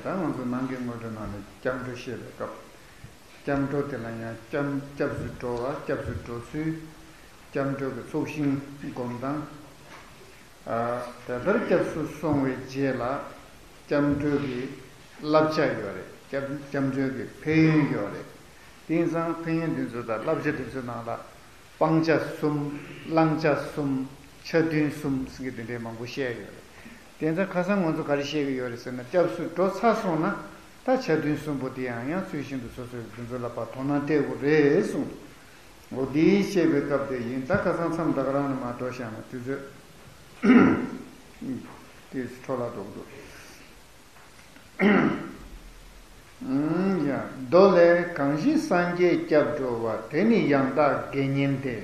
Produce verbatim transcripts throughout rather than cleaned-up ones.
ད་ང་ཚོ་ནང་གི་དངོས་གྲུབ་ནང་ནས་སྐྱབས་འགྲོ་བཤད་པའི་སྐབས། སྐྱབས་འགྲོ་དེ་ལ་ཡང་སྐྱབས་སྐྱབས་སུ་འགྲོ་བ། སྐྱབས་སུ་འགྲོ་ཚུལ། སྐྱབས་འགྲོ་གི་ཚོགས་ཞིང་སྒོམ་སྟངས། ཨ། དེ་ལྟར་སྐྱབས་སུ་སོང་བའི་རྗེས་ལ་སྐྱབས་འགྲོ་གི་བསླབ་བྱ་ཡོད་རེད། སྐྱབས་སྐྱབས་འགྲོ་གི་ཕན་ཡོན་ཡོད་རེད། དེང་སང་ཕན་ཡོན་འདི་ཚོ་དང་བསླབ་བྱ་འདི་ཚོའི་ནང་ལ། སྤང་བྱ་གསུམ། བླང་བྱ་གསུམ། ཆ་མཐུན་གསུམ་ཟེར་གྱི་དེ་འདྲའི་མང་པོ་བཤད་ཡོད་རེད། དེ་ཚོ་ཁ་སང་ང་ཚོ་ག་རེ་བཤད་ཀྱི་ཡོད་རེད་ཟེར་ན། སྐྱབས་སུ་འགྲོ་ཚར་སོང་ན། ད་ཆ་མཐུན་གསུམ་པོ་དེ་ཡང་ཡང་ཚུལ་བཞིན་དུ་སོ་སོའི་དེ་ཚོ་ལ་ཕར་དོ་སྣང་སྤྲད་དགོས་རེད་གསུངས་འདུག་འོ་དེའི་བཤད་པའི་སྐབས་དེ་ཡིན། ད་ཁ་སང་མཚམས་ད་ག་རང་ནས་མར་འགྲོ་བཞག་ན་དུས་ཚོད་དེ་འཕྲོ་བརླག་འགྲོ་གི་འདུག་ཨུམ། ཡ། མདོ་ལས། གང་ཞིག་སངས་རྒྱས་སྐྱབས་འགྲོ་བ། དེ་ནི་ཡང་དག་དགེ་བསྙེན་ཏེ།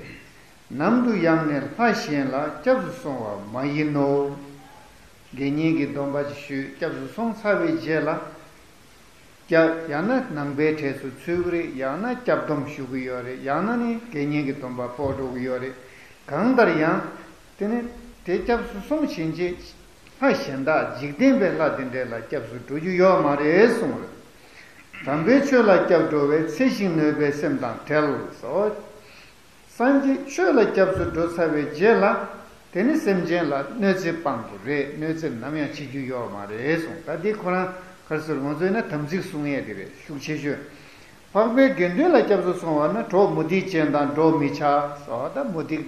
ནམ་དུ་ཡང་ནི་ལྷ་གཞན་ལ། སྐྱབས་སུ་སོང་བ་མ་ཡིན་ནོ། དགེ་བསྙེན་གྱི་སྡོམ་པ་ཅིག་ཞུས། སྐྱབས་སུ་སོང་ཚར་བའི་རྗེས་ལ། སྐྱབས། ཡང་ན་ནང་པའི་གྲས་སུ་ཚུད་ཀྱི་རེད། ཡང་ན་སྐྱབས་སྡོམ་ཞུ་གི་ཡོད་རེད། ཡང་ན་ནི་དགེ་བསྙེན་གྱི་སྡོམ་པ་ཕོག་འགྲོ་གི་ཡོད་རེད། གང་ལྟར་ཡང་། དེ་ནི་དེ་སྐྱབས་སུ་སོང་ཕྱིན་ཆད། ལྷ་གཞན་དག་འཇིག་རྟེན་པའི་ལྷ་དེ་འདྲས་ལ་སྐྱབས་སུ་འགྲོ་རྒྱུ་ཡོད་མ་རེད་གསུངས་རེད། དམ་པའི་ཆོས་ལ་སྐྱབས་འགྲོ་བའི། ཚེ་ཞིང་ནོར་བའི་སེམས་དང་བྲལ་སོ། སངས་རྒྱས་ཆོས་ལ་སྐྱབས་སུ་འགྲོ་ཚར་བའི་རྗེས་ལ། དེ་ནི་སེམས་ཅན་ལ་གནོད་འཚེ་སྤང་དགོས་རེད། གནོད་འཚེ་ནམ་ཡང་བྱེད་རྒྱུ་ཡོད་མ་རེད་གསུངས། ད་འདི་ཁོ་རང་ག་རེ་ཟེར། ང་ཚོས་ན་དམ་ཚིག་སྲུང་ཡས་དེ་རེད། ཤུགས་ཆེ་ཤོས། འཕགས་པའི་དགེ་འདུན་ལ་སྐྱབས་སུ་སོང་བ་ན། གྲོགས་མུ་སྟེགས་ཅན་དང་འགྲོགས་མི་བྱ། སོ། ད་མུ་སྟེགས་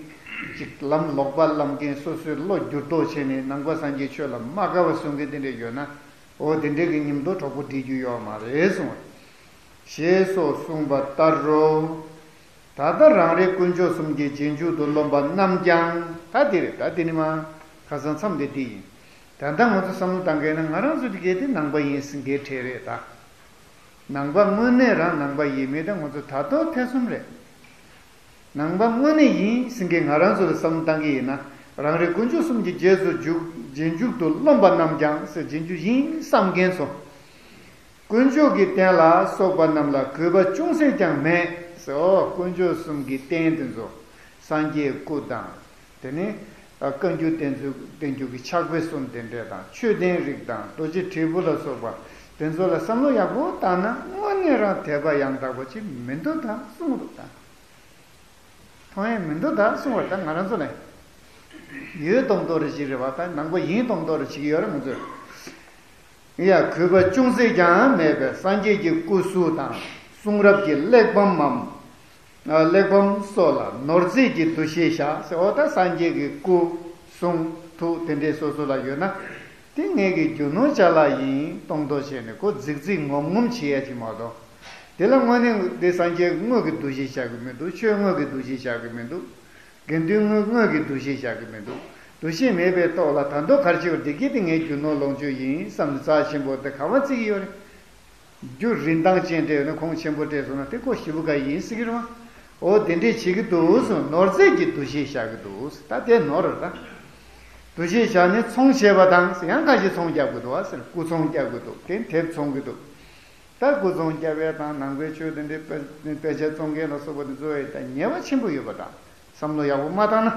ཅིག་ལམ་ལོག་པ་ལམ་མཁན། སོ་སོའི་བློ་འགྱུར་ལྡོག་བྱས་ནས་ནང་པ་སངས་རྒྱས་ཆོས་ལ་མ་དགའ་བ་བཟོ་མཁན་དེ་འདྲས་ཡོད་ན། འོ་དེ་འདྲས་ཀྱི་མཉམ་དུ་གྲོགས་པོ་སྒྲིག་རྒྱུ་ཡོད་མ་རེད་གསུངས་པ། ཞེས་སོགས་གསུངས་པ་ལྟར་རོ། ད་ལྟ་རང་རེ་དཀོན་མཆོག་གསུམ་གྱི་རྗེས་འཇུག་ཏུ་རློམ་པ་རྣམས་ཀྱང་། ད་འདི་རེད། ད་འདི་ནི་མ་ཁ་སང་མཚམས་དེ་འདི་ཡིན། ད་ལྟ་ང་ཚོ་བསམ་བློ་བཏང་མཁན་ན། ང་རང་ཚོ་དེ་གལ་ཏེ་ནང་པ་ཡིན་ཟེར་མཁན་གྲས་རེད་ད། ནང་པ་དངོས་གནས་རང་ནང་པ་ཡིན་མིན་དེ་ང་ཚོ་ད་དུང་ཐེ་ཚོམ་རེད། ནང་པ་དངོས་གནས་ཡིན་ཟེར་མཁན་ང་རང་ཚོ་ལ་བསམ་བློ་བཏང་གི་ཡིན་ན། རང་རེ་དཀོན་མཆོག་གསུམ་གྱི་རྗེས་སུ་འཇུག་རྗེས་འཇུག་ཏུ་རློམ་པ་རྣམས་ཀྱང་ཟེར། རྗེས་འཇུག་ཡིན་བསམ་མཁན་ཚོ། དཀོན་མཆོག་གི་རྟེན་ལ་སོགས་པ་རྣམས་ལ་གུས་པ་ཅུང་ཟད་ཀྱང་མེད་ཟེར། འོ་དཀོན་མཆོག་གསུམ་གྱི་རྟེན་དེ་ཚོ། སངས་རྒྱས་སྐུ་དང་། དེ་ནས་བཀའ་འགྱུར་བསྟན་འཛིན་བསྟན་འགྱུར་གྱི་ཕྱག་དཔེ་གསུམ་དེ་འདྲས་དང་། མཆོད་རྟེན་རིགས་དང་། རྡོ་རྗེ་དྲིལ་བུ་ལ་སོགས་པ་དེ་ཚོ་ལ་བསམ་བློ་ཡག་པོ་བཏང་ན། དངོས་གནས་རང་དད་པ་ཡང་དག་པ་ཅིག་མི་འདུག་ད་གསུངས་འདུག་ད། མཐོང་ཡས་མི་འདུག་ད་གསུངས་པ། ད་ང་རང་ཚོ་ལ་ཡོད་མདོག་མདོག་རེ་ཞིག་རེད་བ། ད་ནང་པ་ཡིན་མདོག་མདོག་རེ་བྱེད་ཀྱི་ཡོད་རེད་ང་ཚོས། ཡ། གུས་པ་ཅུང་ཟད་ཀྱང་མེད་པའི་སངས་རྒྱས་ཀྱི་སྐུ་གཟུགས་དང་། གསུང་རབ་ཀྱི་གླེགས་བམ་མམ། གླེགས་བམ་སོགས་ལ་ནོར་རྫས་ཀྱི་འདུ་ཤེས་བཞག་ཟེར། འོ་ད་སངས་རྒྱས་ཀྱི་སྐུ་གསུང་ཐུགས་དེ་འདྲས་སོ་སོ་ལ་ཡོད་ན། དེ་ངེད་ཀྱི་རྒྱུ་ནོར་ཅ་ལག་ཡིན་མདོག་མདོག་བྱས་ནས་ཁོ་རྫིག་རྫིག་ངོམ་ངོམ་བྱེད་ཡ་ཅིག་མ་གཏོགས། དེ་ལ་དངོས་གནས་དེ་སངས་རྒྱས་དངོས་ཀྱི་འདུ་ཤེས་བཞག་གི་མི་འདུག་ཆོས་དངོས་ཀྱི་འདུ་ཤེས་བཞག་གི་མི་འདུག་དགེ་འདུན་དངོས་དངོས་ཀྱི་འདུ་ཤེས་བཞག་གི་མི་འདུག་འདུ་ཤེས་མེད་པའི་ཐོག་ལ་ད་དུང་ག་རེ་བྱེད་པ། བདེ་སྐྱིད་དེ་ངའི་རྒྱུ་ནོར་ལོངས་སྤྱོད་ཡིན་བསམ་ནས་རྩ་ཆེན་པོ་དེ་ག་བ་བརྩི་གི་ཡོད་རེད། རྒྱུ་རིན་ཐང་ཅན་སྤྲད་ཡོད་ན་གོང་ཆེན་པོ་སྤྲད་སོང་ན་དེ་ཁོ་ཞེ་པོ་དགའ་ཡིན་ཟེར་གི་རེད་བ། འོ་དེ་འདྲས་བྱེད་ཀྱི་འདུག་གསུངས། ནོར་རྫས་ཀྱི་འདུ་ཤེས་བཞག་གི་འདུག་ད་དེ་ནོར་རེད་ད། འདུ་ཤེས་བཞག་ནས་ཚོང་བྱས་པ་དང་ཟེར། ཡང་ཁ་ཤས་ཚོང་རྒྱག་གི་འདུག་བ་ཟེར། སྐུ་ཚོང་རྒྱག་གི་འདུག་དེ་དེབ་ཚོང་གི་འདུག་ད་སྐུ་ཚོང་རྒྱབ་ཡས་དང་། ནང་པའི་ཆོས་དེ་འདྲའི་དཔེ་དཔེ་ཆ་བཙོང་མཁན་ལ་སོགས་པ་དེ་ཚོ་ཡི་ད་ཉེས་པ་ཆེན་པོ་ཡོད་པ་དང་། བསམ་བློ་ཡག་པོ་མ་བཏང་ན།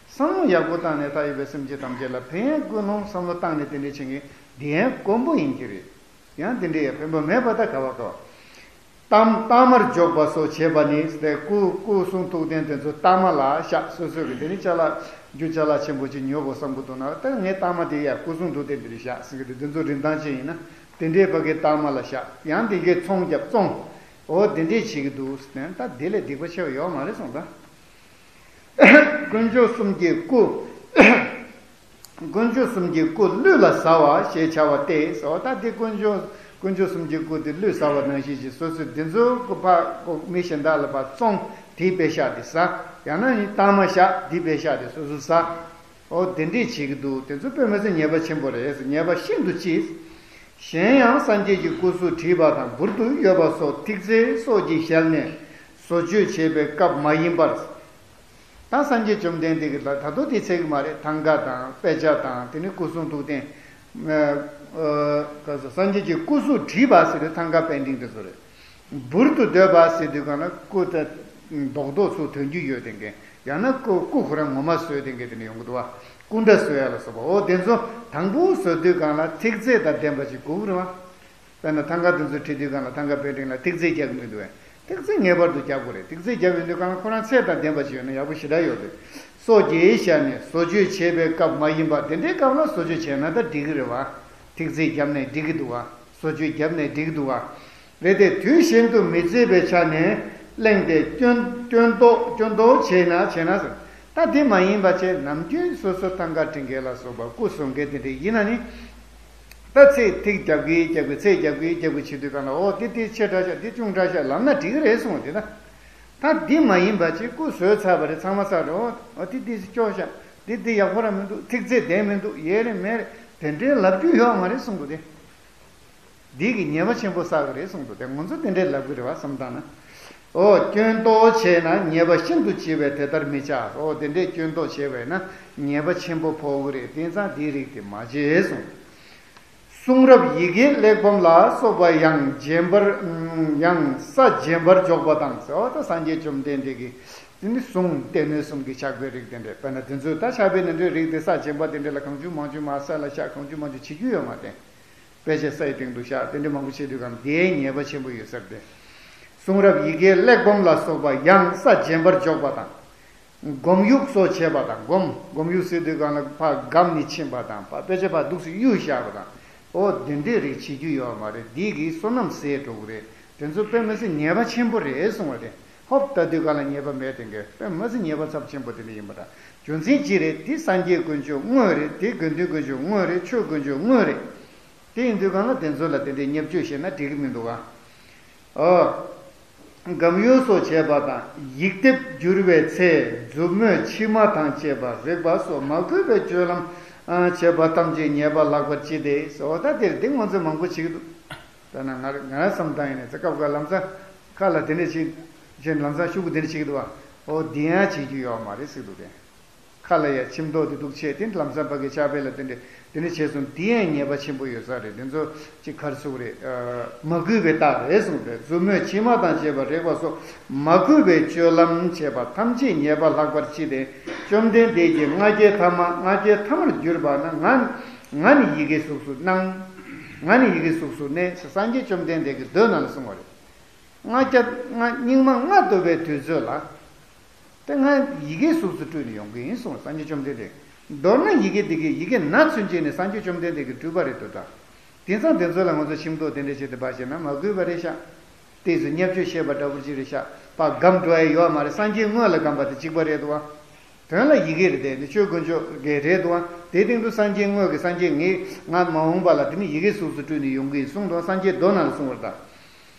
བསམ་བློ་ཡག་པོ་བཏང་ནས་ད་ཡོད་པའི་སེམས་ཅན་ཐམས་ཅད་ལ་ཕན་ཡོན་ཀུན་སློང་བསམ་བློ་བཏང་ནས་དེ་འདྲའི་བྱེད་མཁན་འདི་ཡང་དཀོན་པོ་ཡིན་གྱི་རེད། ཡང་དེ་འདྲའི་ཡང་ཕན་པ་མེད་པ་ད་ག་བ་ག་བ། གཏའ་གཏའ་མར་འཇོག་པ་སོགས་བྱེད་པ་ནི་ཟེར། སྐུ་སྐུ་གསུང་ཐུགས་རྟེན་དེ་ཚོ་གཏའ་མ་ལ་བཞག་སོ་སོ་གི་དེ་ནི་ཅ་ལག་རྒྱུ་ཅ་ལག་ཆེན་པོ་ཅིག་ཉོ་དགོས་བསམ་གི་འདུག་ན། ད་ངས་གཏའ་མ་དེ་ཡ་སྐུ་གསུང་ཐུགས་རྟེན་དེ་ལ་བཞག་ཟེར་གི་འདུག་དེ་ཚོ་རིན་ཐང་ཅན་ཡིན་ན། དེ་འདྲའི་ཕ་གི་གཏའ་མ་ལ་བཞག་ཡང་དེ་གའི་ཚོང་རྒྱབ་བཙོང་། འོ་དེ་འདྲས་བྱེད་ཀྱི་འདུག་ཟེར་ན། ད་དེ་ལས་སྡིག་པ་ཆེ་བ་ཡོད་མ་རེད་གསུངས་ད། དཀོན་མཆོག་གསུམ་གྱི་སྐུ། དཀོན་མཆོག་གསུམ་གྱི་སྐུ་ལུས་ལ་ཟ་བ་ཞེས་བྱ་བ་སྟེ་ཟེར་བ། ད་དེ་དཀོན་མཆོག་དཀོན་མཆོག་གསུམ་གྱི་སྐུ་དེ་ལུས་ཟ་བ་ནང་བཞིན་གྱི་སོ་སོས་དེ་ཚོ་སྐུ་ཕ་སྐུ་མི་གཞན་དག་ལ་ཕར་བཙོང་། དེའི་པད་ཤག་དེ་ཟ། ཡང་ན་ནི་གཏའ་མ་བཞག་དེའི་པད་ཤག་དེ་སོ་སོ་ཟ། འོ་དེ་འདྲས་བྱེད་ཀྱི་འདུག་དེ་ཚོ་དཔེ་མི་སྲིད་ཉེས་པ་ཆེན་པོ་རེད། ཉེས་པ་ཤིན་ཏུ་ལྕི། གཞན་ཡང་སངས་རྒྱས་ཀྱི་སྐུ་གཟུགས་བྲིས་པ་དང་འབུར་དུ་ཡོད་པ་སོགས་ཐིག་ཚད་སོགས་ཀྱི་ཞལ་ནས་བཟོ་བཅོས་བྱེད་པའི་སྐབས་མ་ཡིན་པར། ད་སངས་རྒྱས་བཅོམ་ལྡན་འདས་ཀྱི་ལ་ད་དུང་དེ་ཚད་ཀྱི་མ་རེད། ཐང་ག་དང་དཔེ་ཆ་དང་། དེ་ནི་སྐུ་གསུང་ཐུགས་རྟེན། ཨ། ཨ། སངས་རྒྱས་ཀྱི་སྐུ་གཟུགས་བྲིས་པ་ཟེར་དུས་ཐང་ག་པེན་ཊིང་དེ་ཚོ་རེད། འབུར་དུ་སྡོད་པ་ཟེར་དུས་གང་ལ་སྐུ་དེ་རྡོག་རྡོག་ཚུར་དོན་རྒྱུ་ཡོད་དེ་འགན། ཡང་ན་སྐུ་སྐུ་ཁོ་རང་ངོ་མ་བཟོས་དེ་འགན་དེ་ནི་ཡོང་གི་འདུག་བ། སྐུ་འདྲ་བཟོ་ཡ་ལ་སོགས་པ། འོ་དེ་ཚོ་དང་པོ་བཟོ་དུས་གང་ལ་ཐིག་ཚད་དང་ལྡན་པ་ཞིག་དགོས་ཀྱི་རེད་བ། དཔེར་ན་ཐང་ག་དེ་ཚོ་བྲིས་དུས་སྒང་ལ་ཐང་ག་དཔེ་ཕྲེང་ལ་ཐིག་ཚད་རྒྱག་གི་མི་འདུག་བས། ཐིག་ཚད་ངེས་པར་དུ་རྒྱག་དགོས་རེད། ཐིག་ཚད་རྒྱབ་ཡོང་དུས་སྒང་ལ་ཁོ་རང་ཚད་དང་ལྡན་པ་ཞིག་ཡོད་ན་ཡག་པོ་ཞེ་དྲག་ཡོད་རེད། སོ་བརྒྱད་བཞག་ནས་བཟོ་བཅོས་བྱེད་པའི་སྐབས་མ་ཡིན་པ་དེ་འདྲའི་སྐབས་ལ་བཟོ་བཅོས་བྱས་ན་ད་འགྲིག་གི་རེད་བ། ཐིག་ཚད་བརྒྱབ་ནས་འགྲིག་གི་འདུག་བ། བཟོ་བཅོས་བརྒྱབ་ནས་འགྲིག་གི་འདུག་བ། རེད་དེ། དུས་གཞན་དུ་མི་བརྩིས་པའི་ཆ་ནས་གླེང་སྟེ་སྐྱོན་སྐྱོན་འདོགས་སྐྱོན་འདོགས་བྱས་ན་བྱས་ན་ཟེར། ད་དེ་མ་ཡིན་པ་བྱས་ནམ་རྒྱུན་སོ་སོ་ཐང་ག་འབྲི་མཁན་ལ་སོགས་པ་སྐུ་སྲུང་མཁན་དེ་འདྲ་ཡིན་ན་ནི། ད་ཚེ་ཐིག་རྒྱབ་གི་རྒྱབ་གི་ཚེ་རྒྱབ་གི་རྒྱབ་གི་བྱེད་དུས་སྒང་ལ་ཨོ་དེ་དེ་ཆེ་དྲགས་ཤག་དེ་ཆུང་དྲགས་ཤག་ལབ་ན་འགྲིག་གི་རེད་གསུངས་པ་དེ་ད། ད་འདི་མ་ཡིན་པ་ཅིག་སྐུ་བཟོས་ཚར་བ་རེད། ཚང་མ་ཚར་རེད། ཨོ་ཨོ་དེ་དེ་སྐྱོ་ཤག་དེ་དེ་ཡག་པོ་རང་མི་འདུག་ཐིག་ཚད་ལྡན་མི་འདུག་ཡས་རེད་མས་རེད། དེ་འདྲའི་ལབ་རྒྱུ་ཡོད་མ་རེད་གསུངས་འདུག་སྟེ། འདི་གི་ཉེས་པ་ཆེན་པོ་བསགས་ཀྱི་རེད་གསུངས་འདུག་སྟེ། ང་ཚོ་དེ་འདྲའི་ལབ་གི་རེད་བ་བསམ་བཏང་ན། ཨོ་སྐྱོན་འདོགས་བྱས་ན་ཉེས་པ་ཤིན་ཏུ་ལྕི་བས་དེ་ལྟར་མི་བྱ། ཨོ་དེ་འདྲའི་སྐྱོན་འདོགས་བྱས་པས་ན་ཉེས་པ་ཆེན་པོ་ཕོག་གི་རེད། དེང་སང་འདིའི་རིགས་དེ་མ་བྱེད་གསུངས། གསུང་རབ་ཡི་གེ་གླེགས་བམ་ལ་སོགས་པ་ཡང་རྗེན་པར་ཡང་ས་རྗེན་པར་འཇོག་པ་དང་ཟེར་བ་དང་སངས་རྒྱས་བཅོམ་ལྡན་འདས་ཀྱིས་དེ་ནི་གཟུངས་སྡེ་སྣོད་གསུམ་གྱི་ཕྱག་དཔེའི་རིགས་དེ་འདྲས། དཔེར་ན་དེ་ཚོའི་ད་ཕྱག་དཔེ་དེ་འདྲའི་རིགས་དེ་ས་རྗེན་པ་དེ་འདྲས་ལ་གང་བྱུང་མང་བྱུང་མར་ས་ལ་བཞག་གང་བྱུང་མང་བྱུང་བྱེད་རྒྱུ་ཡོད་མ་རེད། དཔེ་ཆ་སའི་སྟེང་དུ་བཞག་དེ་འདྲས་མང་པོ་བྱེད་དུས་སྒང་དེའི་ཉེས་པ་ཆེན་པོ་ཡོད་ས་རེད། གསུང་རབ་ཡི་གེ་གླེགས་བམ་ལ་སོགས་པ་ཡང་ས་རྗེན་པར་འཇོག་པ་དང་། སྒོམ་གཡུག་སོགས་བྱེད་པ་དང་། སྒོམ་སྒོམ་གཡུག་ཟེར་དུས་སྒང་ལ་ཕར་སྒམ་ནས་ཕྱིན་པ་དང་ཕར་དཔེ་ཆ་ཕར་འདུག་སེ་གཡུག་བཞག་པ་དང་། ཨོ་དེ་འདྲའི་རིགས་བྱེད་རྒྱུ་ཡོད་མ་རེད། འདི་གིས་བསོད་ནམས་ཟད་འགྲོ་གི་རེད། དེ་ཚོ་དཔེ་མི་སྲིད་ཉེས་པ་ཆེན་པོ་རེད་གསུངས་པ་རེད། ཧོབ་ལྟ་དུས་སྒང་ལ་ཉེས་པ་མེད་དེ་འགས་དཔེ་མི་སྲིད་ཉེས་པ་ཚབས་ཆེན་པོ་དེ་འདྲ་ཡིན་པ་འདྲ། རྒྱུ་མཚན་ཅི་རེད། དེ་སངས་རྒྱས་དཀོན་མཆོག་དངོས་རེད། དེ་དགེ་འདུན་དཀོན་མཆོག་དངོས་རེད། ཆོས་དཀོན་མཆོག་དངོས་རེད། དེ་ཡིན་དུས་སྒང་ལ་དེ་ཚོ་ལ་དེ་འདྲའི་བརྙས་བཅོས་བྱས་ན་འགྲིག་གི་མི་འདུག་ག་ཨོ། སྒམ་གཡུག་སོགས་བྱེད་པ་དང་། ཡིག་ལྟེབ་བསྒྱུར་བའི་ཚེ་མཛུབ་མོས་མཆིལ་མ་དང་བཅས་པ་རེག་པ་སོགས་མ་གུས་པའི་སྤྱོད་ལམ་བྱེད་པ་ཐམས་ཅད་ཉེས་པ་ལྷག་པར་ལྕི་སྟེ། ཨོ་ད་དེར་འདི་ང་ཚོས་མང་པོ་བྱེད་ཀྱི་འདུག་ད་ནང་ང་ང་རང་བསམ་སྟངས་ཡིན་ནའི་ཚེ་སྐབས་འགའ་ལམ་སང་ཁ་ལ་དེ་འདྲ་བྱེད་བྱེད་ལམ་སང་ཤོག་གུ་དེ་འདྲ་བྱེད་ཀྱི་འདུག་བ། ཨོ་འདི་ཡང་བྱེད་རྒྱུ་ཡོད་མ་རེད་ཟེར་འདུག་སྟེ། ཁ་ལ་ཡ་མཆིལ་མདོག་དེ་འདུག་བྱས་དེ་ལམ་སང་ཕ་གི་ཕྱག་དཔེ་ལ་དེ་འདྲ་དེ་འདྲ་བྱས་སོང་། དེ་ཡང་ཉེས་པ་ཆེན་པོ་ཡོད་ས་རེད། དེ་ཚོ་ཅིག་ག་རེ་ཟེར་དགོས་རེད། མ་གུས་པའི་རྟགས་རེད་གསུངས་པས། མཛུབ་མོས་མཆིལ་མ་དང་བཅས་པ་རེག་པ་སོགས་མ་གུས་པའི་སྤྱོད་ལམ་བྱེད་པ་ཐམས་ཅད་ཉེས་པ་ལྷག་པར་ལྕི་སྟེ། བཅོམ་ལྡན་འདས་ཀྱིས་ང་རྒྱལ་ཐ་མ་ང་རྒྱལ་ཐ་མར་གྱུར་པ་ན་ང་ང་ནི་ཡི་གེ་གཟུགས་སུ་སྣང་། ང་ནི་ཡི་གེ་གཟུགས་སུ་གནས་ཟེར་སངས་རྒྱས་བཅོམ་ལྡན་འདས་ཀྱིས་མདོའི་ནང་ལ་གསུངས་པ་རེད། ང་རྒྱལ་ང་སྙིགས་མ་ལྔ་བདོ་བའི་དུས་ཚོད་ལ། དེ་ང་ཡི་གེའི་གཟུགས་སུ་སྤྲུལ་ནས་ཡོང་གི་ཡིན་གསུངས། སངས་རྒྱས་བཅོམ་ལྡན་འདས། མདོར་ན་ཡི་གེ་འདི་གའི་ཡི་གེ་ན་ཚུན་ཆད་ནས་སངས་རྒྱས་བཅོམ་ལྡན་འདས་ཀྱི་སྤྲུལ་པ་རེད་འདུག་ད། དེང་སང་དེ་ཚོ་ལ་ང་ཚོ་མཆིལ་མདོག་དེ་འདྲ་བྱས་ཏེ་འབའ་བྱས་ན་མ་གུས་པ་རེད་ཤག་དེ་ཚོ་བརྙས་བཅོས་བཤད་པ་འདྲ་པོ་ཅིག་རེད་ཤག་ཕར་སྒམ་འགྲོ་ཡ་ཡོད་མ་རེད། སངས་རྒྱས་དངོས་ལ་སྒམ་པ་དེ་གཅིག་པ་རེད་འདུག་བ། དོན་ལ་ཡི་གེ་རེད་དེ་ནི་ཆོས་དཀོན་མཆོག་གི་རེད་འདུག་བ། དེའི་སྟེང་དུ་སངས་རྒྱས་དངོས་ཀྱི་སངས་རྒྱས་ངས་ང་མ་འོངས་པ་ལ་དེ་ནི་ཡི་གེ་གཟུགས་སུ་སྤྲུལ་ནས་ཡོང་གི་ཡིན་གསུངས་འདུག་བ། སངས་རྒྱས་མདོ་ནང་ལ་གསུངས་པ་རེད་ད།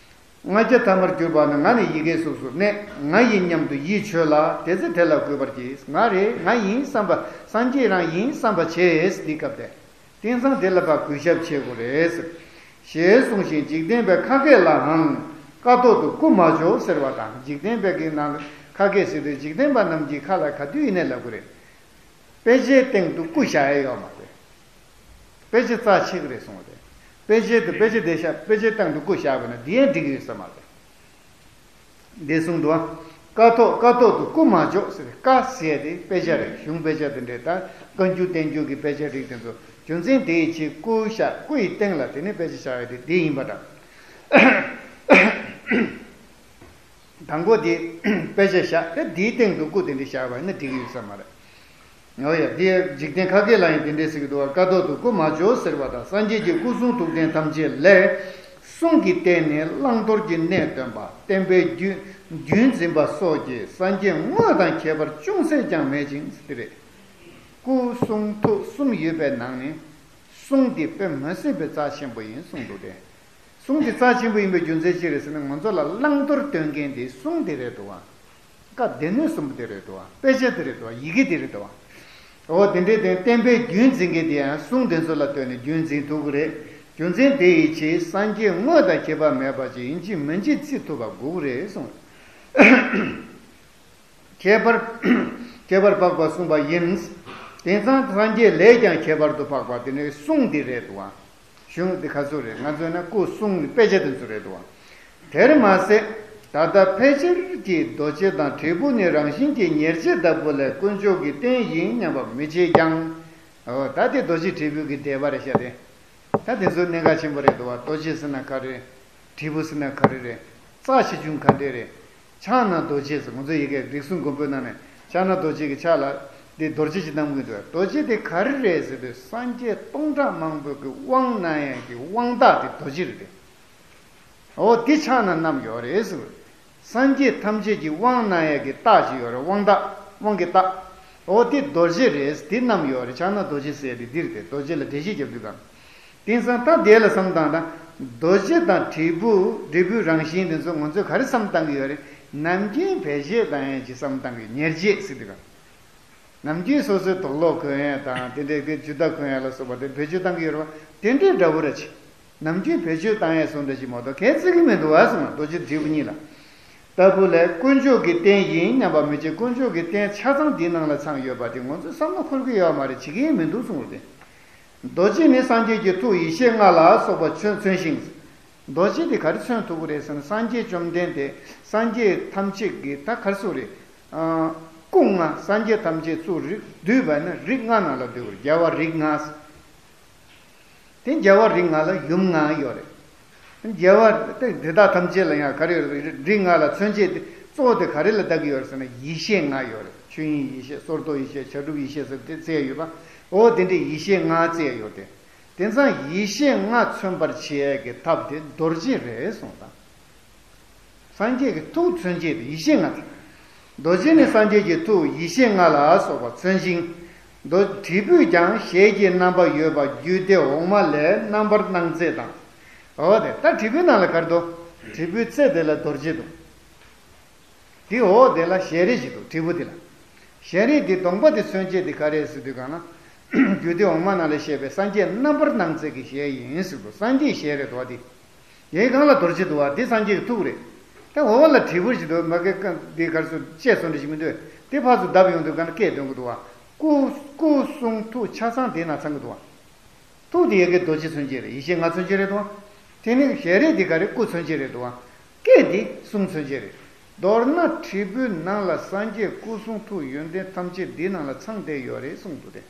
ང་རྒྱལ་ཐ་མར་གྱུར་པ་ན་ང་ནི་ཡི་གེའི་གཟུགས་སུ་གནས། ང་ཡིན་སྙམ་དུ་ཡིད་ཆོས་ལ་དེ་ཚེ་དེ་ལ་གུས་པར་གྱིས། ང་རེད་ང་ཡིན་བསམ་པ་སངས་རྒྱས་རང་ཡིན་བསམ་པ་བྱས་འདི་སྐབས་དེ། དེང་སང་དེ་ལ་ཕར་གུས་ཞབས་བྱེད་དགོས་རེད། ཞེས་གསུངས་ཤིང་འཇིག་རྟེན་པའི་ཁ་སྐད་ལའང་ཀཿཐོག་ཏུ་སྐུ་མ་བྱོ་ཟེར་བ་དང་། འཇིག་རྟེན་པའི་གི་ནང་ཁ་སྐད་ཟེར་དུས་འཇིག་རྟེན་པ་རྣམས་ཀྱིས་ཁ་ལ་ག་དུས་ཡིན་ནའི་ལབ་གི་རེད། དཔེ་ཆའི་སྟེང་དུ་སྐུ་བཞག་ཡ་ཡོད་མ་རེད། དཔེ་ཆ་རྩ་ཆེ་གི་རེད་གསུངས་པ་རེད། དཔེ་ཆའི་དུ་དཔེ་ཆ་དེ་བཞག་དཔེ་ཆའི་སྟེང་དུ་སྐུ་བཞག་པ་ན་འདི་ཡང་འགྲིག་གི་ཡོད་ས་མ་རེད། འདི་གསུངས་འདུག་བ། ཀཿཐོག་ཀཿཐོག་ཏུ་སྐུ་མ་བྱོ་ཟེར། ཀཿ་ཟེར་ཡ་དེ་དཔེ་ཆ་རེད། གཞུང་དཔེ་ཆ་དེ་འདྲས་ད་བཀའ་འགྱུར་བསྟན་འགྱུར་གྱི་དཔེ་ཆ་རིགས་དེ་ཚོ་རྒྱུ་མཚན་དེ་ཡི་ཕྱིར་སྐུ་བཞག་སྐུ་ཡི་སྟེང་ལ་དེ་ནས་དཔེ་ཆ་བཞག་ཡ་དེ་འདི་ཡིན་པ་འདྲ། དང་པོ་དེ་དཔེ་ཆ་བཞག་དེ་དེའི་སྟེང་དུ་སྐུ་དེ་འདྲ་བཞག་པ་ཡིན་ན་འགྲིག་གི་ཡོད་ས་མ་རེད། འོ་ཡ། དེ་འཇིག་རྟེན་ཁ་སྐད་ལ་ཡང་དེ་འདྲས་ཟེར་གྱི་འདུག་བ། ཀཿཐོག་ཏུ་སྐུ་མ་བྱོ་ཟེར་བ་དང་། སངས་རྒྱས་ཀྱི་སྐུ་གསུང་ཐུགས་རྟེན་ཐམས་ཅད་ལས་གསུང་གིས་བསྟན་ནས་བླང་དོར་གྱི་གནས་སྟོན་པ། བསྟན་པའི་རྒྱུན་རྒྱུན་འཛིན་པ་སོགས་ཀྱི་སངས་རྒྱས་དངོས་དང་ཁྱད་པར་ཅུང་ཟད་ཀྱང་མེད་ཅིང་ཟེར་རེད། སྐུ་གསུང་ཐུགས་གསུམ་ཡོད་པའི་ནང་ནས་གསུང་འདི་དཔེ་མི་སྲིད་པའི་རྩ་ཆེན་པོ་ཡིན་གསུངས་འདུག་སྟེ། གསུང་འདི་རྩ་ཆེན་པོ་ཡིན་པའི་རྒྱུ་མཚན་ཅི་རེད་ཟེར་ན། ང་ཚོ་ལ་བླང་དོར་སྟོན་མཁན་དེ་གསུང་དེ་རེད་འདུག་བ། བཀའ་སྡེ་སྣོད་གསུམ་པོ་དེ་རེད་འདུག་བ། དཔེ་ཆ་དེ་རེད་འདུག་བ། ཡི་གེ་དེ་རེད་འདུག་བ། འོ་དེ་འདྲའི་དེ་བསྟན་པའི་རྒྱུན་འཛིན་མཁན་དེ་ཡང་གསུང་དེ་ཚོ་ལ་ལྟོས་ནས་རྒྱུན་འཛིན་ཐུབ་ཀྱི་རེད། རྒྱུ་མཚན་དེ་ཡི་ཕྱིར་སངས་རྒྱས་དངོས་དང་ཁྱད་པར་མེད་པ་ཅིག་ཡིན་གཅིག་མིན་གཅིག་བརྩི་ཐུབ་པ་དགོས་ཀྱི་རེད་གསུངས། ཁྱད་པར་ཁྱད་པར་འཕགས་པ་གསུངས་པ་ཡིན། དེང་སང་སངས་རྒྱས་ལས་ཀྱང་ཁྱད་པར་དུ་འཕགས་པ་དེ་ནི་གསུང་འདི་རེད་འདུག་བ། གཞུང་འདི་ག་ཚོད་རེད། ང་ཚོས་ན་སྐུ་གསུང་དཔེ་ཆ་དེ་ཚོ་རེད་འདུག་བ། དེར་མ་ཟད་ད་ལྟ་ཕལ་ཆེར་གྱིས་རྡོ་རྗེ་དང་དྲིལ་བུ་ནི་རང་བཞིན་གྱིས་ཉེར་སྤྱོད་ལྟ་བུ་ལས་དཀོན་མཆོག་གི་རྟེན་ཡིན་སྙམ་པ་མི་བྱེད་ཀྱང་། འོ་ད་དེ་རྡོ་རྗེ་དྲིལ་བུ་གི་འགྲེལ་པ་རེད་ཤག་དེ། ད་དེ་ཚོ་གནད་འགག་ཆེན་པོ་རེད་འདུག་བ། རྡོ་རྗེ་ཟེར་ན་ག་རེ་རེད། དྲིལ་བུ་ཟེར་ན་ག་རེ་རེད། རྩ་ཆེ་ཆུང་ག་འདྲས་རེད། ཕྱག་ན་རྡོ་རྗེ་ཟེར། ང་ཚོ་ཡི་གེ་རིགས་གསུམ་མགོན་པོའི་ནང་ནས་ཕྱག་ན་རྡོ་རྗེ་གི་ཕྱག་ལ་དེ་རྡོ་རྗེ་ཅིག་བསྣམས་ཀྱི་འདུག་རྡོ་རྗེ་དེ་ག་རེ་རེད་ཟེར་དུས་སངས་རྒྱས་སྟོང་ཕྲག་མང་པོ་གི་དབང་གནང་ཡས་ཀྱི་དབང་རྟགས་དེ་རྡོ་རྗེ་རེད་དེ། འོ་འདི་ཕྱག་ན་བསྣམས་ཡོད་རེད་ཟེར། སངས་རྒྱས་ཐམས་ཅད་ཀྱི་དབང་གནང་ཡས་ཀྱི་རྟགས་ཅིག་ཡོད་རེད། དབང་རྟགས། དབང་གི་རྟགས། འོ་འདི་རྡོ་རྗེ་རེད། འདི་བསྣམས་ཡོད་རེད། ཕྱག་ན་རྡོ་རྗེ་ཟེར་ཡས་དེ་འདི་རེད་དེ། རྡོ་རྗེ་ལ་འགྲེལ་བཤད་རྒྱབ་དུས་གང་། དེང་སང་ད་དེ་ལ་བསམ་བཏང་ན། རྡོ་རྗེ་དང་དྲིལ་བུ། དྲིལ་བུའི་རང་བཞིན་དེ་ཚོ་ང་ཚོས་ག་རེ་བསམ་བཏང་གི་ཡོད་རེད། ནམ་རྒྱུན་བེད་སྤྱོད་བཏང་ཡས་ཅིག་བསམ་བཏང་གི་ཡོད། ཉེར་སྤྱོད་ཟེར་དུས་གང་། ནམ་རྒྱུན་སོ་སོའི་དོགས་ལོག་གོན་ཡས་དང་དེ་འདྲའི་གི་ཇུས་གཏོགས་གོན་ཡས་ལ་སོགས་པ་དེ་བེད་སྤྱོད་བཏང་གི་ཡོད་རེད་བ། དེ་འདྲའི་འདྲ་བོ་རེད་ཅེ། ནམ་རྒྱུན་བེད་སྤྱོད་བཏང་ཡས་བཟོ་འདྲ་ཞིག་མ་གཏོགས་གལ་ཆེ་གི་མི་འདུག་བ་གསུངས། རྡོ་རྗེ་དྲིལ་བུ་གཉིས་ལ། ལྟ་བུ་ལས་དཀོན་མཆོག་གི་རྟེན་ཡིན་སྙམ་པ་མི་བྱེད། དཀོན་མཆོག་གི་རྟེན་ཆ་ཚང་འདི་ནང་ལ་ཚང་ཡོད་པ་དེ་ང་ཚོས་བསམ་བློ་འཁོར་གི་ཡོད་མ་རེད། བྱེད་ཀྱི་མི་འདུག་གསུངས་རེད། རྡོ་རྗེ་ནི་སངས་རྒྱས་ཀྱི་ཐུགས་ཡེ་ཤེས་ལྔ་ལ་སོགས་པ་མཚོན་མཚོན་ཞིང་། རྡོ་རྗེ་དེ་ག་རེ་མཚོན་ཐུབ་ཀྱི་རེད་ཟེར་ན། སངས་རྒྱས་བཅོམ་ལྡན་འདས་སངས་རྒྱས་ཐམས་ཅད་ཀྱི་ད་ག་རེ་ཟེར་དགོས་རེད། ཨ། སྐུ་ལྔ། སངས་རྒྱས་ཐམས་ཅད་གཙོ་བོ་རིགས་བསྡུས་པ་ན་རིགས་ལྔ་ནང་ལ་འདུས་པ་རེད། རྒྱལ་བ་རིགས་ལྔ། དེ་རྒྱལ་བ་རིགས་ལྔ་ལ་ཡུམ་ལྔ་ཡོད་རེད། རྒྱལ་བ་དེ་དེ་དག་ཐམས་ཅད་ལ་ཡང་ག་རེ་ཡོད་རེད། རིགས་ལྔ་ལ་མཚོན་བྱེད་དེ་གཙོ་བོ་དེ་ག་རེ་ལ་བཏགས་ཀྱི་ཡོད་རེད་ཟེར་ན། ཡེ་ཤེས་ལྔ་ཡོད་རེད། ཆོས་དབྱིངས་ཡེ་ཤེས། སོར་རྟོག་ཡེ་ཤེས། བྱ་གྲུབ་ཡེ་ཤེས་ཟེར་དེ་བརྩི་ཡས་ཡོད་པ། འོ་དེ་འདྲའི་ཡེ་ཤེས་ལྔ་བརྩི་ཡས་ཡོད་དེ། དེང་སང་ཡེ་ཤེས་ལྔ་མཚོན་པར་བྱེད་ཡས་ཀྱི་ཐབས་དེ་རྡོ་རྗེ་རེད་གསུངས་དང་། སངས་རྒྱས་ཀྱི་ཐུགས་མཚོན་བྱེད་དེ་ཡེ་ཤེས་ལྔ་དེ། རྡོ་རྗེ་ནི་སངས་རྒྱས་ཀྱི་ཐུགས་ཡེ་ཤེས་ལྔ་ལ་སོགས་པ་མཚོན་ཞིང་། རྡོ། དྲིལ་བུས་ཀྱང་ཞལ་གྱི་རྣམ་པ་ཡོད་པ་རྒྱུད་སྡེ་འོག་མ་ལས་རྣམ་པར་སྣང་མཛད་དང་། འོ་དེ་ད་དྲིལ་བུའི་ནང་ལ་ག་རེ་འདུག་དྲིལ་བུའི་རྩེ་དེ་ལ་རྡོ་རྗེ་འདུག་དེ་འོག་དེ་ལ་ཞལ་རས་ཅིག་འདུག་དྲིལ་བུ་དེ་ལ། ཞལ་རས་དེ་གདོང་པ་དེ་མཚོན་བྱེད་དེ་ག་རེ་ཟེར་དུས་གང་ན། རྒྱུད་སྡེ་འོག་མ་ནང་ལ་བཤད་པའི་སངས་རྒྱས་རྣམ་པར་སྣང་མཛད་ཀྱི་ཞལ་ཡིན་ཟེར་འདུག་སངས་རྒྱས་ཞལ་རེད་འདུག་བ་དེ། ཡའི་སྒང་ལ་རྡོ་རྗེ་འདུག་བ། དེ་སངས་རྒྱས་ཀྱི་ཐུགས་རེད། ད་འོག་ལ་དྲིལ་བུ་ཞིག་འདུག་མ་གི་རྐང་འདི་གར་སོ་བཅད་སོང་འདྲ་ཞིག་མི་འདུག་དེ་ཕར་ཚུར་བརྡབ་ཡོང་དུས་གང་ན་སྐད་འདོན་གི་འདུག་བ། སྐུ། སྐུ་གསུང་ཐུགས་ཆ་ཚང་དེའི་ནང་ཚང་གི་འདུག་བ། ཐུགས་དེ་ཡ་གི་རྡོ་རྗེ་མཚོན་བྱེད་རེད། ཡེ་ཤེས་ལྔ་མཚོན་བྱེད་རེད་འདུག་བ། དེ་ནི་ཞལ་རས་དེ་ག་རེ་སྐུ་མཚོན་བྱེད་རེད་འདུག་བ། སྐད་དེ་གསུང་མཚོན་བྱེད་རེད། མདོར་ན་དྲིལ་བུའི་ནང་ལ་སངས་རྒྱས་སྐུ་གསུང་ཐུགས་ཡོན་ཏན་ཐམས་ཅད་འདིའི་ནང་ལ་ཚང་བསྡད་ཡོད་རེད་གསུངས་འདུག་སྟེ།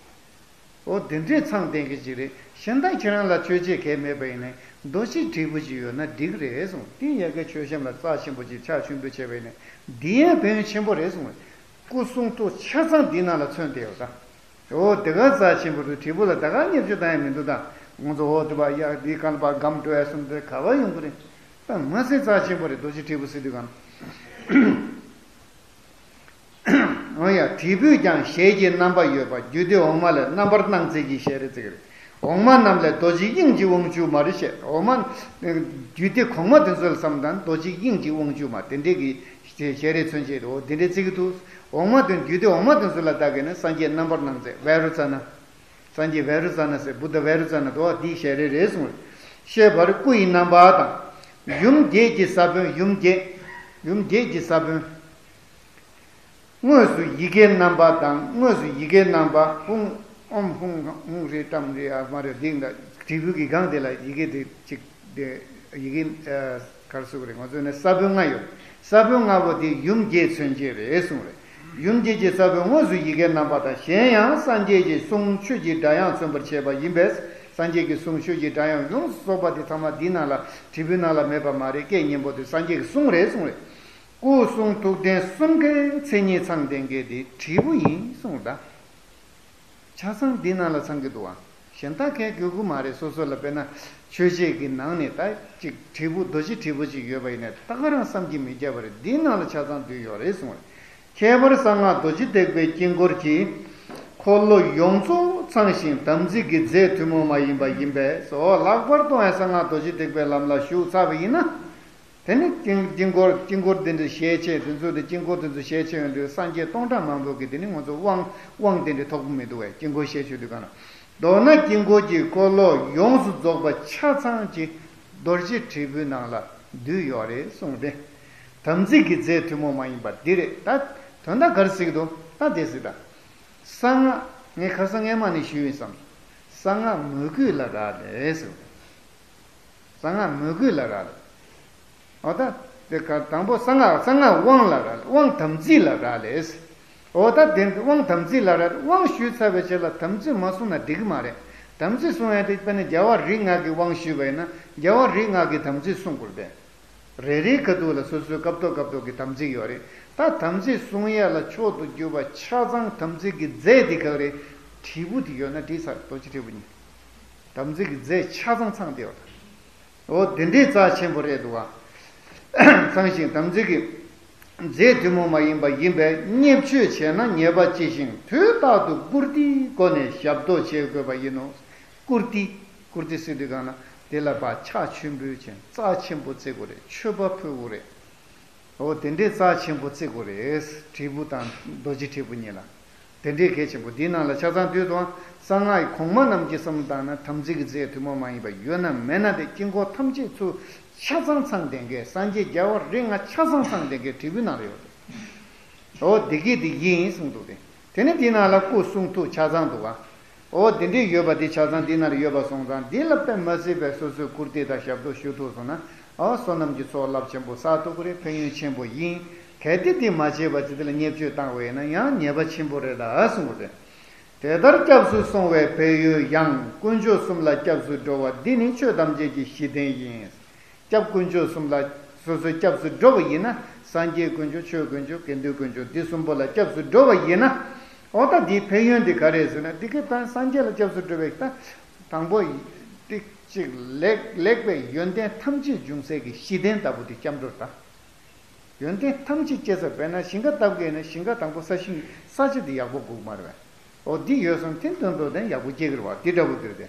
འོ་དེ་འདྲའི་ཚང་བསྡད་མཁན་ཅིག་རེད། གཞན་དག་ཁྱེད་རང་ལ་མཆོད་བྱེད་གལ་མེད་པ་ཡིན་ནའི་རྡོ་རྗེ་དྲིལ་བུ་ཅིག་ཡོད་ན་འགྲིག་རེད་གསུངས། དེ་ཡ་གི་མཆོད་བཤམས་ལ་རྩ་ཆེན་པོ་ཅིག་ཕྱག་མཆོད་འབུལ་བྱས་པ་ཡིན་ནའི་འདི་ཡང་ཕན་ཡོན་ཆེན་པོ་རེད་གསུངས། སྐུ་གསུང་ཐུགས་ཆ་ཚང་འདི་ནང་ལ་མཚོན་བསྡད་ཡོད་ད། འོ་དེ་ག་རྩ་ཆེན་པོ་རེད། དྲིལ་བུ་ལ་ད་ག་བརྙས་བཅོས་བཏང་ཡ་མི་འདུག་ད་ང་ཚོ་འོ་དེ་བ་ཡ་འདི་གང་ལ་བ་སྒམ་འགྲོ་ཡ་སོང་དེ་ག་བ་ཡོང་གི་རེད། ད་མ་ཟད་རྩ་ཆེན་པོ་རེད། རྡོ་རྗེ་དྲིལ་བུ་ཟེར་དུས་གང་། འོ་ཡ། དྲིལ་བུས་ཀྱང་ཞལ་གྱི་རྣམ་པ་ཡོད་པ་རྒྱུད་སྡེ་འོག་མ་ལས་རྣམ་པར་སྣང་མཛད་ཀྱི་ཞལ་རས་ཟེར་གི་རེད། འོག་མ་རྣམས་ལས་རྡོ་རྗེ་དབྱིངས་ཀྱི་དབང་ཕྱུག་མ་རེད་བཤད། འོག་མ། རྒྱུད་སྡེ་གོང་མ་དེ་ཚོ་ལ་བསམ་དང་རྡོ་རྗེ་དབྱིངས་ཀྱི་དབང་ཕྱུག་མ་དེ་འདྲས་ཀྱི་ཞལ་རས་མཚོན་བྱེད་དོ་དེ་འདྲས་བརྩི་གི་འདུག་འོག་མ་དེ་རྒྱུད་སྡེ་འོག་མ་དེ་ཚོ་ལ་བལྟ་གི་ན་སངས་རྒྱས་རྣམ་པར་སྣང་མཛད་བཻ་རོ་ཙ་ན། སངས་རྒྱས་བཻ་རོ་ཙ་ན་ཟེར། བུདྡྷ་བཻ་རོ་ཙ་ན་དོ་འདིའི་ཞལ་རས་རེད་གསུངས། བཤད་པར་སྐུ་ཡི་རྣམ་པ་དང་། ཡུམ་བརྒྱད་ཀྱི་ས་བོན། ཡུམ་བརྒྱད། ཡུམ་བརྒྱད་ཀྱི་ས་བོན། དངོས་སུ་ཡི་གེའི་རྣམ་པ་དང་། དངོས་སུ་ཡི་གེའི་རྣམ་པ་ཧཱུྃ། ཨོཾ་ཧཱུྃ། ཧཱུྃ་རེད་དམ་རེད་ཨ་མ་རེད་འདི་འདྲ་དྲིལ་བུ་གི་སྒང་དེ་ལ་ཡི་གེ་དེ་གཅིག་དེ་ཡི་གེ་ག་རེ་ཟེར་དགོས་རེད། ང་ཚོ་ནས་ས་བོན་ལྔ་ཡོད། ས་བོན་ལྔ་པོ་དེ་ཡུམ་བརྒྱད་མཚོན་བྱེད་རེད་གསུངས་རེད། ཡུམ་བརྒྱད་ཀྱི་ས་བོན་དངོས་སུ་ཡི་གེའི་རྣམ་པ་དང་། གཞན་ཡང་སངས་རྒྱས་ཀྱི་གསུང་ཆོས་ཀྱི་སྒྲ་དབྱངས་མཚོན་པར་བྱེད་པ་ཡིན་པས། སངས་རྒྱས་ཀྱི་གསུང་ཆོས་ཀྱི་སྒྲ་དབྱངས་ཡོངས་སུ་རྫོགས་པ་དེ་ཚང་མ་འདི་ནང་ལ་དྲིལ་བུའི་ནང་ལ་མེད་པ་མ་རེད། སྐད་སྙན་པོ་དེ་སངས་རྒྱས་ཀྱི་གསུང་རེད་གསུངས་རེད། སྐུ་གསུང་ཐུགས་རྟེན་གསུམ་ཀའི་མཚན་ཉིད་ཚང་ལྡན་མཁན་དེ་དྲིལ་བུ་ཡིན་གསུངས་ད། ཆ་ཚང་འདི་ནང་ལ་ཚང་གི་འདུག་ཨ། གཞན་དག་གས་དགོས་ཀྱི་མ་རེད། སོ་སོ་ལ་དཔེར་ན་མཆོད་བྱེད་ཀྱི་ནང་ནས་ད་ཅིག་དྲིལ་བུ་རྡོ་རྗེ་དྲིལ་བུ་ཅིག་ཡོད་པ་ཡིན་ན་ད་ག་རང་བསམ་གྱིས་མི་ཁྱབ་པ་རེད། འདི་ནང་ལ་ཆ་ཚང་འདུས་ཡོད་རེད་གསུངས་རེད། ཁྱད་པར་གསང་སྔགས་རྡོ་རྗེ་ཐེག་པའི་དཀྱིལ་འཁོར་གྱི་འཁོར་ལོ་ཡོངས་རྫོགས་ཚང་ཞིང་དམ་ཚིག་གི་རྫས་ཐུན་མོང་མ་ཡིན་པ་ཡིན་པས་སོ། ལྷག་པར་དུ་ཡང་གསང་སྔགས་རྡོ་རྗེ་ཐེག་པའི་ལམ་ལ་ཞུགས་ཚར་བ་ཡིན་ན། དེ་ནི་དཀྱིལ་དཀྱིལ་འཁོར་དཀྱིལ་འཁོར་དེ་འདྲའི་ཞལ་ཕྱེ་དེ་ཚོ་དེ་དཀྱིལ་འཁོར་དེ་ཚོ་ཞལ་ཕྱེ་ཡོང་དུས་སངས་རྒྱས་སྟོང་ཕྲག་མང་པོ་གིས་དེ་ནི་ང་ཚོ་དབང་དབང་དེ་འདྲའི་ཐོབ་ཀྱི་མི་འདུག་བས། དཀྱིལ་འཁོར་ཞལ་ཕྱེ་དུས་གང་ལ། མདོར་ན་དཀྱིལ་འཁོར་གྱི་འཁོར་ལོ་ཡོངས་སུ་རྫོགས་པ་ཆ་ཚང་གི་རྡོ་རྗེ་དྲིལ་བུའི་ནང་ལ་འདུས་ཡོད་རེད་གསུངས་ཏེ། དམ་ཚིག་གི་རྫས་ཐུན་མོང་མ་ཡིན་པ་འདི་རེད་ད། དོན་དག་ག་རེ་ཟེར་གྱི་འདུག་ད་དེ་ཟེར་ད། གསང་སྔགས་ངས་ཁ་སང་སྔས་མ་ནས་ཞུས་ཡིན་བསམ། གསང་སྔགས་མོས་གུས་ལ་རག་ལས་ཟེར། གསང་སྔགས་མོས་གུས་ལ་རག་ལས། འོ་ད། དེ་ག་དང་པོ་གསང་སྔགས་གསང་སྔགས་དབང་ལ་རག་ལས། དབང་དམ་ཚིག་ལ་རག་ལས། འོ་ད་དེ་དབང་དམ་ཚིག་ལ་རག་ལས། དབང་ཞུས་ཚར་བའི་རྗེས་ལ་དམ་ཚིག་མ་བསྲུངས་ན་འགྲིག་གི་མ་རེད། དམ་ཚིག་སྲུང་ཡ་དེ་དཔེར་ན་རྒྱལ་བ་རིགས་ལྔ་གི་དབང་ཞུས་པ་ཡིན་ན་རྒྱལ་བ་རིགས་ལྔ་གི་དམ་ཚིག་སྲུང་དགོས་པས། རེ་རེའི་ཁ་ཐུག་ལ་སོ་སོའི་སྐབས་ཐོག་སྐབས་ཐོག་གི་དམ་ཚིག་ཡོད་རེད། ད་དམ་ཚིག་སྲུང་ཡ་ལ་མཆོག་ཏུ་གྱུར་པ་ཆ་ཚང་དམ་ཚིག་གི་རྫས་དེ་ག་རེ། དྲིལ་བུ་དེ་ཡོད་ན་དྲིལ་ཚར་རྡོ་རྗེ་དྲིལ་བུ་གཉིས། དམ་ཚིག་གི་རྫས་ཆ་ཚང་ཚང་དེ་ཡོད། འོ་དེ་འདྲའི་རྩ་ཆེན་པོ་རེད་འདུག་བ། ཚང་ཞིང་དམ་ཚིག་གི་རྫས་ཐུན་མོང་མ་ཡིན་པ་ཡིན་པས་བརྙས་བཅོས་བྱས་ན་ཉེས་པ་ལྕི་ཞིང་དུས་རྟག་ཏུ་བཀུར་སྟིའི་སྒོ་ནས་ཞབས་ཏོག་བྱེད་དགོས་པ་ཡིན་ནོ། བཀུར་སྟི། བཀུར་སྟི་ཟེར་དུས་གང་ན་དེ་ལ་ཕར་ཕྱག་མཆོད་འབུལ་བྱས་རྩ་ཆེན་པོ་བརྩི་དགོས་རེད། མཆོད་པ་ཕུལ་དགོས་རེད། འོ་དེ་འདྲའི་རྩ་ཆེན་པོ་བརྩི་དགོས་རེད། དྲིལ་བུ་དང་རྡོ་རྗེ་དྲིལ་བུ་གཉིས་ལ། དེ་འདྲའི་གལ་ཆེན་པོ་འདིའི་ནང་ལ་ཆ་ཚང་དུས་དང་གསང་སྔགས་གོང་མ་རྣམས་ཀྱི་བསམ་བློ་བཏང་ན་དམ་ཚིག་གི་རྫས་ཐུན་མོང་མ་ཡིན་པ་ཡོད་ན་མེད་ན་དེ་དཀྱིལ་འཁོར་ཐམས་ཅད་ཚུར་ཆ་ཚང་ཚང་ལྡན་མཁན་སངས་རྒྱས་རྒྱལ་བ་རིགས་ལྔ་ཆ་ཚང་ཚང་ལྡན་མཁན་དྲིལ་བུའི་ནང་ལ་ཡོད་རེད། འོ་དེ་གི་དེ་ཡིན་གསུངས་འདུག་སྟེ། དེ་ནི་དེའི་ནང་ལ་སྐུ་གསུང་ཐུགས་ཆ་ཚང་འདུག་བ། འོ་དེ་འདྲའི་ཡོད་པ་དེ་ཆ་ཚང་འདི་ནར་ཡོད་པ་སོང་ཙང་འདི་ལ་དཔེ་མ་སྲིད་པའི་སོ་སོའི་བཀུར་སྟི་དང་ཞབས་ཏོག་ཞུ་ཐུབ་སོང་ན། ཨ་བསོད་ནམས་ཀྱི་ཚོགས་རླབས་ཆེན་པོ་བསགས་ཐུབ་ཀྱི་རེད། ཕན་ཡོན་ཆེན་པོ་ཡིན། གལ་ཏེ་འདི་མ་བྱས་པ་ཅི་དེ་ལ་བརྙས་བཅོས་བཏང་བས་ན་ཡང་ཉེས་པ་ཆེན་པོ་རེད་ད་གསུངས་པ་རེད། དེ་ལྟར་སྐྱབས་སུ་སོང་བའི་ཕན་ཡོན་ཡང་དཀོན་མཆོག་གསུམ་ལ་སྐྱབས་སུ་འགྲོ་བ་འདི་ནི་ཆོས་ཐམས་ཅད་ཀྱི་གཞི་རྟེན་ཡིན། སྐྱབས་དཀོན་མཆོག་གསུམ་ལ་སོ་སོའི་སྐྱབས་སུ་འགྲོ་བ་ཡིན་ན་སངས་རྒྱས་དཀོན་མཆོག་ཆོས་དཀོན་མཆོག་དགེ་འདུན་དཀོན་མཆོག་འདི་གསུམ་པོ་ལ་སྐྱབས་སུ་འགྲོ་བ་ཡིན་ན། འོ་ད་འདིའི་ཕན་ཡོན་འདི་ག་རེ་ཟེར་ན་འདི་གི་ད་སངས་རྒྱས་ལ་སྐྱབས་སུ་འགྲོ་བའི་ད་དང་པོ་ཏིག་ཅིག་ལེགས་ལེགས་པའི་ཡོན་ཏན་ཐམས་ཅད་འབྱུང་སའི་གི་གཞི་རྟེན་ལྟ་བུ་འདི་སྐྱབས་འགྲོར་ད། ཡོན་ཏན་ཐམས་ཅད་སྐྱེ་ས་དཔེར་ན་ཞིང་ཁ་བཏབ་མཁན་ནི་ཞིང་ཁ་དང་པོ་ས་ཞིང་ས་ཆ་དེ་ཡག་པོ་དགོས་མ་རེད་པས། འོ་འདི་ཡོད་སོང་ཐིན་དོན་དོ་དན་ཡག་པོ་སྐྱེ་གི་རེད་བ། འདི་འདྲ་བོ་འདིར་དེ།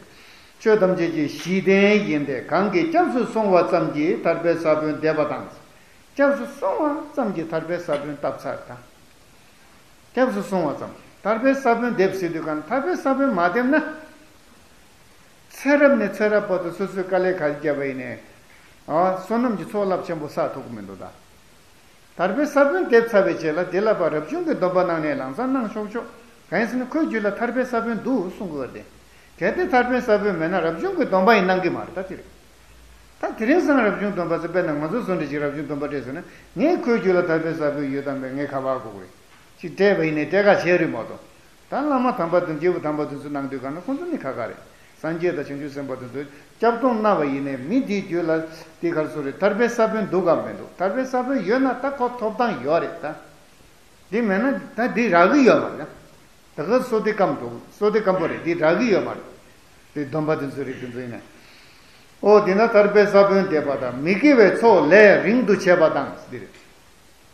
ཆོས་ཐམས་ཅད་ཀྱི་གཞི་རྟེན་ཡིན་ཏེ་གང་གིས་སྐྱབས་སུ་སོང་བ་ཙམ་གྱིས་ཐར་པའི་ས་བོན་འདེབས་པ་དང་། སྐྱབས་སུ་སོང་བ་ཙམ་གྱིས་ཐར་པའི་ས་བོན་བཏབ་ཚར་དང་། སྐྱབས་སུ་སོང་བ་ཙམ་ཐར་པའི་ས་བོན་འདེབས་ཟེར་དུས་གང་ཐར་པའི་ས་བོན་མ་འདེབས་ན། ཚེ་རབས་ནས་ཚེ་རབས་བར་དུ་སོ་སོའི་དཀའ་ལས་ག་རེ་བརྒྱབ་པ་ཡིན་ནའི། ཨ་བསོད་ནམས་ཀྱི་ཚོགས་རླབས་ཆེན་པོ་བསགས་ཐུབ་ཀྱི་མི་འདུག་ད། ཐར་པའི་ས་བོན་འདེབས་ཚར་བའི་རྗེས་ལ་དེ་ལ་ཕར་རབ་བྱུང་གི་སྡོམ་པ་གནང་ནས་ལམ་སང་གནང་ཆོག་ཆོག་གང་ཡིན་ཟེར་ན་ཁོའི་རྒྱུད་ལ་ཐར་པའི་ས་བོན་འདུག་གསུང་གི་ཡོད་དེ། གལ་ཏེ་ཐར་པའི་ས་བོན་མེད་ན་རབ་བྱུང་གི་སྡོམ་པ་ཡང་གནང་གི་མ་རེད་ད་དེ་རེད། ད་དེ་རིང་སང་རབ་བྱུང་སྡོམ་པ་ཚོ་དཔེར་ན་ང་ཚོ་བཟོ་འདྲ་ཅིག་རབ་བྱུང་སྡོམ་པ་སྤྲད་ཟེར་ན་ངས་ཁོའི་རྒྱུད་ལ་ཐར་པའི་ས་བོན་ཡོད་དམ་མེད་ངས་ཁ་པར་དགོས་ཀྱི་རེད། ཅིག་སྤྲད་པ་ཡིན་ནའི་སྤྲད་ཁ་བྱས་རེད་མ་གཏོགས། ད་བླ་མ་དམ་པ་དང་སྐྱེས་བུ་དམ་པ་དེ་ཚོ་གནང་དུས་གང་ན་ཁོང་ཚོ་ནི་ཁ་ཁ་རེད། སངས་རྒྱས་དང་བྱང་ཆུབ་སེམས་དཔའ་དེ་ཚོས་སྐྱབས་སྡོམ་གནང་བ་ཡིན་ནའི་མི་དེའི་རྒྱུད་ལ་དེ་གར་སོ་རེད་ཐར་པའི་ས་བོན་འདུག་གམ་མི་འདུག་ཐར་པའི་ས་བོན་ཡོད་ན་ད་ཁོ་ཐོབ་ཐང་ཡོད་རེད་ད། དེ་མེད་ན་ད་དེ་རག་གི་ཡོད་མ་རེད། ད་ག་སོ་དེ་སྐམ་འདུག་སོ་དེ་སྐམ་པོ་རེད་དེ་རག་གི་ཡོད་མ་རེད། དེ་སྡོམ་པ་དེ་ཚོ་རེད་དེ་ཚོ་ཡིན་ནའི། ཨོ་དེ་ན་ཐར་པའི་ས་བོན་འདེབས་པ་དང་མི་དགེ་བའི་ཚོགས་ལས་རིང་དུ་བྱེད་པ་དང་འདི་རེད།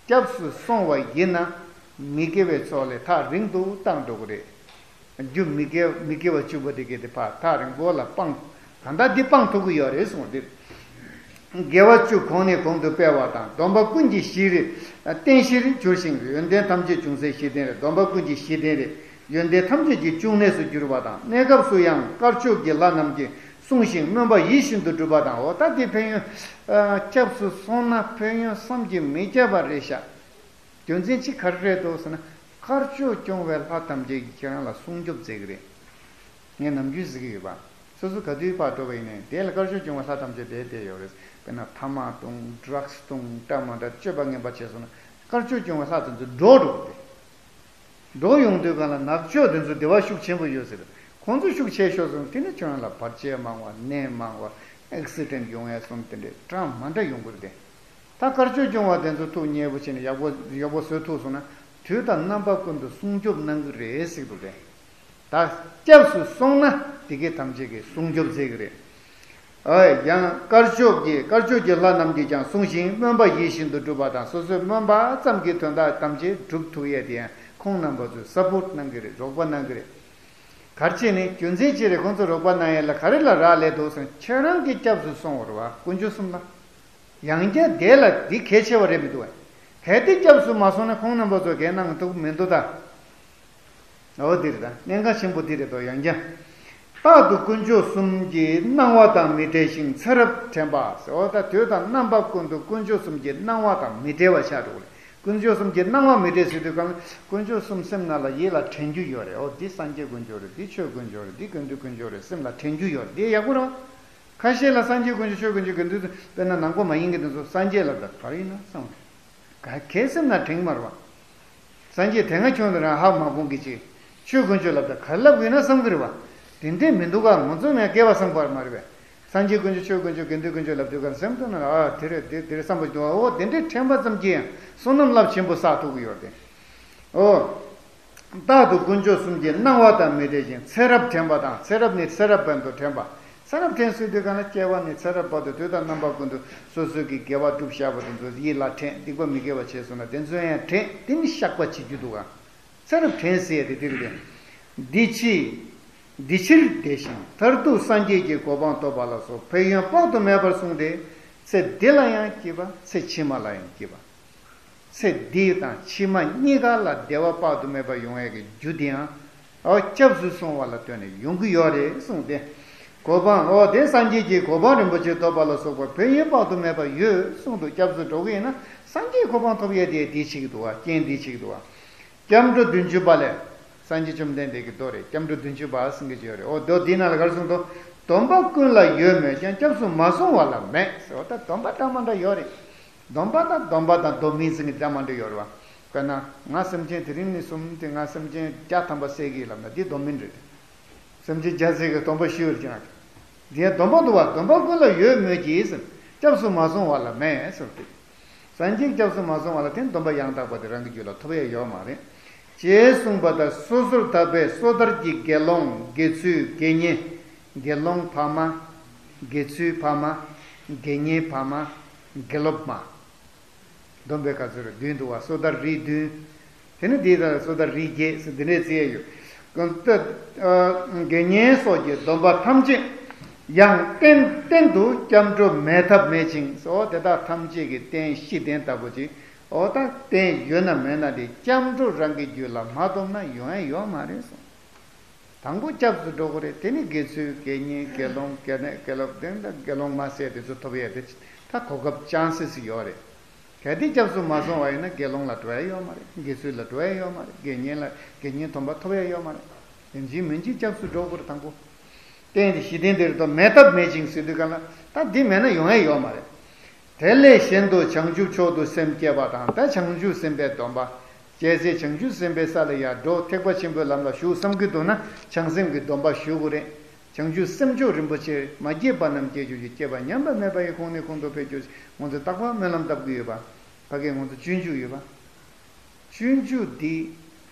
སྐྱབས་སུ་སོང་བ་ཡིན་ན་མི་དགེ་བའི་ཚོགས་ལས་ཐག་རིང་དུ་བཏང་འགྲོ་གི་རེད། རྒྱུ་མི་དགེ་མི་དགེ་བ་བཅུ་པོ་དེ་གས་དེ་ཕར་ཐག་རིང་པོ་ལ་སྤང་། ད་ལྟ་འདི་སྤང་ཐུབ་ཀྱི་ཡོད་རེད་གསུངས་འདིར། དགེ་བ་བཅུ་གོང་ནས་གོང་དུ་སྤེལ་བ་དང་སྡོམ་པ་ཀུན་གྱི་གཞི་རེད། རྟེན་གཞིར་གྱུར་ཞིང་ཡོན་ཏན་ཐམས་ཅད་འབྱུང་སའི་གཞི་རྟེན་རེད། སྡོམ་པ་ཀུན་གྱི་གཞི་རྟེན་རེད། ཡོན་ཏན་ཐམས་ཅད་ཀྱི་འབྱུང་གནས་སུ་གྱུར་པ་དང་གནས་སྐབས་སུ་ཡང་དཀར་ཕྱོགས་ཀྱི་ལྷ་རྣམས་ཀྱིས། བསྲུང་ཞིང་སྨོན་པ་ཡིད་བཞིན་དུ་སྒྲུབ་པ་དང་། འོ་ད་དེ་ཕན་ཡོན། སྐྱབས་སུ་སོང་ན་ཕན་ཡོན་བསམ་གྱིས་མི་ཁྱབ་པ་རེད་ཤག་རྒྱུ་མཚན་གཅིག་ག་རེ་རེད་འདུག་ཟེར་ན། དཀར་ཕྱོགས་སྐྱོང་བའི་ལྷ་ཐམས་ཅད་ཀྱིས་ཁྱེད་རང་ལ་སྲུང་སྐྱོབ་མཛད་ཀྱི་རེད། ངས་ནམ་རྒྱུན་གཟིགས་ཀྱི་ཡོད་པ། སོ་སོ་ག་དུས་ཕར་འགྲོ་བ་ཡིན་ནའི་དེ་ལ་དཀར་ཕྱོགས་སྐྱོང་བའི་ལྷ་ཐམས་ཅད་དེ་བསྡད་ཡོད་རེད། དཔེར་ན་ཐ་མག་འཐུང་ཌྲག་སི་འཐུང་འདྲ་མ་འདྲ་སྤྱོད་པ་ངན་པ་བྱས་སོང་ན་དཀར་ཕྱོགས་སྐྱོང་བའི་ལྷ་དེ་ཚོ་འདྲོག་འགྲོ་གི་རེད། འགྲོ་ཡོང་དུས་གང་ལ་ནག་ཕྱོགས་དེ་ཚོ་བདེ་བ་ཤུགས་ཆེན་པོ་ཡོད་ཟེར། ཁོང་ཚོ་ཤུགས་ཆེ་ཤོས་སོང་དེ་ནི་ཁྱོད་རང་ལ་བར་ཆད་མང་བ་ནད་མང་བ་ཨེག་སི་ཌེན་ཡོང་ཡ་སོང་དེ་འདྲས་གྲངས་མ་འདྲ་ཡོང་གི་རེད་དེ། ད་དཀར་ཕྱོགས་སྐྱོང་བ་དེ་ཚོ་ཐུགས་མཉེས་པོ་བྱས་ནས་ཡག་པོ་ཡག་པོ་བཟོ་ཐུབ་སོང་ན་དུས་དང་རྣམ་པ་ཀུན་ཏུ་སྲུང་སྐྱོབ་གནང་གི་རེད་ཟེར་གི་འདུག་གས། ད་སྐྱབས་སུ་སོང་ན་དེ་གའི་ཐམས་ཅད་ཀྱིས་སྲུང་སྐྱོབ་མཛད་ཀྱི་རེད། ཨོ་ཡང་དཀར་ཕྱོགས་ཀྱི་དཀར་ཕྱོགས་ཀྱི་ལྷ་རྣམས་ཀྱིས་ཀྱང་བསྲུང་ཞིང་སྨོན་པ་ཡིད་བཞིན་དུ་སྒྲུབ་པ་དང་སོ་སོའི་སྨོན་པ་ཙམ་གྱིས་དོན་དག་ཐམས་ཅད་སྒྲུབ་ཐུབ་ཡས་དེ་ཡང་ཁོང་རྣམ་པ་ཚོས་སཔོརྚ་གནང་གི་རེད། རོགས་པ་གནང་གི་རེད། ག་རེ་བྱས་ནས་རྒྱུ་མཚན་ཅི་རེད། ཁོང་ཚོས་རོགས་པ་གནང་ཡས་ལ་ག་རེ་ལ་རག་ལས་འདུག་ཟེར་ན་ཁྱེད་རང་གིས་སྐྱབས་སུ་སོང་བ་རེད་བ། དཀོན་མཆོག་གསུམ་ལ། ཡང་བསྐྱར་དེ་ལ་འདི་གལ་ཆེ་བ་རེད་མི་འདུག་གས། གལ་ཏེ་སྐྱབས་སུ་མ་སོང་ན་ཁོང་རྣམ་པ་ཚོ་གས་གནང་ཐུབ་མི་འདུག་ད། འོ་འདི་རེད་ད། གནད་འགག་ཆེན་པོ་འདི་རེད་དོ། ཡང་བསྐྱར། རྟག་ཏུ་དཀོན་མཆོག་གསུམ་གྱི་སྣང་བ་དང་མི་འབྲལ་ཞིང་ཚེ་རབས་དྲན་པ་ཟེར། འོ་ད་དུས་དང་རྣམ་པ་ཀུན་ཏུ་དཀོན་མཆོག་གསུམ་གྱི་སྣང་བ་དང་མི་འབྲལ་བ་ཆགས་འགྲོ་གི་རེད། དཀོན་མཆོག་གསུམ་གྱི་སྣང་བ་མི་འབྲལ་ཟེར་དུས་གང་དཀོན་མཆོག་གསུམ་སེམས་ནང་ལ་ཡིད་ལ་དྲན་རྒྱུ་ཡོད་རེད། འོ་འདི་སངས་རྒྱས་དཀོན་མཆོག་རེད། འདི་ཆོས་དཀོན་མཆོག་རེད། འདི་དགེ་འདུན་དཀོན་མཆོག་རེད། སེམས་ལ་དྲན་རྒྱུ་ཡོད་རེད། འདི་ཡག་པོ་རེད། ཁ་ཤས་ལ་སངས་རྒྱས་དཀོན་མཆོག་ཆོས་དཀོན་མཆོག་དགེ་འདུན་དཔེར་ན་ནང་པ་མ་ཡིན་མཁན་དེ་ཚོ་སངས་རྒྱས་ལབ་ད་ག་རེ་ཡིན་ན་བསམ་རེད། ག་གའི་སེམས་ན་དྲན་གྱི་མ་རེད་བ། སངས་རྒྱས་དེ་སྔ་བྱུང་དུས་རང་ཧ་མ་གོ་གི་ཅིག་ཆོས་དཀོན་མཆོག་ལབ་ད་ག་རེ་ལབ་དགོས་ན་བསམ་གི་རེད་བ། དེ་འདྲས་མི་འདུག་ག་ང་ཚོ་ནས་སྐལ་བ་བཟང་པོ་མ་རེད་པས། སངས་རྒྱས་དཀོན་མཆོག་ཆོས་དཀོན་མཆོག་དགེ་འདུན་དཀོན་མཆོག་ལབ་དུས་ག་སེམས་གཏིང་ནས་ཨ་དེ་རེད་དེ་དེ་རེད་བསམ་པ་ཞིག་འདུག་འོ་དེ་འདྲས་དྲན་པ་ཙམ་གྱིས་ཡང་བསོད་ནམས་རླབས་ཆེན་པོ་བསགས་ཐུབ་ཀྱི་ཡོད་རེད་དེ། འོ། རྟག་ཏུ་དཀོན་མཆོག་གསུམ་གྱི་སྣང་བ་དང་མི་འབྲལ་ཞིང་ཚེ་རབས་དྲན་པ་དང་ཚེ་རབས་ནས་ཚེ་རབས་བར་དུ་དྲན་པ། ཚེ་རབས་དྲན་ཟེར་དུས་ག་ན་སྐྱེ་བ་ནས་ཚེ་རབས་བར་དུ་དུས་དང་རྣམ་པ་ཀུན་ཏུ་སོ་སོའི་གི་དགེ་བ་བསྒྲུབས་བཞག་པ་དེ་ཚོ་ཡིད་ལ་དྲན། སྡིག་པ་མི་དགེ་བ་བྱས་སོང་ན་དེ་ཚོ་ཡང་དྲན། དེ་ནི་བཤགས་པ་བྱེད་རྒྱུ་འདུག་ག་ཚེ་རབས་དྲན་ཟེར་ཡ་དེ་དེ་རེད། འདི་ཕྱི། འདི་ཕྱིར་བདེ་ཞིང་མཐར་ཐུག་སངས་རྒྱས་ཀྱི་གོ་འཕང་ཐོབ་པ་ལ་སོགས་ཕན་ཡོན་དཔག་ཏུ་མེད་པར་གསུངས་ཏེ། ཚེ་འདི་ལ་ཡང་སྐྱིད་པ་ཚེ་ཕྱི་མ་ལ་ཡང་སྐྱིད་པ། ཚེ་འདི་དང་ཕྱི་མ་གཉིས་ཀ་ལ་བདེ་བ་དཔག་ཏུ་མེད་པ་ཡོང་ཡས་ཀྱི་རྒྱུ་དེའང་། ཨོ་སྐྱབས་སུ་སོང་བ་ལ་ལྟོས་ནས་ཡོང་གི་ཡོད་རེད་གསུངས་ཏེ། གོ་འཕང་ཨོ་དེ་སངས་རྒྱས་ཀྱི་གོ་འཕང་རིན་པོ་ཆེ་ཐོབ་པ་ལ་སོགས་པ་ཕན་ཡོན་དཔག་ཏུ་མེད་པ་ཡོད་གསུངས་འདུག་སྐྱབས་སུ་འགྲོ་གི་ཡིན་ན་སངས་རྒྱས་གོ་འཕང་ཐོབ་ཡས་དེ་དེ་ཆིག་འདུག་བ། རྐྱེན་དེ་ཆིག་འདུག་བ། སྐྱབས་འགྲོ་བདུན་ཅུ་པ་ལས། སངས་རྒྱས་བཅོམ་ལྡན་འདས་ཀྱི་མདོ་རེད། སྐྱབས་འགྲོ་བདུན་ཅུ་པ་གསུང་གི་ཡོད་རེད། འོ་མདོ་འདི་ནང་ལ་ག་རེ་གསུངས་འདུག་སྡོམ་པ་ཀུན་ལ་ཡོད་མོད་ཀྱང་སྐྱབས་སུ་མ་སོང་བ་ལ་མེད་ཟེར་བ། ད་སྡོམ་པ་འདྲ་མ་འདྲ་ཡོད་རེད། སྡོམ་པ་དང་སྡོམ་པ་དང་སྡོམ་མིན་ཟེར་གྱི་འདྲ་མ་འདྲ་ཡོད་རེད་བ། དཔེར་ན་ང་སེམས་ཅན་དེ་རིང་ནས་བཟུང་སྟེ་ང་སེམས་ཅན་བརྒྱ་ཐམ་པ་བསད་ཀྱི་ཡིན་ལབ་ན་འདི་སྡོམ་མིན་རེད། སེམས་ཅན་བརྒྱ་བསད་ཀྱི་སྡོམ་པ་ཞུས་ཡོད་ཀྱང་། འདི་ཡང་སྡོམ་པ་འདུག་བ། སྡོམ་པ་ཀུན་ལ་ཡོད་མོད་ཀྱི་ཟེར། སྐྱབས་སུ་མ་སོང་བ་ལ་མེད་ཟེར་ཏེ། སངས་རྒྱས་སྐྱབས་སུ་མ་སོང་བ་ལ་དེ་སྡོམ་པ་ཡང་དག་པ་དེ་རང་གི་རྒྱུད་ལ་ཐོབ་ཡ་ཡོད་མ་རེད། ཅེས་གསུངས་པ་ལྟར་སོ་སོར་ཐར་པའི་སོ་ཐར་གྱི་དགེ་སློང་དགེ་ཚུལ་དགེ་བསྙེན། དགེ་སློང་ཕ་མ། དགེ་ཚུལ་ཕ་མ། དགེ་བསྙེན་ཕ་མ། དགེ་སློབ་མ། སྡོམ་པའི་ཁ་ཚུར་བདུན་འདུག་བ། སོ་ཐར་རིགས་བདུན། དེ་ནི་འདི་ལྟར་སོ་ཐར་རིགས་བརྒྱད་ཟེར་འདི་འདྲས་བརྩི་ཡ་ཡོད། དགེ་བསྙེན་སོགས་ཀྱི་སྡོམ་པ་ཐམས་ཅད་ཡང་གཏན་གཏན་དུ་སྐྱབས་འགྲོ་མེད་ཐབས་མེད་ཅིང་ཟེར། འོ་དེ་དག་ཐམས་ཅད་ཀྱི་རྟེན་གཞི་རྟེན་ལྟ་བུ་ཅིག་འོ་ད་རྟེན་ཡོད་ན་མེད་ན་དེ་སྐྱབས་འགྲོ་རང་གི་རྒྱུད་ལ་མ་སྡོམ་ན་ཡོང་ཡ་ཡོད་མ་རེད་གསུངས། དང་པོ་སྐྱབས་སུ་འགྲོ་དགོས་རེད། དེ་ནི་དགེ་ཚུལ་དགེ་བསྙེན་དགེ་སློང་དགེ་ནས་དགེ་སློབ་དེ་འདྲ་དགེ་སློང་མ་ཟེར་དེ་ཚོ་ཐོབ་ཡས་དེ་ད་གོ་སྐབས་ཅན་སི་སི་ཡོད་རེད། གལ་ཏེ་སྐྱབས་སུ་མ་སོང་བ་ཡིན་ན་དགེ་སློང་ལ་འགྲོ་ཡ་ཡོད་མ་རེད། དགེ་ཚུལ་ལ་འགྲོ་ཡ་ཡོད་མ་རེད། དགེ་བསྙེན་ལ་དགེ་བསྙེན་སྡོམ་པ་ཐོབ་ཡ་ཡོད་མ་རེད། ཡིན་གཅིག་མིན་གཅིག་སྐྱབས་སུ་འགྲོ་དགོས་རེད་དང་པོ། རྟེན་དེ་གཞི་རྟེན་དེ་རེད་དོ། མེད་ཐབས་མེད་ཅིང་ཟེར་དུས་ག་ལ་ད་འདི་མེད་ན་ཡོང་ཡ་ཡོད་མ་རེད། དེ་ལས་གཞན་དུ་བྱང་ཆུབ་མཆོག་ཏུ་སེམས་བསྐྱེད་པ་དང་ད་བྱང་ཆུབ་སེམས་དཔའི་སྡོམ་པ། བྱས་ཚེ་བྱང་ཆུབ་སེམས་དཔའི་ས་ལ་ཡར་འགྲོ་ཐེག་པ་ཆེན་པོའི་ལམ་ལ་ཞུགས་བསམ་གྱི་འདུག་ན་བྱང་སེམས་ཀྱི་སྡོམ་པ་ཞུ་དགོས་རེད། བྱང་ཆུབ་སེམས་མཆོག་རིན་པོ་ཆེ་མ་སྐྱེས་པ་རྣམས་སྐྱེ་གྱུར་ཅིག་སྐྱེས་པ་ཉམས་པ་མེད་པ་ཡི་གོང་ནས་གོང་དུ་འཕེལ་གྱུར་ཅིག་ང་ཚོས་རྟག་པར་སྨོན་ལམ་བཏབ་ཀྱི་ཡོད་པ། ཕ་གིའི་ང་ཚོ་སྤྱོད་འཇུག་ཡོད་པ། སྤྱོད་འཇུག་འདི་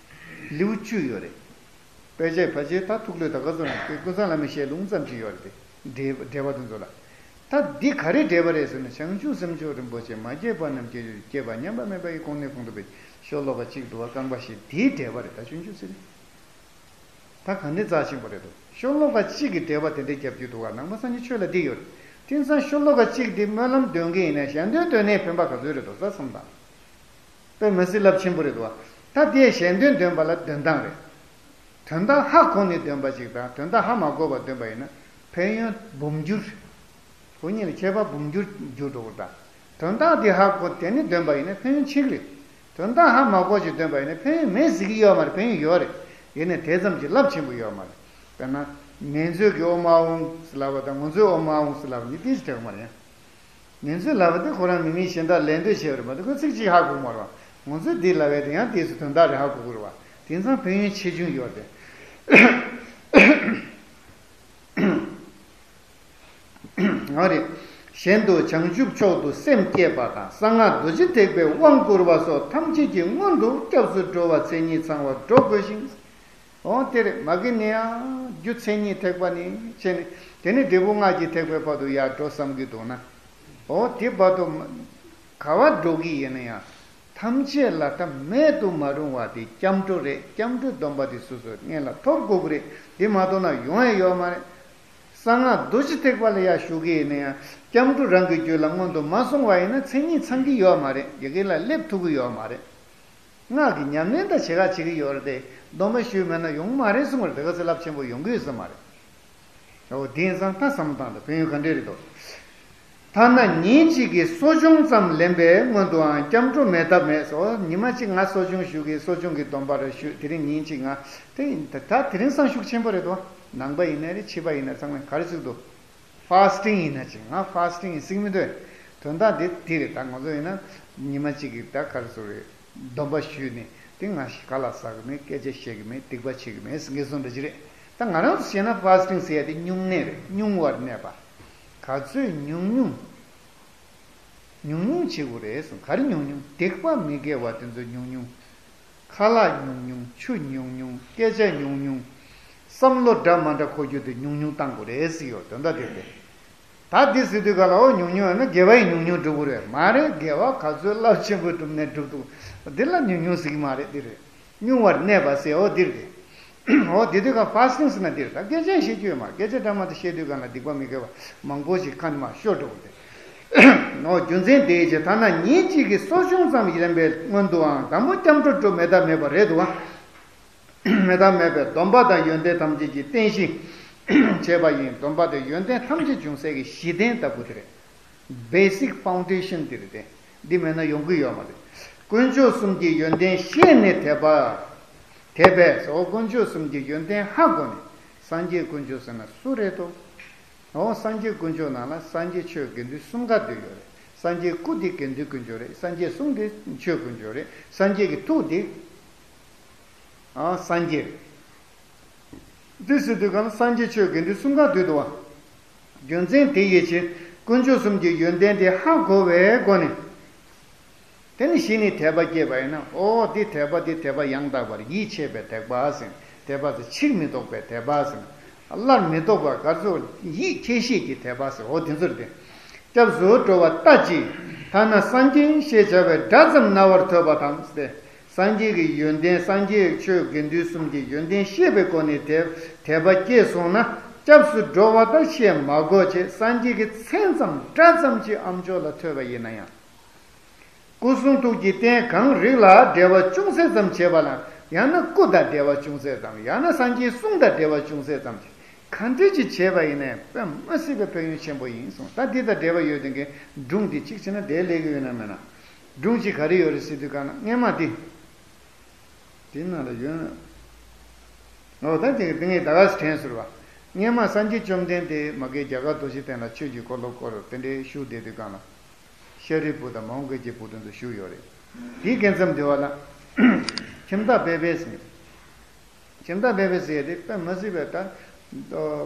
ལེའུ་བཅུ་ཡོད་རེད། དཔེ་ཆའི་ཕལ་ཆེར་ད་ཐུགས་ལུས་ད་ག་ཚོད་རང་དེ་ཀུན་བཟང་བླ་མའི་ཞལ་ལུང་ཙམ་ཅིག་ཡོད་རེད་དེ། འགྲེལ་འགྲེལ་པ་དེ་ཚོ་ལ། ད་འདི་ག་རེ་འགྲེལ་པ་རེད་ཟེར་ན་བྱང་ཆུབ་སེམས་མཆོག་རིན་པོ་ཆེ་མ་སྐྱེས་པ་རྣམས་སྐྱེ་གྱུར་ཅིག་སྐྱེས་པ་ཉམས་པ་མེད་པ་ཡི་གོང་ནས་གོང་དུ་འཕེལ། ཤོ་ལོ་ཀ་གཅིག་འདུག་བ། རྐང་པ་བཞི་དེའི་འགྲེལ་པ་རེད། ད་སྤྱོད་འཇུག་ཟེར་རེད། ད་ག་འདྲ་རྩ་ཆེན་པོ་རེད་དོ། ཤོ་ལོ་ཀ་གཅིག་གི་འགྲེལ་པ་དེ་འདྲ་རྒྱབ་རྒྱུ་འདུག་བ། ནང་པ་སངས་རྒྱས་ཆོས་ལ་འདི་ཡོད་རེད། དེང་སང་ཤོ་ལོ་ཀ་གཅིག་འདི་སྨོན་ལམ་འདོན་གི་ཡིན་ན་གཞན་དོན་འདོན་ནའི་ཕན་པ་ག་ཚོད་རེད་དོ་ས་བསམ་དང་། དཔེ་མི་སྲིད་རླབས་ཆེན་པོ་རེད་དོ། ད་དེས་གཞན་དོན་འདོན་པ་ལ་འདོན་སྟངས་རེད། དོན་དག་ཧ་གོ་ནས་འདོན་པ་ཅིག་དང་དོན་དག་ཧ་མ་གོ་བར་འདོན་པ་ཡིན་ན་ཕན་ཡོན་འབུམ་འགྱུར། ཁོ་གཉིས་ལ་ཁྱད་པར་འབུམ་འགྱུར་འགྱུར་འགྲོ་གི་རེད་ད། དོན་དག་དེ་ཧ་གོ་དེ་ནས་འདོན་པ་ཡིན་ན་ཕན་ཡོན་གཅིག་རེད། དོན་དག་ཧ་མ་གོ་ཅིག་འདོན་པ་ཡིན་ན་ཕན་ཡོན་མེད་ཟེར་གྱི་ཡོད་མ་རེད། ཕན་ཡོན་ཡོད་རེད། ཡིན་ནའི་དེ་ཙམ་གྱི་རླབས་ཆེན་པོ་ཡོད་མ་རེད། དཔེར་ན་ངེད་ཚོའི་གི་ཨོ་མ་ཨོང་ཟེར་ལབ་པ་དང་ང་ཚོའི་ཨོ་མ་ཨོང་ཟེར་ལབ་པ་འདི་ཏིས་དྲེག་མ་རེད། ངེད་ཚོའི་ལབ་པ་དེ་ཁོ་རང་མི་མིན་གཞན་དག་ལད་ཟློས་བྱས་པ་རེད་མ་གཏོགས་ཁོས་ཚིག་གཅིག་ཧ་གོ་མ་རེད་བ། ང་ཚོའི་འདི་ལབ་པ་དེ་ཡང་དེའི་སུ་དོན་དག་རེད་ཧ་གོ་གི་རེད་བ། དེང་སང་ཕན་ཡོན་ཆེ་ཆུང་ཡོད་རེད། ང་རེ། གཞན་དུ་བྱང་ཆུབ་མཆོག་ཏུ་སེམས་བསྐྱེད་པ་དང་གསང་སྔགས་རྡོ་རྗེ་ཐེག་པའི་དབང་བསྐུར་བ་སོགས་ཐམས་ཅད་ཀྱི་སྔོན་དུ་སྐྱབས་སུ་འགྲོ་བ་མཚན་ཉིད་ཚང་བར་འགྲོ་དགོས་ཤིང་། འོ་དེ་རེད། མ་གི་ནི་ཡང་རྒྱུ་མཚན་ཉིད་ཐེག་པ་ནི་བྱས་ནས་དེ་ནི་འབྲས་བུ་སྔགས་ཀྱི་ཐེག་པའི་བར་དུ་ཡར་འགྲོ་བསམ་གྱི་འདུག་ན། འོ་དེ་བར་དུ་ག་བ་འགྲོ་གི་ཡིན་ན་ཡང་། ཐམས་ཅད་ལ་ད་མེད་དུ་མ་རུང་བ་དེ་སྐྱབས་འགྲོ་རེད། སྐྱབས་འགྲོའི་སྡོམ་པ་དེ་སོ་སོ་སྔོན་ལ་ཐོབ་དགོས་ཀྱི་རེད། དེ་མ་ཐོབ་ན་ཡོང་ཡ་ཡོད་མ་རེད། གསང་སྔགས་རྡོ་རྗེ་ཐེག་པ་ལ་ཡར་ཞུགས་ཀྱི་ཡིན་ན་ཡང་སྐྱབས་འགྲོ་རང་གི་རྒྱུད་ལ་སྔོན་དུ་མ་སོང་བ་ཡིན་ན་མཚན་ཉིད་ཚང་གི་ཡོད་མ་རེད། ཡ་གི་ལ་སླེབས་ཐུབ་ཀྱི་ཡོད་མ་རེད། སྔགས་ཀྱི་ཉམས་ལེན་དང་བྱེད་ཁ་བྱེད་ཀྱི་ཡོད་རེད་དེ། སྡོམ་པ་ཞུས་མེད་ན་ཡོང་མ་རེད་གསུངས་པ་རེད། དེ་ག་ཚོད་རླབས་ཆེན་པོ་ཡོང་གི་ཡོད་ས་མ་རེད། འོ་དེང་སང་ད་བསམ་བློ་བཏང་དང་ཕན་ཡོན་ག་འདྲས་རེད་དོ། ཐ་ན་ཉིན་གཅིག་གི་གསོ་སྦྱོང་ཙམ་ལེན་པའི་སྔོན་དུའང་སྐྱབས་འགྲོ་མེད་ཐབས་མེད་སོ། ཉི་མ་གཅིག་ང་གསོ་སྦྱོང་ཞུ་གི་གསོ་སྦྱོང་གི་སྡོམ་པ་རེ་ཞུ། དེ་རིང་ཉིན་གཅིག་ང་དེ་ད་དེ་རིང་སང་ཤུགས་ཆེན་པོ་རེད་དོ། ནང་པ་ཡིན་ན་རེད། ཕྱི་པ་ཡིན་ན་ཚང་མས་ག་རེ་ཟེར་གི་འདུག་ཕཱ་སི་ཊིང་ཡིན་ན་ཅིག་ང་ཕཱ་སི་ཊིང་ཡིན་ཟེར་གི་མི་འདུག་དོན་དག་འདི་འདི་རེད། ད་ང་ཚོ་ཡིན་ན་ཉི་མ་གཅིག་གི་ད་ག་རེ་ཟེར་རེད། སྡོམ་པ་ཞུས་ནས་དེ་ང་ཞིག་ག་ལ་ཟ་གི་མེད། སྐད་ཆ་བཤད་གི་མེད། སྡིག་པ་བྱེད་གི་མེད་ཟེར་གི་སོང་འདྲ་ཅིག་རེད། ད་ ད་ང་རང་ཚོ་བཤད་ན་ཕ་སི་ཊིང་ཟེར་ཡ་དེ་སྨྱུང་གནས་རེད། སྨྱུང་བར་གནས་པ། ག་ཚོད་ཉུང་ཉུང་། ཉུང་ཉུང་བྱེད་དགོས་རེད་གསུངས། ག་རེ་ཉུང་ཉུང་། སྡིག་པ་མི་དགེ་བ་དེ་ཚོ་ཉུང་ཉུང་། ཁ་ལག་ཉུང་ཉུང་། ཆུ་ཉུང་ཉུང་། སྐད་ཆ་ཉུང་ཉུང་། བསམ་བློ་འདྲ་མ་འདྲ་འཁོར་རྒྱུ་དེ་ཉུང་ཉུང་བཏང་དགོས་རེད་ཟེར་ཡོད། དོན་དག་དེ་རེད། ད་འདི་ཟེར་དུས་ག་ལ་འོ་ཉུང་ཉུང་ཡོད་ན་དགེ་བ་ཡི་ཉུང་ཉུང་འགྲུབ་དགོས་རེད། མ་རེད། དགེ་བ་ག་ཚོད་རླབས་ཆེན་པོ་བསྒྲུབས་ནས་འགྲུབ་འདུག་འདི་ལ་ཉུང་ཉུང་ཟེར་གྱི་མ་རེད། འདི་རེད། སྨྱུང་བར་གནས་པ་ཟེར་འོ་འདི་རེད། འོ་དེ་དུས་ག་ཕ་སི་ཊིང་ཟེར་ན་འདི་རེད། ད་སྐད་ཆ་བཤད་རྒྱུ་ཡོད་མ་རེད། སྐད་ཆ་འདྲ་མ་འདྲ་བཤད་དུས་ག་ལ་སྡིག་པ་མི་དགེ་བ་མང་པོ་ཞིག་ཁ་ནས་མར་ཤོར་འགྲོ་གི་རེད། འོ་རྒྱུ་མཚན་དེའི་ཕྱིར་ཐ་ན་ཉིན་གཅིག་གི་གསོ་སྦྱོང་ཙམ་ཡིན་པའི་སྔོན་དུའང་དམ་པོ་སྐྱབས་འགྲོ་སྒྲུབ་མེད་ཐབས་མེད་པ་རེད་འདུག་བ། མེད་ཐབས་མེད་པས་སྡོམ་པ་དང་ཡོན་ཏན་ཐམས་ཅད་ཀྱི་རྟེན་གཞི་བྱས་པ་ཡིན། སྡོམ་པ་དེ་ཡོན་ཏན་ཐམས་ཅད་འབྱུང་སའི་གི་གཞི་རྟེན་ལྟ་བུ་དེ་རེད། Basic foundation དེ་རེད་དེ། འདི་མེད་ན་ཡོང་གི་ཡོད་མ་རེད། དཀོན་མཆོག་གསུམ་གྱི་ཡོན་ཏན་ཤེས་ནས་དད་པ། དད་པས་སོ། དཀོན་མཆོག་གསུམ་གྱི་ཡོན་ཏན་ཧ་གོ་ནས། སངས་རྒྱས་དཀོན་མཆོག་ཟེར་ན་སུ་རེད་དོ། འོ་སངས་རྒྱས་དཀོན་མཆོག་ནང་ལ་སངས་རྒྱས་ཆོས་དགེ་འདུན་གསུམ་ཀ་འདུས་ཡོད་རེད། སངས་རྒྱས་སྐུ་དེ་དགེ་འདུན་དཀོན་མཆོག་རེད། སངས་རྒྱས་གསུང་དེ་ཆོས་དཀོན་མཆོག་རེད། སངས་རྒྱས་ཀྱི་ཐུགས་དེ་ཨ་སངས་རྒྱས་རེད། འདི་ཟེར་དུས་གང་ལ་སངས་རྒྱས་ཆོས་དགེ་འདུན་གསུམ་ཀ་འདུས་འདུག་བ། རྒྱུ་མཚན་དེ་ཡི་ཕྱིར་དཀོན་མཆོག་གསུམ་གྱི་ཡོན་ཏན་དེ་ཧ་གོ་བའི་སྒོ་ནས། དེ་ནི་གཞི་ནས་དད་པ་སྐྱེས་པ་ཡིན་ན། ཨོ་དེ་དད་པ་དེ་དད་པ་ཡང་དག་པར་ཡིད་ཆེས་པའི་དད་པ་ཟེར། དད་པ་དེ་ཕྱིར་མི་ལྡོག་པའི་དད་པ་ཟེར། སླར་མི་ལྡོག་པ་ག་ཚོད་ཡིད་ཆེས་ཤེས་ཀྱི་དད་པ་ཟེར། ཨོ་དེ་ཚོ་རེད་དེ། སྐྱབས་སུ་འགྲོ་བ་ལྟ་ཅི། ཐ་ན་སངས་རྒྱས་ཞེས་བྱ་བའི་སྒྲ་ཙམ་རྣ་བར་ཐོས་པ་དང་སྟེ། སངས་རྒྱས་ཀྱི་ཡོན་ཏན། སངས་རྒྱས་ཆོས་དགེ་འདུན་གསུམ་གྱི་ཡོན་ཏན་ཤེས་པའི་སྒོ་ནས་དད་དད་པ་སྐྱེས་སོང་ན། སྐྱབས་སུ་འགྲོ་བ་ལྟ་ཞེས་མ་གོ་བྱས། སངས་རྒྱས་ཀྱི་མཚན་ཙམ་སྒྲ་ཙམ་ཅིག་ཨ་མཆོག་ལ་ཐོས་པ་ཡིན་ན་ཡང་། སྐུ་གསུང་ཐུགས་ཀྱི་རྟེན་གང་རིགས་ལ་འབྲེལ་བ་ཅུང་ཟད་ཙམ་བྱས་པ་ལ། ཡང་ན་སྐུ་དང་འབྲེལ་བ་ཅུང་ཟད་ཙམ། ཡང་ན་སངས་རྒྱས་གསུང་དང་འབྲེལ་བ་ཅུང་ཟད་ཙམ་གྱིས་ག་འདྲ་ཅིག་བྱས་པ་ཡིན་ནའི་དཔེ་མ་སྲིད་པའི་ཕན་ཡོན་ཆེན་པོ་ཡིན་གསུངས། ད་འདི་དང་འབྲེལ་བ་ཡོད་དེ་འགའི་སྒྲུང་འདི་གཅིག་བྱས་ན་དེ་ལས་ཀྱི་ཡོད་ན་མེད་ན། སྒྲུང་གཅིག་ག་རེ་ཡོད་རེད་ཟེར་དུས་གང་ན་སྔས་མ་འདི། དེའི་ནང་ལ་ཡོད། འོ་ད་དེ་དེ་ངས་ད་ག་སེ་དྲན་ཟེར་བ། སྔས་མ་སངས་རྒྱས་བཅོམ་ལྡན་འདས་མ་གི་རྒྱ་གར་རྡོ་རྗེ་གདན་ལ་ཆོས་ཀྱི་འཁོར་ལོ་བསྐོར་དེ་འདྲའི་བཞུགས་བསྡད་དུས་གང་ལ། ཤཱ་རིའི་བུ་དང་མོའུ་འགལ་གྱི་བུ་དེ་ཚོ་བཞུགས་ཡོད་རེད། དེའི་སྐབས་མཚམས་དེ་བ་ལ། ཁྱིམ་བདག་བེ་བེ་ཟེར། ཁྱིམ་བདག་བེ་བེ་ཟེར་ཡ་དེ་དཔེ་མ་སྲིད་པའི་ད།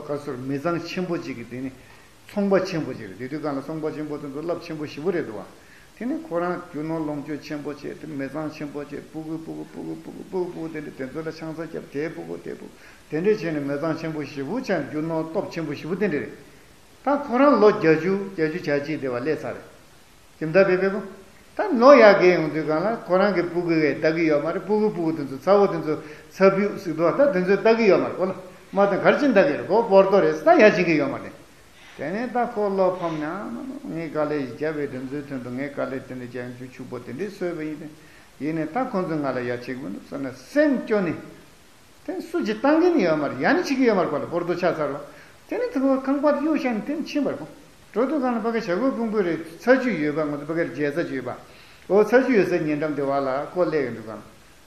ག་ཟེར་མི་ཚང་ཆེན་པོ་ཅིག་གི་དེ་ནི། ཚོང་པ་ཆེན་པོ་ཅིག་རེད། དེ་དུས་གང་ལ་ཚོང་པ་ཆེན་པོ་དེ་ཚོ་རླབས་ཆེན་པོ་ཞེ་པོ་རེད་འདུག་བ། དེ་ནི་ཁོ་རང་རྒྱུ་ནོར་ལོངས་སྤྱོད་ཆེན་པོ་བྱས། དེ་མི་ཚང་ཆེན་པོ་བྱས། སྤུ་གུ་སྤུ་གུ་སྤུ་གུ་སྤུ་གུ་སྤུ་གུ་སྤུ་གུ་དེ་འདྲ་དེ་ཚོ་ལ་ཆང་ས་བརྒྱབ། དེ་སྤུ་གུ་དེ་སྤུ་གུ་དེ་འདྲས་བྱས་ནས་མི་ཚང་ཆེན་པོ་ཞེ་པོ་ཆགས། རྒྱུ་ནོར་སྟོབས་ཆེན་པོ་ཞེ་པོ་དེ་འདྲ་རེད། ད་ཁོ་རང་ལོ་བརྒྱད་ཅུ་བརྒྱད་ཅུ་གྱ་གཅིག་དེ་བ་སླེབས་ཚར་རེད། ཁྱིམ་བདག་བེ་བེ་པོ། ད་ལོ་ཡར་རྒས་ཡོང་དུས་གང་ལ་ཁོ་རང་གི་སྤུ་གུ་གིས་ལྟ་གི་ཡོད་མ་རེད། སྤུ་གུ་སྤུ་གུ་དེ་ཚོ་ཚ་བོ་དེ་ཚོ་ཚ་བུ་ཟེར་འདུག་བ། ད་དེ་ཚོས་ལྟ་གི་ཡོད་མ་རེད། ཁོ་ལ་མ་དང་གར་ཕྱིན་ལྟ་གི་རེད། ཁོ་པོར་ཏོ་རེད། ད་ཡར་ཕྱིན་གི་ཡོད་མ་རེད། དེ་ནས་ད་ཁོ་བློ་ཕམ་ནས་ཨ་མ་ངས་དཀའ་ལས་ཤིག་བརྒྱབ་པའི་དེ་ཚོའི་དོན་དུ་ངས་དཀའ་ལས་དེ་འདྲ་བརྒྱབ་ཡོང་དུས་ཕྱུག་པོ་དེ་འདྲས་གསོས་པ་ཡིན་ཏེ། ཡིན་ནས་ད་ཁོ་ཚོས་ང་ལ་ཡ་བྱེད་ཀྱི་མི་འདུག་བསམ་ནས་སེམས་སྐྱོ་ནས། དེ་སུ་གཅིག་བཏང་གིན་ཡོད་མ་རེད། ཡ་ནི་བྱེད་ཀྱི་ཡོད་མ་རེད། ཁོ་ལ་པོར་ཏོ་ཆགས་ཚར་བ། དེ་ནི་ཐུག་པ་ཁང་པར་གཡུག་བཞག་ནས་དེ་ནི་ཕྱིན་པ་རེད། ཁོ་འགྲོ་དུས་གང་ལ་ཕ་གི་ཞྭ་གོས་ཕུང་པོ་རེད། ཚ་ཆུ་ཡོད་པ། ང་ཚོ་ཕ་གིར་མཇལ་ས་ཅིག་ཡོད་པ། འོ་ཚ་ཆུ་ཡོད་སའི་ཉེ་འགྲམ་དེ་བ་ལ་ཁོ་སླེབས་ཡོང་དུས་གང་ལ།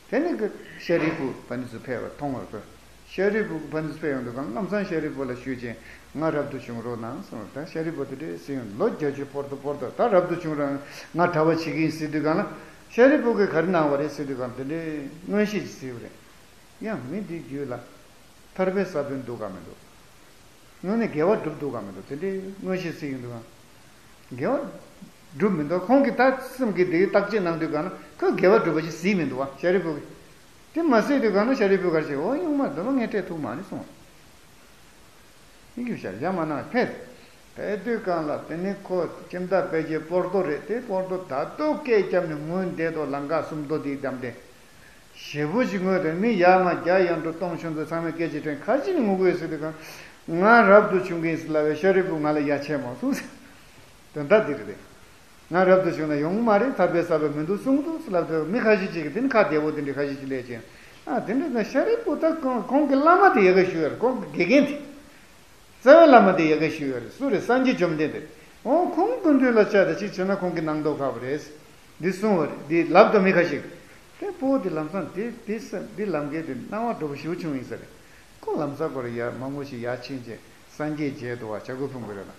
དེ་ནི་གི་ཤཱ་རིའི་བུ་ཕ་ནི་ཚོ་ཕེབས་པ་མཐོང་བར་གོ། ཤཱ་རིའི་བུ་ཕ་ནི་ཚོ་ཕེབས་ཡོང་དུས་གང་ལ་ལམ་སང་ཤཱ་རིའི་བུ་ལ་ཞུས་ཅིང་ང་རབ་ཏུ་བྱུང་རོགས་གནང་གསུངས། ད་ཤཱ་རིའི་བུ་དེ་འདྲས་ཟེར་ཡོང་། ལོ་བརྒྱད་ཅུ་པོར་ཏོ་པོར་ཏོ། ད་རབ་ཏུ་བྱུང་རོགས་གནང་། ང་གྲྭ་པ་བྱེད་ཀྱི་ཡིན་ཟེར་དུས་གང་ལ། ཤཱ་རིའི་བུ་གིས་ག་རེ་གནང་བ་རེད་ཟེར་དུས་གང་ལ་དེ་འདྲའི་མངོན་ཤེས་ཅིག་གཟིགས་པ་རེད། ཡང་མི་འདིའི་རྒྱུད་ལ་ཐར་པའི་ས་བོན་འདུག་ག་མི་འདུག་དངོས་གནས་དགེ་བ་སྒྲུབ་འདུག་ག་མི་འདུག་དེ་འདྲའི་མངོན་ཤེས་གཟིགས་ཡོང་དུས་གང་དགེ་བ་སྒྲུབ་མི་འདུག་ཁོང་གིས་ད་སེམས་ཀྱི་དེའི་བརྟག་དཔྱད་གནང་དུས་གང་ན་ཁོས་དགེ་བ་སྒྲུབ་པ་ཞིག་གཟིགས་མི་འདུག་བ། ཤཱ་རིའི་བུ་གིས། དེ་མ་གཟིགས་དུས་གང་ན་ཤཱ་རིའི་བུ་ག་རེ་བྱས། འོ་གཡུང་མ་འདི་མ་ངས་སྤྲད་ཐུབ་མ་རེད་གསུངས། ཡིན་རྒྱུ་ཤར་ཡ་མ་ན་ཕེབས། ཕེབས་དུས་གང་ལ་དེ་ནི་ཁོ་ཁྱིམ་བདག་ཕལ་ཆེར་པོར་ཏོ་རེད། དེ་པོར་ཏོ་ད་ལྟོ་སྐད་བརྒྱབ་ནས་ངུས་བསྡད་དོ། ལང་ཀ་སུམ་མདོ་དེའི་གཏམ་དེ། ཞེ་པོ་ཅིག་ངུས་ཏེ་མི་ཡར་མར་རྒྱ་ཡར་འགྲོ་སྟོང་ཆུང་ཚོ་ཚང་མས་སྐད་ཅིག་དྲན། ཁ་ཅིག་ནི་ངུ་གི་ཡོད་ཟེར་དུས་གང་། ང་རབ་ཏུ་བྱུང་གི་ཡིན་ཟེར་ལབ་པའི་ཤཱ་རིའི་བུ་ང་ལ་ཡ་བྱས་མ་སོང་ཟེར། དོན་དག་འདི་རེད། ང་རབ་ཏུ་བྱུང་ན་ཡོང་གི་མ་རེད། ཐར་པའི་ས་བོན་མི་འདུག་གསུངས་འདུག་ཟེར་ལབ་དུས་མི་ཁ་ཤས་ཅིག་གིས་དེ་ནི་ཁ་བདེ་བོ་དེ་འདྲའི་ཁ་ཤས་ཅིག་སླེབས་ཀྱིན། ཨ་དེ་འདྲ་ན་ཤཱ་རིའི་བུ་ད་ཁོང་ཁོང་གི་བླ་མ་དེ་ཡ་ག་ཞུ་ཡ་རེད། ཁོང་གི་དགེ་རྒན་དེ། རྩ་བའི་བླ་མ་དེ་ཡ་ག་ཞུ་ཡ་རེད། སུ་རེད། སངས་རྒྱས་བཅོམ་ལྡན་འདས། འོ་ཁོང་སྐུ་མདུན་ལ་བཅར་ཏེ་ཅིག་བྱས་ན་ཁོང་གིས་གནང་མདོག་ཁ་པོ་རེད། འདི་གསུང་བ་རེད། འདི་ལབ་དོ་མི་ཁ་ཤས། དེ་ཕོ་བོ་དེ་ལམ་སང་དེ་དེ་ས་འདི་ལམ་ཁའི་དེ་སྣང་བ་འགྲོ་པོ་ཞེ་པོ་བྱུང་ཡིན་ས་རེད། ཁོ་ལམ་སང་ཁོ་ར་ཡར་མ་ངུ་ཞིག་ཡར་ཕྱིན་བྱས་སངས་རྒྱས་མཇལ་འདུག་བ། བྱ་རྒོད་ཕུང་པོའི་རི་ལ།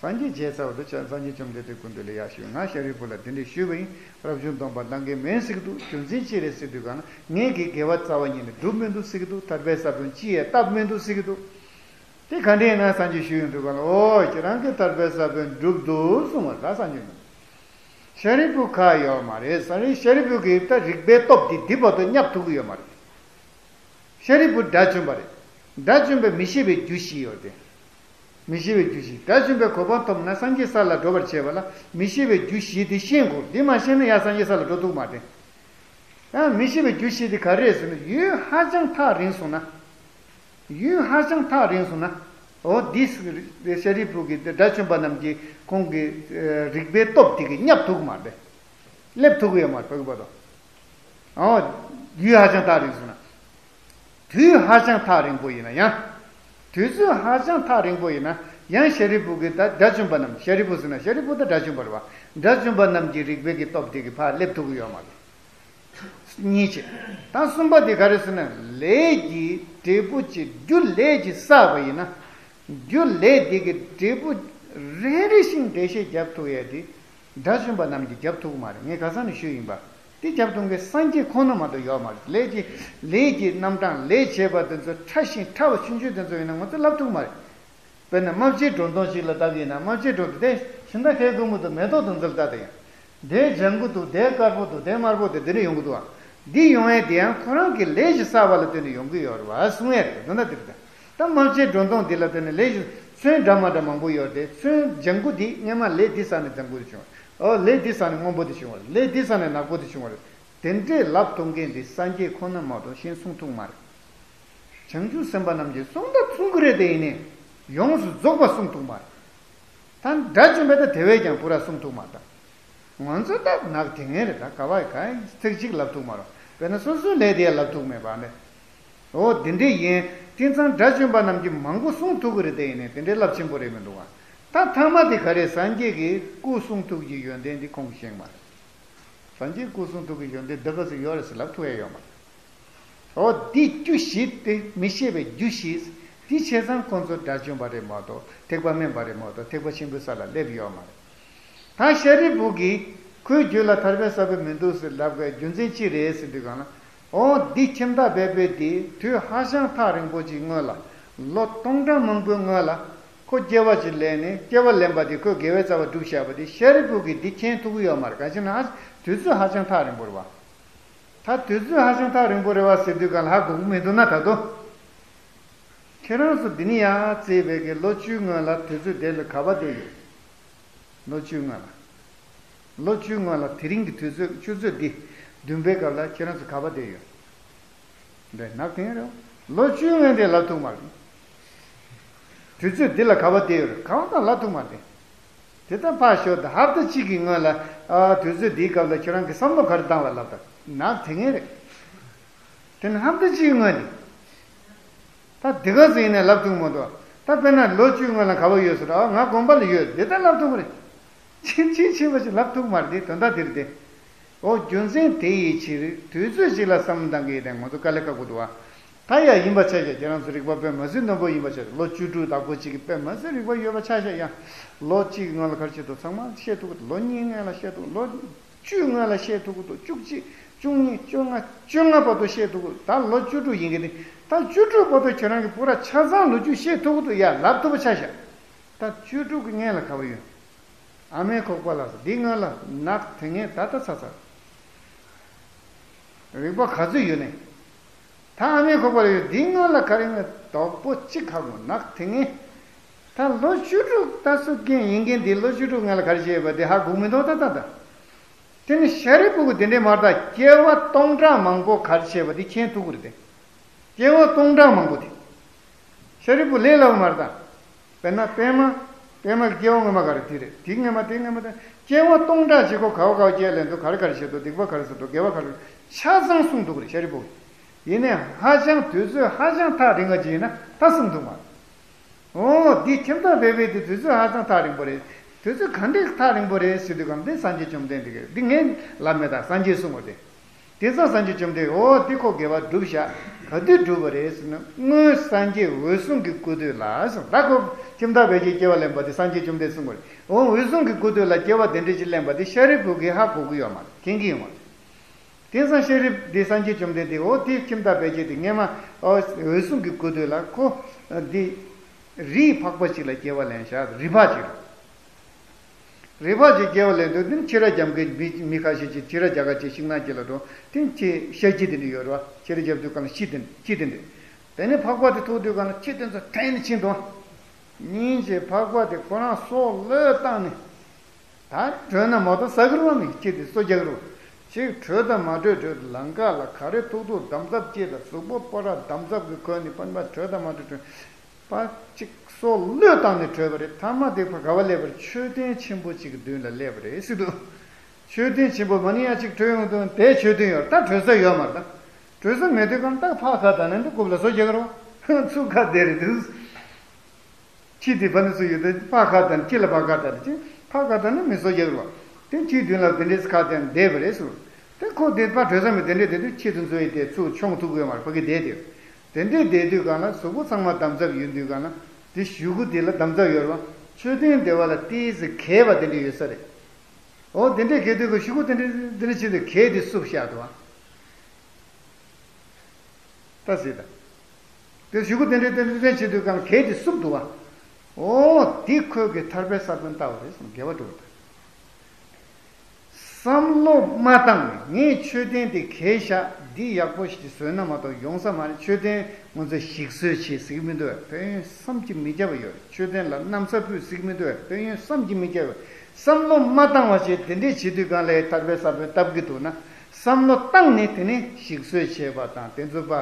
སངས་རྒྱས་བྱས་ཚར་བ་དུ་ཆ། སངས་རྒྱས་བཅོམ་ལྡན་འདས་སྐུ་མདུན་ལ་ཡར་ཞུས། ང་ཤཱ་རིའི་བུ་ལ་འདི་འདྲས་ཞུས་པ་ཡིན། རབ་བྱུང་སྡོམ་པ་གནང་གི་མིན་ཟེར་གི་འདུག་རྒྱུ་མཚན་ཅི་རེད་ཟེར་དུས་གང་ན། ངེད་ཀྱིས་དགེ་བ་རྩ་བ་ཉིད་ནས་སྒྲུབ་མི་འདུག་ཟེར་གི་འདུག་ཐར་པའི་ས་བོན་ཅི་ཡང་བཏབ་མི་འདུག་ཟེར་གི་འདུག་དེ་ག་འདྲས་ཡིན་ན་སངས་རྒྱས་ཞུས་ཡོང་དུས་གང་ལ། ཨོ་ཁྱེད་རང་གིས་ཐར་པའི་ས་བོན་བསྒྲུབས་འདུག་གསུངས་པ་ད་སངས་རྒྱས་ནི། ཤཱ་རིའི་བུ་ཁ་ཡོད་མ་རེད། ཤཱ་རིའི་ཤཱ་རིའི་བུ་གིས་ད་རིགས་པའི་སྟོབས་འདི་འདི་བར་དུ་བསྙབ་ཐུབ་ཀྱི་ཡོད་མ་རེད། ཤཱ་རིའི་བུ་དགྲ་བཅོམ་པ་རེད། དགྲ་བཅོམ་པའི་མི་ཤེས་པའི་རྒྱུ་བཞི་ཡོད་དེ། མི་ཤེས་པའི་རྒྱུ་བཞི། དགྲ་བཅོམ་པའི་གོ་འཕང་ཐོབ་ན་སངས་རྒྱས་ས་ལ་འགྲོ་བར་བྱེད་པ་ལ་མི་ཤེས་པའི་རྒྱུ་བཞི་དེ་ཤེས་དགོས། འདི་མ་ཤེས་ན་ཡང་སངས་རྒྱས་ས་ལ་འགྲོ་ཐུབ་མ་རེད། ཡང་མི་ཤེས་པའི་རྒྱུ་བཞི་དེ་ག་རེ་རེད་ཟེར་ན། ཡུན་ཧ་ཅང་ཐག་རིང་སོང་ན། ཡུན་ཧ་ཅང་ཐག་རིང་སོང་ན། འོ་འདི་ཤཱ་རིའི་བུ་གིས་དགྲ་བཅོམ་པ་རྣམས་ཀྱིས་ཁོང་གི་རིགས་པའི་སྟོབས་དེ་གིས་བསྙབ་ཐུབ་ཀྱི་མ་རེད། སླེབས་ཐུབ་ཀྱི་ཡོད་མ་རེད། བོད་ཀྱི་བར་དུ། འོ་ཡུན་ཧ་ཅང་ཐག་རིང་སོང་ན། དུས་ཧ་ཅང་ཐག་རིང་པོ་ཡིན་ན་ཡང་། དུས་ཚོད་ཧ་ཅང་ཐག་རིང་པོ་ཡིན་ན་ཡང་། ཤཱ་རིའི་བུ་གིས་ད་དགྲ་བཅོམ་པ་རྣམས། ཤཱ་རིའི་བུ་ཟེར་ན་ཤཱ་རིའི་བུ་ད་དགྲ་བཅོམ་པ་རེད་བ། དགྲ་བཅོམ་པ་རྣམས་ཀྱི་རིགས་པའི་གི་སྟོབས་དེ་གིས་ཕར་སླེབས་ཐུབ་ཀྱི་ཡོད་མ་རེད། གཉིས་བྱས། ད་གསུམ་པ་དེ་ག་རེ་ཟེར་ན། ལས་ཀྱི་འབྲས་བུ་ཅིག་རྒྱུ་ལས་ཀྱིས་བསགས་པ་ཡིན་ན། རྒྱུ་ལས་དེ་གི་འབྲས་བུ་རེ་རེ་བཞིན་འགྲེལ་བཤད་རྒྱབ་ཐུབ་ཡས་དེ། དགྲ་བཅོམ་པ་རྣམས་ཀྱིས་རྒྱབ་ཐུབ་ཀྱི་མ་རེད། ངས་ཁ་སང་ནས་ཞུས་ཡིན་པ། དེ་རྒྱབ་ཐུབ་མཁན་སངས་རྒྱས་ཁོ་ན་མ་གཏོགས་ཡོད་མ་རེད། ལས་ཀྱི་ལས་ཀྱི་རྣམ་གྲངས། ལས་བྱས་པ་དེ་ཚོ་ཕྲ་ཞིང་ཕྲ་བ་ཆུང་ཆུང་དེ་ཚོ་ཡིན་ན་ང་ཚོས་ལབ་ཐུབ་ཀྱི་མ་རེད། དཔེར་ན་རྨ་བྱའི་སྒྲོ་མདོངས་ཤིག་ལ་བལྟ་གི་ཡིན་ན། རྨ་བྱའི་སྒྲོ་མདོངས་དེ་གཞན་དག་ཧེ་གོ་མི་འདུག་མེ་ཏོག་དེ་ཚོ་ལ་བལྟ་དེ་ཡང་། དེ་ལྗང་གུ་འདུག་དེ་དཀར་པོ་འདུག་དེ་དམར་པོ་འདུག་དེ་འདྲ་ཡོང་གི་འདུག་ཨ། འདི་ཡོང་ཡས་དེ་ཡང་ཁོ་རང་གི་ལས་ཀྱིས་བསགས་པ་ལ་བརྟེན་ནས་ཡོང་གི་ཡོད་རེད་བ་གསུང་ཡས་རེད། དོན་དག་དེ་རེད། ད་རྨ་བྱའི་སྒྲོ་མདོངས་འདི་ལ་བརྟེན་ནས་ལས་ཀྱི་ཚོན་འདྲ་མ་འདྲ་མང་པོ་ཡོད་རེད་དེ། ཚོན་ལྗང་གུ་འདི་སྔོན་མ་ལས་འདི་བསགས་ནས་ལྗང་གུ་དེ་བྱུང་བ་རེད། ཨོ་ལས་འདི་བསགས་ནས་སྔོན་པོ་དེ་བྱུང་བ་རེད། ལས་འདི་བསགས་ནས་ནག་པོ་དེ་བྱུང་བ་རེད། དེ་འདྲས་ལབ་ཐུབ་མཁན་འདི་སངས་རྒྱས་ཁོ་ན་མ་གཏོགས་གཞན་གསུང་ཐུབ་མ་རེད། བྱང་ཆུབ་སེམས་དཔའ་རྣམས་ཀྱིས་གསུང་ད་གསུང་གི་རེད་དེ། ཡིན་ནའི་ཡོངས་སུ་རྫོགས་པ་གསུང་ཐུབ་མ་རེད། ད་དགྲ་བཅོམ་པས་ད་དེ་བས་ཀྱང་པུ་ར་གསུང་ཐུབ་མ་རེད། ད་ང་ཚོ་ད་ནག་དེ་ངན་རེད། ད་ག་བ་ག་ཚིག་གཅིག་ལབ་ཐུབ་མ་རེད། དཔེར་ན་སོ་སོའི་ལས་དེ་ཡང་ལབ་ཐུབ་མེད་པ་ནས། འོ་དེ་འདྲས་ཡིན། དེང་སང་དགྲ་བཅོམ་པ་རྣམས་ཀྱིས་མང་པོ་གསུང་ཐུབ་ཀྱི་རེད་དེ། ཡིན་ནའི་དེ་འདྲའི་རླབས་ཆེན་པོ་རེད་མི་འདུག་བ། ད་ཐ་མ་དེ་ག་རེ། སངས་རྒྱས་ཀྱི་སྐུ་གསུང་ཐུགས་ཀྱི་ཡོན་ཏན་འདི་ཁོང་གིས་ཤེས་ཀྱི་མ་རེད། སངས་རྒྱས་སྐུ་གསུང་ཐུགས་ཀྱི་ཡོན་ཏན་འདི་ག་ཚོད་ཡོད་རེད་ཟེར་ལབ་ཐུབ་ཡ་ཡོད་མ་རེད། འོ་འདི་རྒྱུ་བཞི་དེ། མི་ཤེས་པའི་རྒྱུ་བཞི་དེ་བྱས་ཙང་ཁོང་ཚོ་དགྲ་བཅོམ་པ་རེད་མ་གཏོགས་ཐེག་པ་དམན་པ་རེད་མ་གཏོགས་ཐེག་པ་ཆེན་པོའི་ས་ལ་སླེབས་ཡོད་མ་རེད། ད་ཤཱ་རིའི་བུ་གིས་ཁོའི་རྒྱུད་ལ་ཐར་པའི་ས་བོན་མི་འདུག་ཟེར་ལབ་པའི་རྒྱུ་མཚན་ཅི་རེད་ཟེར་དུས་གང་ལ། འོ་འདི་ཁྱིམ་བདག་སྦལ་པས་དེ་དུས་ཧ་ཅང་ཐག་རིང་པོ་ཅིག་སྔོན་ལ། ལོ་སྟོང་ཕྲག་མང་པོའི་སྔོན་ལ། ཁོ་སྐྱེ་བ་ཅིག་ལེན་ནས། སྐྱེ་བ་ལེན་པ་དེ་ཁོས་དགེ་བའི་རྩ་བ་བསྒྲུབས་བཞག་པ་དེ་ཤཱ་རིའི་བུ་གིས་འདི་མཁྱེན་ཐུབ་ཀྱི་ཡོད་མ་རེད། གང་ཞེ་ན་དུས་ཚོད་ཧ་ཅང་ཐག་རིང་པོ་རེད་བ། ད་དུས་ཚོད་ཧ་ཅང་ཐག་རིང་པོ་རེད་བ་ཟེར་དུས་གང་ལ་ཧ་གོ་གི་མི་འདུག་ན། ད་དུང་ཁྱེད་རང་ཚོ་འདི་ནས་ཡར་བརྩིས་པའི་གི་ལོ་བཅུའི་སྔོན་ལ་དུས་ཚོད་དེ་ལ་ག་པར་བསྡད་ཡོད། ལོ་བཅུའི་སྔོན་ལ། ལོ་བཅུའི་སྔོན་ལ་དེ་རིང་གི་དུས་ཚོད་ཆུ་ཚོད་འདི་བདུན་པའི་སྐབས་ལ་ཁྱེད་རང་ཚོ་ག་པར་བསྡད་ཡོད། འདི་ནག་དེ་རེད། ལོ་བཅུའི་སྔོན་དེ་ལབ་ཐུབ་མ་རེད། དུས་ཚོད་འདི་ལ་ག་པར་བསྡད་ཡོད་རེད། གང་དང་ལབ་ཐུབ་མ་རེད། དེ་ལྟར་ཕར་ཞོག་ད་ཧབ་ཏ་གཅིག་གི་སྔོན་ལ། ཨ་དུས་ཚོད་འདིའི་སྐབས་ལ་ཁྱེད་རང་གི་བསམ་བློ་ག་རེ་བཏང་བ་ལབ་ད། ནག་དེ་ངན་རེད། དེ་ནི་ཧབ་ཏ་གཅིག་གི་སྔོན་ནས། ད་འདི་ག་ཚོད་ཡིན་ནའི་ལབ་ཐུབ་མ་འདུག་ད་དཔེར་ན་ལོ་བཅུའི་སྔོན་ལ་ག་པར་ཡོད་ཟེར། ཨ་ང་དགོན་པ་ལ་ཡོད། འདི་ལྟར་ལབ་ཐུབ་ཀྱི་རེད། ཕྱིན་ཅི་ཕྱིན་པ་ཞིག་ལབ་ཐུབ་མ་རེད། དེ་དོན་དག་དེ་རེད་དེ། འོ་རྒྱུ་མཚན་དེ་ཡི་ཕྱིར་དུས་ཚོད་ཅིག་ལ་བསམ་བློ་བཏང་གི་ཡོད་དེ་ང་ཚོ་དཀའ་ལས་ཁག་པོ་འདུག་བ། ད་ཡ་ཡིན་པ་ཆ་བཞག་ཁྱེད་རང་ཚོ་རིག་པ་དཔེ་མ་སྲིད་རྣོན་པོ་ཡིན་པ་ཆ་བཞག་ལོ་བཅུ་དྲུག་དྭགས་པོ་གཅིག་གི་དཔེ་མ་སྲིད་རིག་པ་ཡོད་པ་ཆ་བཞག་ཡ། ལོ་གཅིག་གི་སྔོན་ལ་ག་རེ་བྱེད་འདུག་ཚང་མ་ཤེས་ཐུབ་ཀྱི་འདུག་ལོ་གཉིས་སྔོན་ལ་ཤེས་ཐུབ་ཀྱི་འདུག་ལོ་བཅུ་སྔོན་ལ་ཤེས་ཐུབ་ཀྱི་འདུག་བཅུ་གཅིག་བཅུ་གཉིས་བཅོ་ལྔ་བཅོ་ལྔ་བར་དུ་ཤེས་ཐུབ་ཀྱི་འདུག་ད་ལོ་བཅུ་དྲུག་ཡིན་གྱི་འདུག་ད་བཅུ་དྲུག་བར་དུ་ཁྱེད་རང་གི་པུ་ར་ཆ་ཚང་ལོ་རྒྱུས་ཤེས་ཐུབ་ཀྱི་འདུག་ཡ་ལབ་ཐུབ་པ་ཆ་བཞག་ད་བཅུ་དྲུག་གི་སྔོན་ལ་ག་པར་ཡོད། ཨ་མའི་ཁོག་པ་ལ་འདི་སྔོན་ལ་ནག་དེ་ངན་ད་ལྟ་ཚ་ཚ། རིག་པ་ག་ཚོད་ཡོད་ནས། ད་ཨ་མའི་ཁོག་པ་ལ་ཡོད། འདི་སྔོན་ལ་ག་རེ་ངན་དོག་པོ་གཅིག་ཧ་གོ། ནག་དེ་ངན། ད་ལོ་བཅུ་དྲུག་ད་སུ་རྐྱེན་ཡིན་མཁན་འདི་ལོ་བཅུ་དྲུག་སྔོན་ལ་ག་རེ་བྱས་ཡོད་པ་འདི་ཧ་གོ་མི་འདུག་ད་ད་ད། དེ་ནི་ཤཱ་རིའི་བུ་གུ་དེ་འདྲའི་མ་རེད་ད། སྐྱེ་བ་སྟོང་ཕྲག་མང་པོ་ག་རེ་བྱས་པ་འདི་མཁྱེན་ཐུབ་ཀྱི་རེད་དེ། སྐྱེ་བ་སྟོང་ཕྲག་མང་པོ་དེ། ཤཱ་རིའི་བུ་ལས་སླ་བོ་མ་རེད་ད། དཔེར་ན་པདྨ། པདྨ་གི་སྐྱེ་བ་སྔོན་མ་ག་རེ་དེ་རེད། དེ་སྔོན་མ་དེ་སྔོན་མ་དེ། སྐྱེ་བ་སྟོང་ཕྲག་ཅིག་ཁོ་ག་བ་ག་བ་སྐྱེས་ལེན་འདུག་ག་རེ་ག་རེ་བྱས་འདུག་སྡིག་པ་ག་རེ་བསགས་འདུག་དགེ་བ་ག་རེ། ཆ་ཚང་གསུངས་འདུག་རེད་ཤཱ་རིའི་བུ། ཡིན་ནའི་ཧ་ཅང་དུས་ཚོད་ཧ་ཅང་ཐག་རིང་བ་ཅིག་ཡིན་ན་ད་གསུངས་འདུག་མ། འོ་འདི་ཁྱིམ་བདག་སྦལ་པས་དེ་དུས་ཚོད་ཧ་ཅང་ཐག་རིང་པོ་རེད། དུས་ཚོད་ག་འདྲའི་ཐག་རིང་པོ་རེད་ཟེར་དུས་གང་འདི་སངས་རྒྱས་བཅོམ་ལྡན་འདས་ཀྱིས་འདི་ངས་ལབ་མེད་ད། སངས་རྒྱས་གསུངས་པ་དེ། དེང་སང་སངས་རྒྱས་བཅོམ་ལྡན་འོ་དེ་ཁོ་དགེ་བ་བསྒྲུབས་ཤག་ག་དུས་བསྒྲུབས་པ་རེད་ཟེར་ན། སྔོན་སངས་རྒྱས་འོད་སྲུང་གི་སྐུ་སྟོད་ལ་ཟེར། ད་ཁོ་ཁྱིམ་བདག་བེ་ཅོན་སྐྱེ་བ་ལེན་པ་དེ་སངས་རྒྱས་བཅོམ་ལྡན་གསུངས་པ་རེད། འོ་འོད་སྲུང་གི་སྐུ་སྟོད་ལ་སྐྱེ་བ་དེ་འདྲ་ཅིག་ལེན་པ་དེ་ཤཱ་རིའི་བུ་གིས་ཧ་གོ་གི་ཡོད་མ་རེད། མཁྱེན་གྱི་ཡོད་མ་རེད། དེང་སང་ཤཱ་རིའི་དེ་སངས་རྒྱས་བཅོམ་ལྡན་འདས་འོ་དེ་ཁྱིམ་བདག་བེ་ཅོན་དེ་སྔས་མ་འོ་འོད་སྲུང་གི་སྐུ་སྟོད་ལ་ཁོ་འདི་རིའི་ཕག་པ་ཅིག་ལ་སྐྱེ་བ་ལེན་ཤག་རི་ཕག་ཅིག་ལ། རི་ཕག་ཅིག་སྐྱེ་བ་ལེན་དུས་དེ་ཕྱི་ར་རྒྱབ་མཁན་མི་མི་ཁ་ཤས་ཅིག་ཕྱི་ར་རྒྱ་གར་ཅིག་ཤིང་ནགས་ཅིག་ལ་འགྲོ་དེ་ཁྱི་ཤ་ཁྱི་དེ་འདྲ་ཡོད་རེད་བ། ཕྱི་ར་རྒྱབ་དུས་གང་ལ་ཁྱི་དེ་ཁྱི་དེ་འདྲ། དེ་ནས་ཕག་པ་དེ་ཐུག་དུས་གང་ལ་ཁྱི་དེ་ཚོ་དྲན་ནས་ཕྱིན་འདུག་སྙིང་རྗེ་ཕག་པ་དེ་ཁོ་རང་སྲོག་བློས་བཏང་ནས། ད་བྲོས་ན་མ་གཏོགས་ཟ་གི་རེད་བ། མི་ཁྱི་དེ་སོ་རྒྱག་གི་རེད་བ། ཅིག་བྲོས་དང་མ་བྲོས་བྲོས་ལམ་ཁ་ལ་ག་རེ་ཐུག་ཐུག་འདམ་རྫབ་ཅིག་དང་གཟུགས་པོ་པོ་ར་འདམ་རྫབ་ཀྱིས་གོས་ནས་ཕན་པ་བྲོས་དང་མ་བྲོས་བྲོས་པ་ཅིག་སྲོག་བློས་བཏང་ནས་བྲོས་པ་རེད། མཐའ་མ་དེ་ཕར་ག་བ་སླེབས་པ་རེད། མཆོད་རྟེན་ཆེན་པོ་ཅིག་གི་མདུན་ལ་སླེབས་པ་རེད་ཟེར་འདུག་མཆོད་རྟེན་ཆེན་པོ་མ་ནི་ཡ་ཅིག་བྲོས་ཡོང་དུས་དེ་མཆོད་རྟེན་ཡོད་ད་བྲོས་ས་ཡོད་མ་རེད། ད་བྲོས་ས་མེད་དུས་གང་ལྟར་ཕག་ཁ་དང་ནི་འདི་རྐུབ་ལ་སོ་རྒྱག་གི་རེད་བ། ཚུགས་ཁ་བདེ་རེད་འདུག་ཁྱི་དེ་ཕ་ནི་སུ་ཡོད་དེ་ཕག་ཁ་དང་ཁྱི་ལ་ཕག་ཁ་དང་ཅི་ཕག་ཁ་དང་ནི་མི་སོ་རྒྱག་རེད་བ། དེ་ཁྱིའི་མདུན་ལ་དེ་འདྲས་ཁ་དང་བསྡད་པ་རེད་ཟེར། དེ་ཁོ་དེ་ཕར་བྲོས་ས་མེད་དེ་འདྲས་བསྡད་དུས་ཁྱི་དེ་ཚོ་ཡི་དེ་ཚུར་མཆོང་ཐུབ་ཀྱི་ཡོད་མ་རེད། ཕ་གི་བསྡད་དེ། དེ་འདྲས་བསྡད་དུས་གང་ལ་གཟུགས་པོ་ཚང་མ་འདམ་རྫབ་ཡོད་དུས་གང་ལ་དེ་གཞུག་གུ་དེ་ལ་འདམ་རྫབ་ཡོད་རེད་བ། མཆོད་རྟེན་དེ་བ་ལ་ཏོག་ཙམ་གས་པ་དེ་འདྲས་ཡོད་ས་རེད། འོ་དེ་འདྲས་གས་དུས་ཀྱི་གཞུག་གུ་དེ་འདྲས་དེ་འདྲས་བྱས་ཏེ་གས་དེ་བསུབས་བཞག་འདུག་བ། ད་ཟེར་ད། དེ་གཞུག་གུ་དེ་འདྲའི་དེ་འདྲའི་བྱེད་དུས་གང་གལ་ཏེ་བསུབ་འདུག་བ། འོ་དེ་ཁོས་ཀྱི་ཐར་པའི་ས་བོན་བཏབ་པ་རེད་གསུངས། དགེ་བ་སྒྲུབ་པ་དང་། བསམ་བློ་མ་བཏང་ནས་ངས་མཆོད་རྟེན་དེ་གས་བཞག་འདི་ཡག་པོ་ཞིག་བཟོས་ན་མ་གཏོགས་ཡོང་ས་མ་རེད། མཆོད་རྟེན་ང་ཚོས་ཞིག་གསོ་བྱེད་ཟེར་གྱི་མི་འདུག་བས། ཕན་ཡོན་བསམ་གྱིས་མི་ཁྱབ་པ་ཡོད་རེད། མཆོད་རྟེན་ལ་གནམ་ས་ཕུད་ཟེར་གྱི་མི་འདུག་བས། ཕན་ཡོན་བསམ་གྱིས་མི་ཁྱབ་པ་ཡོད། བསམ་བློ་མ་བཏང་བ་བྱས་དེ་འདྲས་བྱེད་དུས་གང་ལ་ཐར་པའི་ས་བོན་བཏབ་ཀྱི་འདུག་ན། བསམ་བློ་བཏང་ནས་དེ་ནས་ཞིག་གསོ་བྱེད་པ་དང་དེ་ཚོ་པ་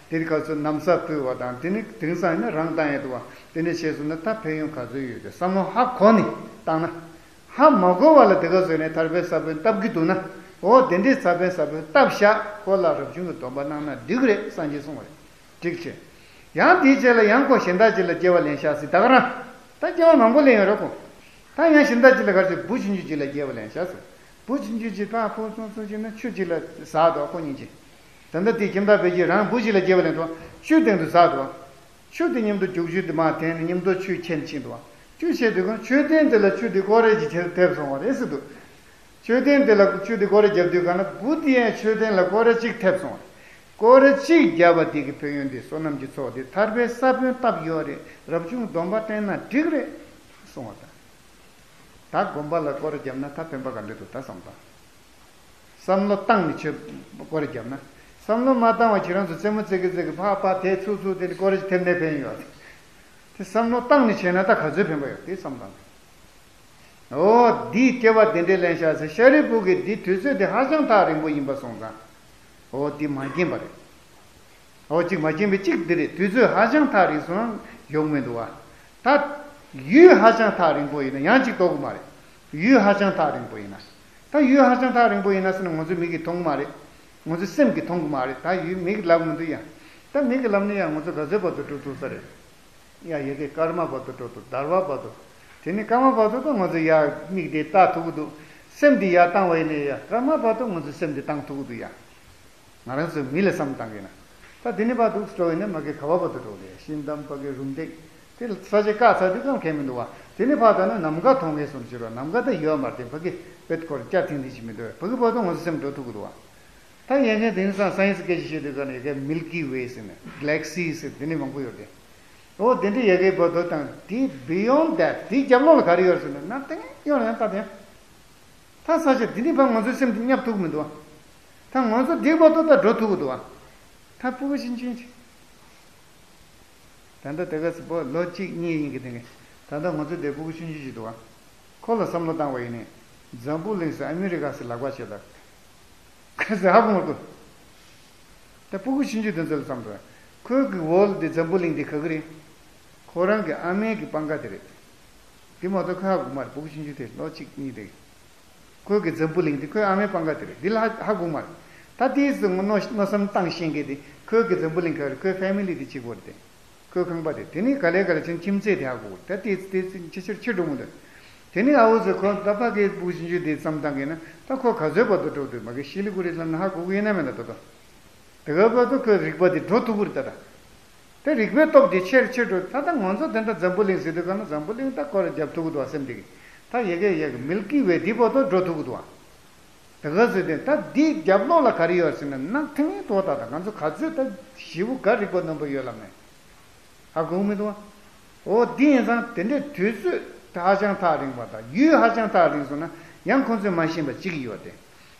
དེ་ག་ཚོད་གནམ་ས་ཕུལ་བ་དང་དེ་ནི་དེང་སང་ཡིན་ན་རང་བཏང་ཡས་འདུག་བ། དེ་འདྲ་བྱས་སོང་ན་ད་ཕན་ཡོན་ག་ཚོད་ཡོད་དེ་བསམ་བློ་ཧ་གོ་ནས་བཏང་ན། ཧ་མ་གོ་བ་ལ་དེ་ག་ཚོད་ནས་ཐར་པའི་ས་བོན་བཏབ་ཀྱི་འདུག་ན། འོ་དེ་འདྲའི་ས་བོན་ས་བོན་བཏབ་བཞག་ཁོ་ལ་རབ་བྱུང་གི་སྡོམ་པ་གནང་ན་འགྲིག་གི་རེད། སངས་རྒྱས་གསུངས་པ་རེད། འགྲིག་བྱས། ཡང་དེའི་རྗེས་ལ་ཡང་ཁོ་གཞན་དག་ཅིག་ལ་སྐྱེ་བ་ལེན་ཤག་ཟེར་ད་ག་རང་། ད་སྐྱེ་བ་མང་པོ་ལེན་ཡོད་རེད་ཁོ། ད་ཡང་གཞན་དག་ཅིག་ལ་ག་རེ་བུ་ཆུང་ཆུང་ཅིག་ལ་སྐྱེ་བ་ལེན་ཤག་ཟེར། བུ་ཆུང་ཆུང་ཅིག་ཕར་ཕུ་སོང་སོང་ཅིག་ན་ཆུ་ཅིག་ལ་ཟགས་འདུག་ཁོ་གཉིས་ཀྱིས། ད་ལྟ་དེ་ཁྱིམ་བདག་བེ་ཅོན་རང་བུ་ཅིག་ལ་སྐྱེ་བ་ལེན་འདུག་ཆུའི་སྟེང་དུ་ཟགས་འདུག་ཆུ་དེ་མཉམ་དུ་རྒྱུག་ཆུ་དེ་མར་འཐེན་ནས་མཉམ་དུ་ཆུ་ཁྱེར་ཕྱིན་འདུག་ཆུ་ཁྱེར་དུས་ཁོང་མཆོད་རྟེན་དེ་ལ་ཆུ་དེ་སྐོར་ར་ཅིག་ཁྱེར་ཐེབས་སོང་བ་རེད་ཟེར་འདུག་མཆོད་རྟེན་དེ་ལ་ཆུ་དེ་སྐོར་ར་བརྒྱབ་དུས་གང་ན་བུ་དེ་ཡང་མཆོད་རྟེན་ལ་སྐོར་ར་གཅིག་ཐེབས་སོང་བ་རེད། སྐོར་ར་གཅིག་བརྒྱབ་པ་དེ་གི་ཕན་ཡོན་དེ་བསོད་ནམས་ཀྱི་ཚོགས་དེ་ཐར་པའི་ས་བོན་བཏབ་ཡོད་རེད། རབ་བྱུང་སྡོམ་པ་བསྟེན་ན་འགྲིག་རེད་གསུངས་བ་དང་། ད་དགོན་པ་ལ་སྐོར་ར་བརྒྱབ་ན་ད་ཕན་པ་ག་འདྲ་འདུག་ད་བསམ་དང་། བསམ་བློ་བཏང་ནས་ཆོས་སྐོར་ར་བརྒྱབ་ན། བསམ་བློ་མ་བཏང་བ་ཁྱེད་རང་ཚོ་རྩེད་མོ་རྩེ་གི་རྩེ་གི་ཕག་ཕག་དེ་ཚུགས་ཚུགས་དེ་ནི་སྐོར་ར་ཅིག་ཐེབས་ནས་ཕན་ཡོད་རེད། དེ་བསམ་བློ་བཏང་ནས་བྱས་ན་ད་ག་ཚོད་ཕན་པ་ཡོད་དེ་བསམ་བཏང་། འོ་འདིའི་སྐྱེ་བ་དེ་འདྲའི་ལེན་ཤག་ཟེར། ཤཱ་རིའི་བུ་གིས་འདི་དུས་ཚོད་དེ་ཧ་ཅང་ཐག་རིང་པོ་ཡིན་པ་སོང་ཙང་། འོ་འདི་མ་མཁྱེན་པ་རེད། འོ་གཅིག་མ་མཁྱེན་པའི་གཅིག་འདི་རེད། དུས་ཚོད་ཧ་ཅང་ཐག་རིང་སོང་ན་ཡོང་མི་འདུག་བ། ད་ཡུལ་ཧ་ཅང་ཐག་རིང་པོ་ཡིན་ན་ཡང་གཅིག་རྟོགས་གི་མ་རེད། ཡུལ་ཧ་ཅང་ཐག་རིང་པོ་ཡིན་ན། ད་ཡུལ་ཧ་ཅང་ཐག་རིང་པོ་ཡིན་ན་ཟེར་ན་ང་ཚོའི་མིག་གིས་མཐོང་གི་མ་རེད། ང་ཚོའི་སེམས་ཀྱིས་མཐོང་གི་མ་རེད། ད་ཡུལ་མིག་གིས་ལབ་མི་འདུག་ཡ། ད་མིག་གིས་ལབ་ན་ཡང་ང་ཚོ་ག་ཚོད་བར་དུ་འགྲོ་ཐུབ་ས་རེད། ཡ་ཡ་གི་སྐར་མ་བར་དུ་འགྲོ་ཐུབ། ཟླ་བ་བར་དུ། དེ་ནི་སྐར་མ་བར་དུ་ད་ང་ཚོ་ཡ་མིག་དེ་ལྟ་ཐུབ་ཀྱི་འདུག་སེམས་དེ་ཡར་བཏང་བ་ཡིན་ན་ཡ་སྐར་མ་བར་དུ་ང་ཚོའི་སེམས་དེ་བཏང་ཐུབ་ཀྱི་འདུག་ཡ། ང་རང་ཚོའི་མི་ལ་བསམ་བཏང་གི་ན། ད་དེ་ནི་བར་དུ་འགྲོ་ཡིན་ན་མ་གི་ག་བ་བར་དུ་འགྲོ་གི་རེད། ཤིང་འདམ་ཕ་གི་རུམ་བཏེག་དེ་ལ་ས་ཆ་བཀག་ཚར་དུས་ཀྱང་ཁེལ་མི་འདུག་བ། དེ་ནི་ཕར་ད་ནི་ནམ་མཁའ་མཐོང་གི་སོང་ཕྱིར་རོ། ནམ་མཁའ་ད་ཡོད་མ་རེད། ཕ་གི་བེད་སྐོར་སྐྱ་ཐིང་ཐིང་ཞིག་མི་འདུག་ཕ་གི་བར་དུ་ང་ཚོ་སེམས་འགྲོ་ཐུབ་ཀྱི་འདུག་བ། ད་ཡན་ཆད་དེང་སང་སའེན་སི་སྐད་ཆ་བཤད་དུས་ཀ་ནས་ཡ་གི་མིལ་ཀི་ཝེ་ཟེར་ནས་གེ་ལེག་སི་ཟེར་དེ་ནི་མང་པོ་ཡོད་རེད། འོ་དེ་འདྲ་ཡ་གི་བར་དུ་དང་དེ་བི་ཡོན་ཌེ་ཐི་དེའི་རྒྱབ་ལོགས་ལ་ག་རེ་ཡོད་ཟེར་ན་ནང་དེ་ཡོད་ན་ཡང་ད་དེ། ད་ས་ཆ་འདི་འདྲའི་བར་ང་ཚོའི་སེམས་འདི་བསྙབ་ཐུབ་མི་འདུག་བ། ད་ང་ཚོ་འདིའི་བར་དུ་ད་འགྲོ་ཐུབ་ཀྱི་འདུག་བ། ད་སྤུ་གུ་ཆུང་ཆུང་ཅིག་ད་ལྟ་དེ་ག་སི་པོ་ལོ་གཅིག་གཉིས་ཡིན་གྱི་དེ་ནི། ད་ལྟ་ང་ཚོ་འདི་སྤུ་གུ་ཆུང་ཆུང་ཅིག་འདུག་བ། ཁོ་ལ་བསམ་བློ་བཏང་བ་ཡིན་ནི། འཛམ་བུ་གླིང་སི་ཨ་མི་རི་ཀ་སི་ལག་པ་བྱེད་ད། ཁ་སི་ཧ་གོ་མ་གོ། ད་སྤུ་གུ་ཆུང་ཆུང་དེ་ཚོ་ལ་བསམ་འགྲོ། ཁོའི་གི་ཝོལ་དེ་འཛམ་བུ་གླིང་དེ་ག་གི་རེད། ཁོ་རང་གི་ཨ་མའི་གི་པང་ཁ་དེ་རེད། དེ་མ་གཏོགས་ཁོས་ཧ་གོ་མ་རེད། སྤུ་གུ་ཆུང་ཆུང་དེ་ལོ་གཅིག་གཉིས་རེད། ཁོའི་གི་འཛམ་བུ་གླིང་དེ་ཁོའི་ཨ་མའི་པང་ཁ་དེ་རེད། འདི་ལ་ཧ་ཧ་གོ་མ་རེད། ད་དེའི་སུ་མནོ་མནོ་བསམ་བཏང་ཤེས་མཁན་དེ་ཁོའི་གི་འཛམ་བུ་གླིང་ག་རེད། ཁོའི་ཕེ་མི་ལི་དེ་གཅིག་པོ་རེད་དེ། ཁོའི་ཁང་པ་དེ་དེ་ནི་ག་ལེ་ག་ལེ་ཕྱིན་ཁྱིམ་མཚེས་དེ་ཧ་གོ་གི་རེད། ད་དེ་དེ་ཕྱི་ཕྱིར་ཕྱིར་འགྲོ་མི་འདུག་དེ་ནས་ཨ་འུ་ཚོས་ཁོ་ད་ཕ་གི་བུ་གཞིས་འཇུག་དེ་བསམ་སྟངས་ཀྱིས་ན་ད་ཁོ་ག་ཚོད་བར་དུ་འགྲོ་འདུག་མ་གི་ཤི་ལི་གུ་རི་ལ་ན་ཧ་གོ་གི་ཡིན་ན་མེད་ན་ད་ད། དེ་ག་བར་དུ་ཁོའི་རིག་པ་དེ་འགྲོ་ཐུབ་ཀྱི་རེད་ད་ད། དེ་རིག་པའི་སྟོབས་དེ་ཆེར་ཆེར་འགྲོ་ད་ད་ང་ཚོ་དེ་འདྲ་འཛམ་བུ་གླིང་ཟེར་དུས་ག་ན་འཛམ་བུ་གླིང་ད་ཁོ་ར་རྒྱབ་ཐུབ་ཀྱི་འདུག་བ་སེམས་དེ་གི་ད་ཡ་གི་ཡ་གི་མིལ་ཀི་ཝེ་དེ་བར་དུ་འགྲོ་ཐུབ་ཀྱི་འདུག་བ། དེ་ག་ཟེར་དེ་ད་འདི་རྒྱབ་ལོགས་ལ་ག་རེ་ཡོད་ཟེར་ན་ནག་ཐིང་ངེ་ཏོག་ད་ད་ང་ཚོ་ག་ཚོད་ད་ཞེ་པོ་ག་རིག་པ་རྣོན་པོ་ཡོད་ལབ་ནས། ཧ་གོ་མི་འདུག་བ། འོ་འདི་ཡིན་ཙང་དེ་འདྲའི་དུས་ཚོད་ཧ་ཅང་ཐག་རིང་བ་དང་ཡུན་ཧ་ཅང་ཐག་རིང་སོང་ན་ཡང་ཁོང་ཚོས་མ་ཤེས་པ་གཅིག་ཡོད་དེ།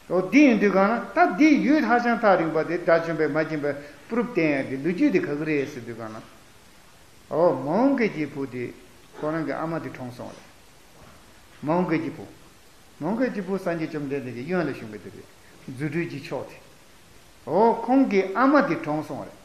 འོ་འདི་ཡིན་དུས་གང་ན་ད་འདི་ཡུན་ཧ་ཅང་ཐག་རིང་བ་དེ་དགྲ་བཅོམ་པས་མ་མཁྱེན་པའི་པུ་རུབ་བསྟན་ཡ་དེ་ལོ་རྒྱུས་དེ་ག་གི་རེད་ཟེར་དུས་གང་ན། འོ་མོའུ་འགལ་གྱི་བུ་དེ་ཁོ་རང་གི་ཨ་མ་དེ་གྲོངས་སོང་བ་རེད། མོའུ་འགལ་གྱི་བུ། མོའུ་འགལ་གྱི་བུ་སངས་རྒྱས་བཅོམ་ལྡན་འདས་ཀྱི་གཡོན་ལ་བཞུགས་པའི་དེ་རེད། རྫུ་འཕྲུལ་གྱི་མཆོག་དེ། འོ་ཁོང་གི་ཨ་མ་དེ་གྲོངས་སོང་བ་རེད།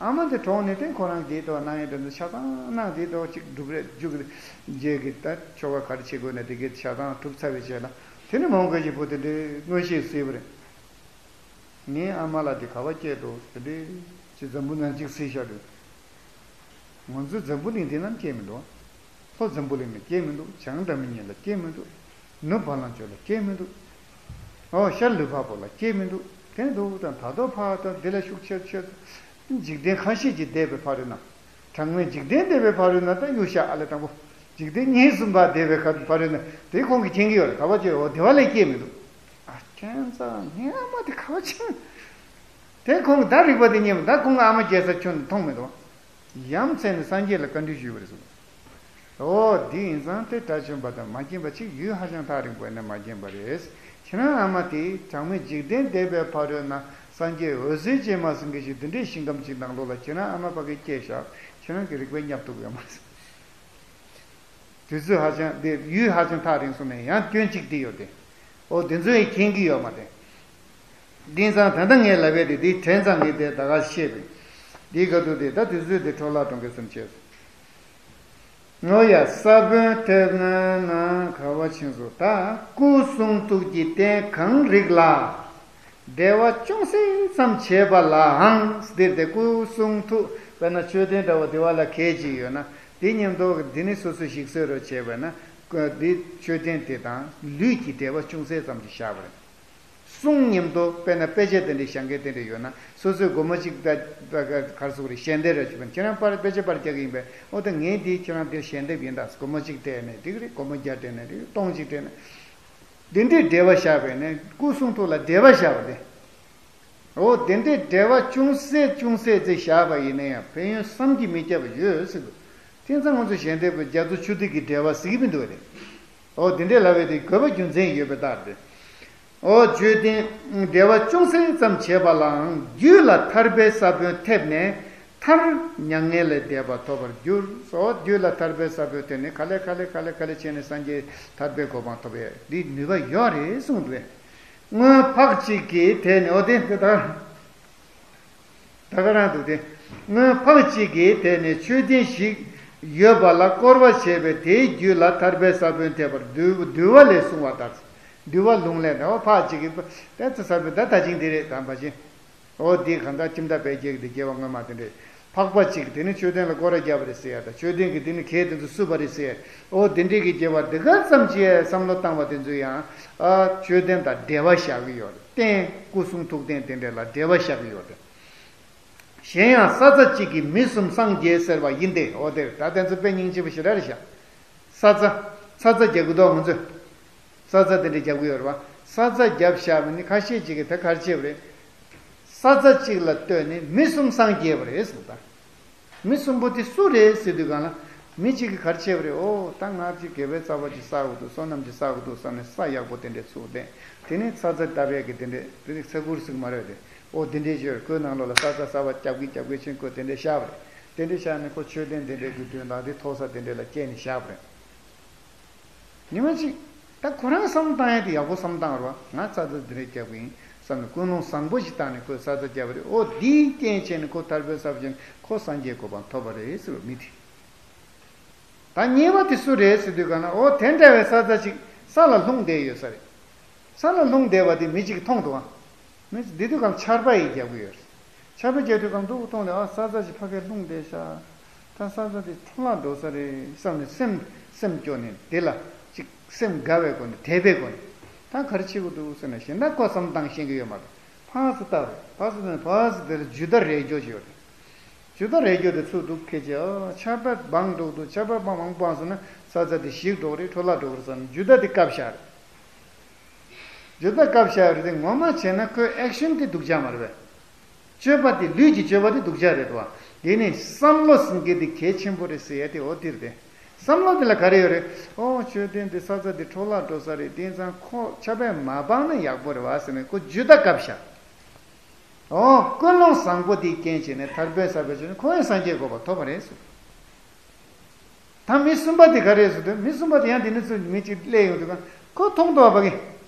ཨ་མ་དེ་གྲོངས་ནས་དེ་ཁོ་རང་དེའི་ཐོག་གནང་ཡས་དེ་ཚོ་ཆ་ཚང་གནང་དེའི་ཐོག་གཅིག་སྒྲུབ་རེས་རྒྱུགས་རེས་རྗེས་ཀྱི་ད་ཆོ་ག་ག་རེ་བྱེད་དགོས་ན་དེ་གའི་ཆ་ཚང་གྲུབ་ཚར་བའི་རྗེས་ལ་དེ་ནས་མོའུ་འགལ་གྱི་བུ་དེ་འདྲའི་མངོན་ཤེས་གཟིགས་པ་རེད། ངའི་ཨ་མ་ལགས་དེ་ག་པར་སྐྱེས་འདུག་དེ་འདྲའི་ཅི་འཛམ་བུ་གླིང་གཅིག་གཟིགས་བཞག་འདུག་ང་ཚོའི་འཛམ་བུ་གླིང་འདི་ན་སྐྱེས་མི་འདུག་ལྷོ་འཛམ་བུ་གླིང་ལ་སྐྱེས་མི་འདུག་བྱང་སྒྲ་མི་སྙན་ལ་སྐྱེས་མི་འདུག་ནུབ་བ་ལང་སྤྱོད་ལ་སྐྱེས་མི་འདུག་ཨོ་ཤར་ལུས་འཕགས་པོ་ལ་སྐྱེས་མི་འདུག་དེ་འདུག་དང་ད་དོ་ཕ་དང་འདི་ལ་ཤུགས་ཆེར་ཆེར། འཇིག་རྟེན་ཁ་ཤས་ཀྱིས་འདས་པའི་ཕ་རོལ་ན། གྲངས་མེད་འཇིག་རྟེན་འདས་པའི་ཕ་རོལ་ན་ད་གཡུ་ཤ་ཨ་ལེ་དང་པོ། འཇིག་རྟེན་གཉིས་གསུམ་པ་འདས་པའི་ཁ་ཕ་རོལ་ན་དེ་ཁོང་གིས་མཁྱེན་གྱི་ཡོད་རེད་ག་པར་བྱས་འོ་བདེ་བ་ལས་སྐྱེས་མི་འདུག་ཨ་ཁྱེད་ཚོ་ངའི་ཨ་མ་དེ་ག་པར་ཕྱིན། དེ་ཁོང་གི་ད་རིག་པ་དེ་རྙེད་མ་ད་ཁོང་གི་ཨ་མ་རྒྱལ་ས་ཁྱོན་ནས་མཐོང་མི་འདུག་ཡ་མཚན་ནི་སངས་རྒྱས་ལ་བཀའ་འདྲི་ཞུས་པ་རེད་གསུངས། འོ་འདི་ཡིན་ཙང་དེ་དགྲ་བཅོམ་པ་དང་མ་མཁྱེན་པ་གཅིག་ཡུན་ཧ་ཅང་ཐག་རིང་པོ་ཡིན་ན་མ་མཁྱེན་པ་རེད། ཁྱེད་རང་ཨ་མ་དེ་གྲངས་མེད་འཇིག་རྟེན་འདས་པའི་ཕ་རོལ་ན་སངས་རྒྱས་འོད་ཟེར་ཅན་མ་ཟིན་མཁན་ཞིག་འདི་འདྲའི་ཞིང་ཁམས་ཅིག་ནང་ལོགས་ལ་ཁྱེད་རང་ཨ་མ་ཕ་གི་སྐྱེས་བཞག་ཁྱེད་རང་གི་རིག་པས་བསྙབ་ཐུབ་ཡོད་མ་རེད། དུས་ཚོད་ཧ་ཅང་འདི་ཡུན་ཧ་ཅང་ཐག་རིང་སོང་ནས་ཡང་སྐྱོན་གཅིག་འདི་ཡོད་དེ། འོ་འདི་ཚོ་ཡིས་མཁྱེན་གྱི་ཡོད་མ་རེད། དེང་སང་ད་ལྟ་ངས་ལབ་པའི་དེ་དེ་དྲན་ཙང་ངས་དེ་ད་ག་བཤད་པས། འདིའི་སྐབས་དུ་དེ་ད་དུས་ཚོད་དེ་འཕྲོ་བརླག་གཏོང་གི་སེམས་བྱས་སོང་། ངོ་ཡ་ས་བོན་ཐེབས་ནས་ན་ག་བ་ཕྱིན་སོང་ད་སྐུ་གསུང་ཐུགས་ཀྱི་རྟེན་གང་རིགས་ལ། བདེ་བ་ཅུང་ཟད་ཙམ་བྱེད་པ་ལའང་འདིར་དེ་སྐུ་གསུང་ཐུགས་དཔེར་ན་མཆོད་རྟེན་འདྲ་བ་བདེ་བ་ལ་གལ་ཅིག་ཡོད་ན་དེ་མཉམ་དུ་འདི་ནི་སོ་སོ་ཞིག་གསོས་རོགས་བྱས་པ་ན་འདི་མཆོད་རྟེན་དེ་དང་ལུས་ཀྱི་བདེ་བ་ཅུང་ཟད་ཙམ་ཞིག་བཞག་པ་རེད། གསུང་མཉམ་དུ་དཔེར་ན་དཔེ་ཆ་དེ་འདྲའི་བཞེངས་མཁན་དེ་འདྲ་ཡོད་ན་སོ་སོའི་སྒོར་མོ་གཅིག་ད་ད་ག་གར་སོགས་རེ་ཞལ་འདེབས་རེ་བྱེད་པ་ཁྱེད་རང་པར་དཔེ་ཆ་པར་རྒྱག་གི་ཡིན་པས་ཨོ་ད་ངས་འདི་ཁྱེད་རང་འདིར་ཞལ་འདེབས་ཡིན་ད་སྒོར་མོ་གཅིག་སྤྲད་ནས་འགྲིག་རེད་སྒོར་མོ་བརྒྱ་སྤྲད་ནས་འགྲིག་རེད་སྟོང་གཅིག་སྤྲད་ནས་འདི་འདྲའི་འབྲེལ་བ་བཞག་པས་ནས་སྐུ་གསུང་ཐུགས་ལ་འབྲེལ་བ་བཞག་པ་དེ། འོ་དེ་འདྲའི་འབྲེལ་བ་ཅུང་ཟད་ཅུང་ཟད་ཅིག་བཞག་པ་ཡིན་ན་ཡང་ཕན་ཡོན་བསམ་གྱིས་མི་ཁྱབ་པ་ཡོད་ཟེར་དགོས། དེང་སང་ང་ཚོ་ཞལ་འདེབས་ཀྱི་རྒྱ་མཚོ་ཆུ་ཐིགས་ཀྱི་འབྲེལ་བ་ཟེར་གྱི་མི་འདུག་རེད། འོ་དེ་འདྲའི་ལབ་པའི་དེ་དགོས་པ་རྒྱུ་མཚན་ཡོད་པའི་རྟགས་རེད། འོ་བརྗོད་དོན་བདེ་བ་ཅུང་ཟད་ཙམ་བྱས་པ་ལའང་རྒྱུད་ལ་ཐར་པའི་ས་བོན་ཐེབས་ནས་མཐར་མྱ་ངན་ལས་འདས་པ་ཐོབ་པར་འགྱུར། འོ་རྒྱུད་ལ་ཐར་པའི་ས་བོན་ཐེབས་ནས་ག་ལེ་ག་ལེ་ག་ལེ་ག་ལེ་བྱས་ནས་སངས་རྒྱས་ཐར་པའི་གོ་འཕང་ཐོབ་ཡས་འདི་ནུས་པ་ཡོད་རེད་གསུངས་འདུག་པས། སྔོན་ཕག་གཅིག་གིས་དེད་ནས་འོ་དེ་འདི་ལྟར། ད་ག་རང་འདུག་སྟེ། སྔོན་ཕག་གཅིག་གིས་དེད་ནས་མཆོད་རྟེན་ཞིག་ཡོད་པ་ལ་བསྐོར་བ་བྱས་པས་དེའི་རྒྱུད་ལ་ཐར་པའི་ས་བོན་ཐེབས་པར་འདུལ་འདུལ་བ་ལས་གསུངས་པ་ལྟར། འདུལ་བ་ལུང་ལས་འདྲ་བ་ཕག་གཅིག་གིས་དེ་ཚོ་ས་བོན་ད་ད་ཅིང་འདི་རེད་དམ་པ་ཅན། འོ་འདི་གང་ལྟར་ཁྱིམ་བདག་བལ་སྐྱེས་ཀྱི་དེ་སྐྱེ་བ་སྔོན་མ་དེ་འདྲས། ཕག་པ་གཅིག་དེ་ནི་མཆོད་རྟེན་ལ་སྐོར་ར་བརྒྱབ་པ་རེད་ཟེར་ཡ་དང་མཆོད་རྟེན་གྱི་དེ་ནི་གས་དེ་ཚོ་བསུབས་པ་རེད་ཟེར་ཡ། འོ་དེ་འདྲས་ཀྱི་སྐྱེ་བ་འདི་ག་ཙམ་ཅིག་བསམ་བློ་བཏང་བ་དེ་ཚོ་ཡང་ཨ་མཆོད་རྟེན་དང་འབྲེལ་བ་བཞག་གི་ཡོད་རེད་རྟེན་སྐུ་གསུང་ཐུགས་རྟེན་དེ་འདྲས་ལ་འབྲེལ་བ་བཞག་གི་ཡོད་རེད། གཞན་ཡང་ས་རྫ་གཅིག་གིས་མི་གསུམ་སངས་རྒྱས་ཟེར་བ་ཡིན་ཏེ་འོ་དེར་ད་དེ་ཚོ་དཔེ་སྙིང་རྗེ་པོ་ཞེ་དྲག་རེད་ཤག་ས་རྫ་ས་རྫ་རྒྱག་གི་འདུག་ང་ཚོས། ས་རྫ་དེ་འདྲ་རྒྱབ་ཀྱི་ཡོད་རེད་བ། ས་རྫ་རྒྱབ་བཞག་པ་ནི་ཁ་ཤས་ཅིག་གིས་ད་ག་རེ་བྱས་པ་རེད། ས་རྫ་གཅིག་ལ་ལྟོས་ནས་མི་གསུམ་སངས་རྒྱས་པ་རེད་ཟེར་ད། མི་གསུམ་པོ་དེ་སུ་རེད་ཟེར་དུས་གང་ལ། མི་གཅིག་གིས་ག་རེ་བྱས་པ་རེད། ཨོ་ད་ང་ཅིག་དགེ་བའི་རྩ་བ་ཅིག་བསགས་དགོས་འདུག་བསོད་ནམས་ཅིག་བསགས་དགོས་འདུག་བསམ་ནས་ས་ཡག་པོ་དེ་འདྲས་ཚུགས་ཏེ། དེ་ནས་ས་རྫ་བཏབ་ཡག་གི་དེ་འདྲས་དེ་ནས་ས་ཁུར་ཟིག་མ་རེད་དེ། ཨོ་དེ་འདྲས་བྱས་ཁོའི་ནང་ལོགས་ལ་ས་རྫ་གསར་བ་རྒྱབ་གི་རྒྱབ་གི་ཕྱིན་ཁོས་དེ་འདྲས་བཞག་པ་རེད། དེ་འདྲས་བཞག་ནས་ཁོ་མཆོད་རྟེན་དེ་འདྲས་ཀྱི་མདུན་ལ་དེ་ཐོག་ས་དེ་འདྲས་ལ་བསྐྱལ་ནས་བཞག་པ་རེད། ཉི་མ་གཅིག་ད་ཁོ་རང་བསམ་བཏང་ཡ་དེ་ཡག་པོ་བསམ་བཏང་རོགས། ང་ས་རྫ་འདི་རེད་རྒྱབ་གི་ཡིན་བསམ་ནས་ཀུན་སློང་བཟང་པོ་ཞིག་བཏང་ནས་ཁོས་ས་རྫ་རྒྱབ་པ་རེད། ཨོ་འདིའི་རྐྱེན་བྱས་ནས་ཁོ་ཐར་པའི་ས་བཞིན་ཁོ་སངས་རྒྱས་གོ་འཕང་ཐོབ་པ་རེད་ཟེར་བ་མི་དེ། ད་གཉིས་པ་དེ་སུ་རེད་ཟེར་དུས་ག་ན་ཨོ་དེ་འདྲ་བའི་ས་རྫ་ཅིག་ས་ལ་ལྷུང་བསྡད་ཡོད་ས་རེད། ས་ལ་ལྷུང་བསྡད་པ་དེ་མི་གཅིག་གིས་མཐོང་འདུག་ཨ། མི་འདི་དུས་གང་ཆར་པ་ཡིས་རྒྱག་གི་ཡོད་རེད། ཆར་པ་རྒྱག་དུས་གང་འདུག་མཐོང་ནས་ཨ་ས་རྫ་ཅིག་ཕ་གིར་ལྷུང་བསྡད་ཤག་ད་ས་རྫ་དེ་འཕྲོ་བརླག་འགྲོ་ས་རེད་བསམ་ནས་སེམས་སེམས་སྐྱོ་ནས་དེ་ལ་ ཅིག་སེམས་དགའ་བའི་སྒོ་ནས་དད་པའི་སྒོ་ནས་ད་ག་རེ་བྱེད་དགོས་འདུག་ཟེར་ན་གཞན་དག་ཁོ་བསམ་བློ་བཏང་ཤེས་ཀྱི་ཡོད་མ་རེད། ཕར་ཚུར་ལྟ་བ་རེད། ཕར་ཚུར་ལྟ་ནས་ཕར་ཚུར་དེ་ལ་ཇུས་ཏ་རེ་རྒྱོ་ཅིག་ཡོད་རེད། ཇུས་ཏ་རེ་རྒྱོ་དེ་ཚུགས་འདུག་ཁྱེད་ཀྱིས་ཨ་ཆར་པ་སྦངས་འགྲོ་གི་འདུག་ཆར་པ་སྦངས་མང་པོ་སྦངས་སོང་ན་ས་ཆ་དེ་ཞིག་འགྲོ་གི་རེད། འཕྲོ་བརླག་འགྲོ་གི་རེད་བསམ་ནས་ཇུས་ཏ་དེ་བཀབ་བཞག་རེད། ཇུས་ཏ་བཀབ་བཞག་རེད་དེ་ངོ་མ་བྱས་ན་ཁོའི་ཨེག་ཤན་དེ་སྡུག་ཅག་མ་རེད་པས། སྤྱོད་པ་དེ་ལུས་ཀྱི་སྤྱོད་པ་དེ་སྡུག་ཅག་རེད་དོ། དེ་ནི་བསམ་བློ་ཟེར་མཁན་དེ་གལ་ཆེན་པོ་རེད་ཟེར་ཡ་དེ་འོ་དེ་རེད་དེ། བསམ་བློ་དེ་ལ་ག་རེ་ཡོད་རེད། ཨོ་མཆོད་རྟེན་དེ་ས་ཆ་དེ་འཕྲོ་བརླག་འགྲོ་ས་རེད། དེ་ཙང་ཁོ་ཆར་པས་མ་སྦངས་ན་ཡག་པོ་རེད་བ་ཟེར་ནས་ཁོ་ཇུས་ཏ་བཀབ་བཞག་ཨོ་ཀུན་སློང་བཟང་པོ་དེའི་རྐྱེན་བྱས་ནས་ཐར་པའི་ས་པའི་ཆོས་ནི་ཁོ་ཡང་སངས་རྒྱས་གོ་འཕང་ཐོབ་པ་རེད་ཟེར། ད་མི་གསུམ་པ་དེ་ག་རེ་ཟེར་དུས་མི་གསུམ་པ་དེ་ཡང་དེ་ནི་ཚུར་མི་གཅིག་སླེབས་ཡོང་དུས་གང་ཁོ་མཐོང་འདུག་བ་ཕ་གི།